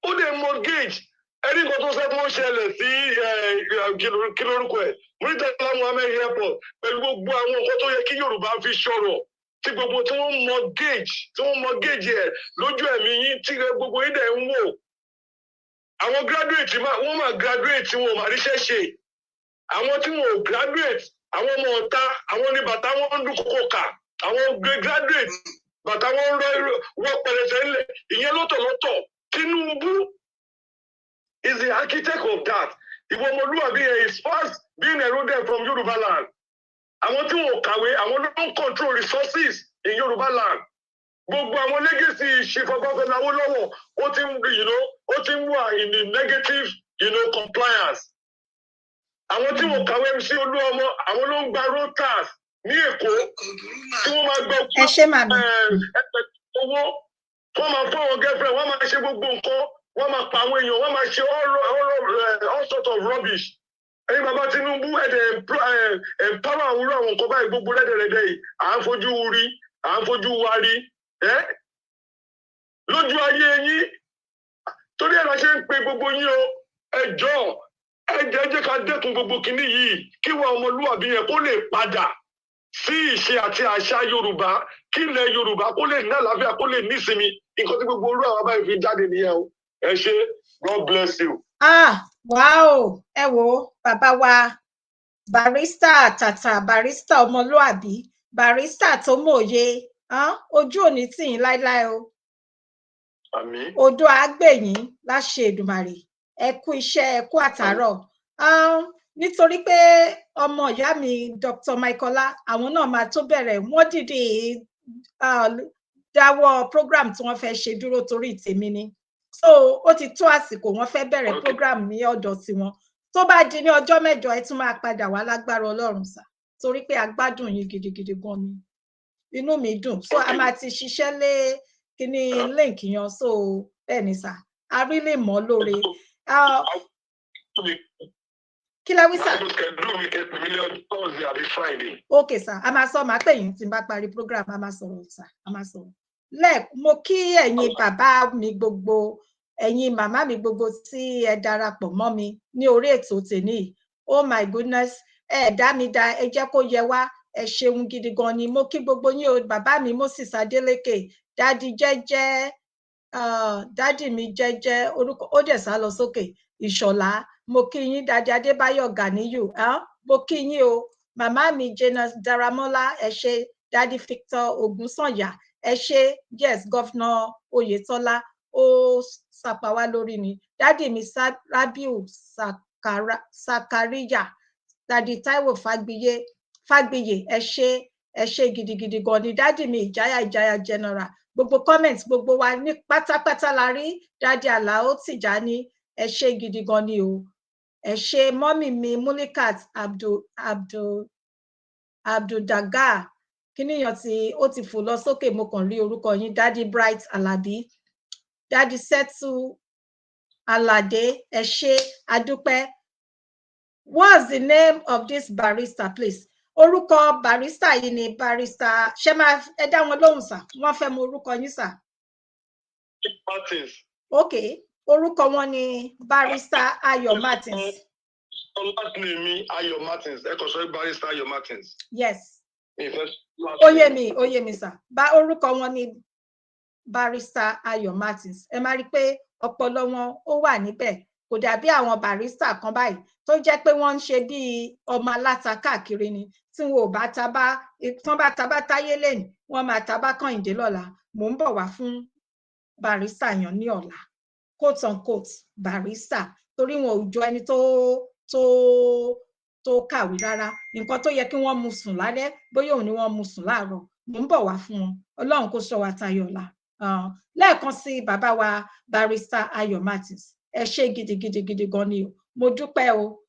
ó dẹ̀ mortgage ẹni. Nǹkan tó sẹ́ tó ń ṣẹlẹ̀ sí kí lorúkọ ẹ̀, Muritala Muhammed Airport, pẹ̀lú gbogbo àwọn nǹkan tó yẹ kí Yorùbá fi sọ̀rọ̀, tí gbogbo tí wọ́n mortgage, tí wọ́n mortgage ẹ̀ lójú ẹ̀mí yín, tí gbogbo yín dẹ̀ ń wò. Àwọn graduate wọ́n máa graduate, wọn ò máa ríṣẹ́ ṣe. Àwọn tí wọn ò graduate Àwọn ọmọ ọ̀tá, àwọn ní bàtà wọn ń dún kókó kà, àwọn graduate, bàtà wọn ń rọ wọ pẹrẹsẹ ńlẹ̀. Ìyẹn lọ́tọ̀lọ́tọ̀. Tinubu is the architect of that. Ìwọ ọmọlúwàbí yẹn is fast being eroded from Yorùbá land. Àwọn tí wọn ò kàwé, àwọn ló ń control resources in Yorùbá land. Gbogbo àwọn legacy Chief Ọbáfẹ́mi Awólọ́wọ̀, ó ti ń you know ó ti ń wà in the negative compliance. Àwọn tí wọn kàwé, MC Olúọmọ, àwọn ló ń gba road tax ní Èkó tí wọ́n máa gbọ́ Ẹ ṣé, màmí. owó, wọ́n máa fún àwọn girlfriend, wọ́n máa ṣe gbogbo nǹkan, wọ́n máa pa àwọn èèyàn, wọ́n máa ṣe all sort of rubbish. Ẹ̀yin bàbá Tinubu, ẹ̀dẹ̀ empower àwọn irú àwọn nǹkan báyìí. Gbogbo rẹ́dẹ̀rẹ́dẹ́ yìí, à ń fojú rí, à ń fojú wa rí ẹ́ lójú ayé yín. Torí ẹ̀ la ṣe ń pe gbogbo yín o. Ẹ jọ̀ọ́, ẹ jẹ́ ká dẹ́kun gbogbo kinní yìí, kí wọ́n ọmọlúwàbí yẹn kó lè padà sí ìṣe àti àṣà Yorùbá, kí ilẹ̀ Yorùbá kó lè ní àlàáfíà, kó lè nísinmi. Nǹkan tí gbogbo orú àwọn báyìí fi jáde nìyẹn o. Ẹ ṣé, God bless you. Ah, wow! Ẹ wo bàbá wa, barrister tàtà, barrister ọmọlúàbí, barrister tó mòye. Ah, ojú òní tì yín láéláé o. Àmín. Odò àgbẹ̀yìn láṣẹ Èdùmàrè. Ẹ kú iṣẹ́, ẹ kú àtàárọ̀. Nítorí pé ọmọ ìyá mi Dr. Michaela, àwọn náà máa tó bẹ̀rẹ̀. Wọ́n dìde dáwọ́ program tí wọ́n fẹ́ ṣe dúró torí tèmi ni. So ó ti tó àsìkò, wọ́n fẹ́ bẹ̀rẹ̀ program ní ọ̀dọ̀ tiwọn. Tó bá di ní ọjọ́ 8, ẹ tún máa padà wá lágbára Ọlọ́run sà, torí pé a gbádùn yín gidigidi gan ni. Inú mi dùn. So a máa ti ṣiṣẹ́ lé kíní link yan. So bẹ́ẹ̀ ni sà, a rí lè mọ́ lóore. Ah, kí la wí sà? Schedule mi, kẹ́ pè mí ní ọjọ́ Thursday àbí Friday. Ok sà, a máa sọ, máa pè yín tí n bá parí program. A máa sọ̀rọ̀ sà, a máa sọ̀rọ̀ lẹ́ẹ̀. Mo kí ẹ̀yin bàbá mi gbogbo, ẹ̀yin màmá mi gbogbo tí ẹ darapọ̀ mọ́ mi ní orí ètò tèmi yìí. Oh my goodness, ẹ dá mi dá, ẹ jẹ́ kó yẹ wá. Ẹ ṣeun gidi gan ni. Mo kí gbogbo yín o. Bàbá mi Moses Adeleke, daddy jẹ́jẹ́, daddy mi jẹ́jẹ́, orúkọ ó dẹ̀ sá lọ sókè, Ìṣọ̀lá, mo kí yín. Daddy Adébáyọ̀ Ganiyu, mo kí yín o. Màmá mi Jonas Daramola, ẹ ṣé. Daddy Victor Ogunsanya, ẹ ṣé. Yes, Governor Oyetola, ó sapa wá lórí ni. Daddy mi Rabiu Sakariya, Daddy Taiwo Fagbiye Fagbiye, ẹ ṣé, ẹ ṣé gidigidi gan ni. Daddy mi Ìjáyà, Ìjáyà General, gbogbo comment gbogbo wa ní pátápátá la rí. Daddy Alao Tìjání, ẹ ṣé gidi gan ni o, ẹ ṣé. Mummy mi Mulikat Abduldaga, kíníyàn tí ó ti fò lọ sókè, mo kàn rí orúkọ yín. Daddy Bright Alabi, Daddy Setu Alade, ẹ ṣé, adúpẹ́. What's the name of this barrister, please? Orúkọ barrister yìí ni barrister. Ṣé máa ẹ dá wọn lóhùn sà? Wọ́n fẹ́ mọ orúkọ yín sà. Martins. Ok, orúkọ wọn ni Barrister Ayọ̀ Martins. Last name mi Ayọ̀ Martins. Ẹ kàn sọ pé Barrister Ayọ̀ Martins. Yes. Mi ì fẹ́ Ó yé mi, ó yé mi sà. Bá orúkọ wọn ni Barrister Ayọ̀ Martins. Ẹ máa rí i pé ọpọlọ wọn ó wà níbẹ̀, kò dàbí àwọn barrister kan báyìí tó jẹ́ pé wọ́n ń ṣe bíi ọmọ aláta káàkiri ni. Tí wọn ò bá tabá, tí wọ́n bá tabá táyé lẹ́yìn, wọ́n máa tabá Kànhìndé lọ́la. Mò ń bọ̀ wá fún barrister yàn ní ọ̀la, quote on quote barrister, torí wọn ò jọ ẹni tó kàwé rárá. Nǹkan tó yẹ kí wọ́n mú sùn lálẹ́, bóyá òun ni wọ́n mú sùn láàárọ̀. Mò ń bọ̀ wá fún wọn. Ọlọ́run kó ṣọ́ wa tayọ ọ̀la. Lẹ́ẹ̀kan sí, bàbá wa Barrister Ayọ̀ Martins, ẹ ṣé gidigidi gidi gan ni o. Mo dúpẹ́ o.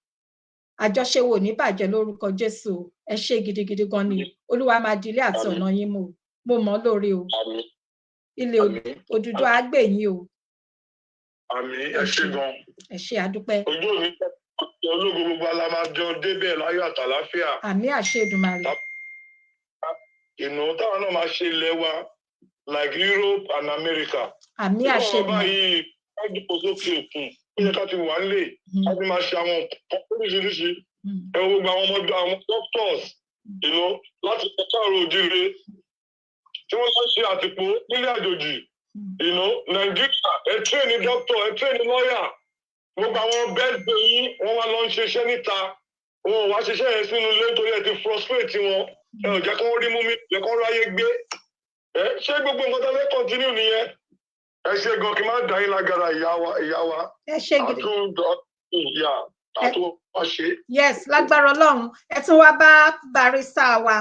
Àjọṣe wo ní bàjẹ́ lórúkọ Jésù o. Ẹ ṣé gidigidi gan ni o. Olúwa máa di ilé àti ọ̀nà yín mú o. Mo mọ̀ ọ́ lóore o. Ilé Odùduwà á gbè yín o. Àmín, ẹ ṣé gan. Ẹ ṣé, àdúpẹ́. Ojú mi ológun, gbogbo ala máa jọ débẹ̀ láyọ̀ àtàláfíà. Àmín, àṣẹ Èdùmàrè. Ìnà táwọn náà máa ṣe ilẹ̀ wa like Europe and America. Àmín, àṣẹ Ìwọ̀n báyìí wọ́n dúpọ̀ sókè òkun, ó yẹ ká ti wà nílé, ká ti máa ṣe àwọn nǹkan oríṣiríṣi. Ẹ wo gbogbo àwọn ọmọdé, àwọn doctors láti káàró òjìrè tí wọ́n lọ ṣe àtìpó nílé àjòjì. Nàìjíríà, ẹ train doctor, ẹ train lawyer, gbogbo àwọn best yín, wọ́n wá lọ ń ṣiṣẹ́ níta. Wọn ò wá ṣiṣẹ́ yẹn sínú ilé nítorí ẹ ti frustrate wọn. Ẹ ò jẹ́ kó rí mú mi, jẹ́ kó ráyé gbé. Ẹ ṣé gbogbo nǹkan tó fẹ́ continue nìyẹn? Ẹ ṣe gan, kí n má dá yín lágara, ìyá wa, ìyá wa. Ẹ ṣé gidi. Àtúndọ̀ ìyá àtún wá ṣe. Yes, lágbára Ọlọ́run. Ẹ tún wá bá barrister wa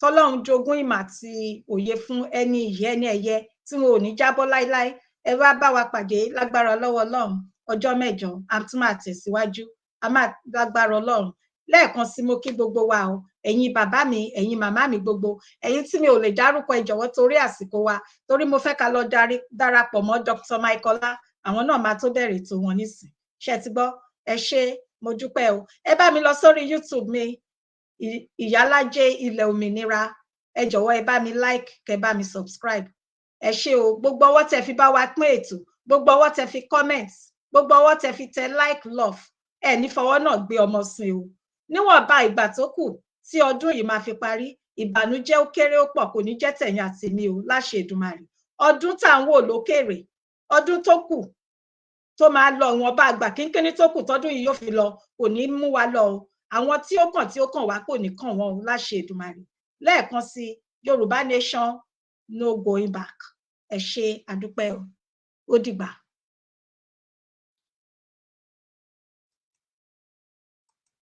tọ́lọ́run jogún ìmọ̀ àti òye fún, ẹni ìyẹ́, ẹni ẹ̀yẹ tí wọn ò ní jábọ́ láéláé. Ẹ wá bá wa pàdé lágbára lọ́wọ́ Ọlọ́run ọjọ́ 8, a tún máa tẹ̀síwájú, a máa lágbára Ọlọ́run. Lẹ́ẹ̀kan sí, mo kí gbogbo wa o, ẹ̀yin bàbá mi, ẹ̀yin màmá mi, gbogbo ẹ̀yin tí mi ò lè dárúkọ, ẹ jọ̀wọ́, torí àsìkò wa, torí mo fẹ́ ká lọ darapọ̀ mọ́ Dr. Michaela. Àwọn náà máa tó bẹ̀rẹ̀ ètò wọn nísìn. Ṣé ti gbọ́? Ẹ ṣé, mo dúpẹ́ o. Ẹ bá mi lọ sórí YouTube mi, Ìyálájé Ilẹ̀ Òmìnira. Ẹ jọ̀wọ́, ẹ bá mi like, kẹ́ bá mi subscribe. Ẹ ṣé o. Gbogbo ọwọ́ tẹ́ fi bá wa pín ètò, gbogbo ọwọ́ tẹ́ fi comment, gbogbo ọwọ́ tẹ́ fi tẹ like, love, ẹ ní fọwọ́ náà gbé ọmọ sí o. Níwọ̀nba ìgbà tó kù tí ọdún yìí máa fi parí, ìbànújẹ́ ó kéré ó pọ̀ kò ní jẹ́ tẹ̀yin àti mi o, láṣẹ Èdùmàrè. Ọdún tá à ń wò lókèrè, ọdún tó kù tó máa lọ, ìwọ̀nba àgbà kínkínní tó kù tọdún yìí yóò fi lọ, kò ní mú wa lọ o. Àwọn tí ó kàn, tí ó kàn wá, kò ní kàn wọ́n o, láṣẹ Èdùmàrè. Lẹ́ẹ̀kan sí, Yorùbá nation, no going back. Ẹ ṣé, àdúpẹ́ o. Ó dìgbà.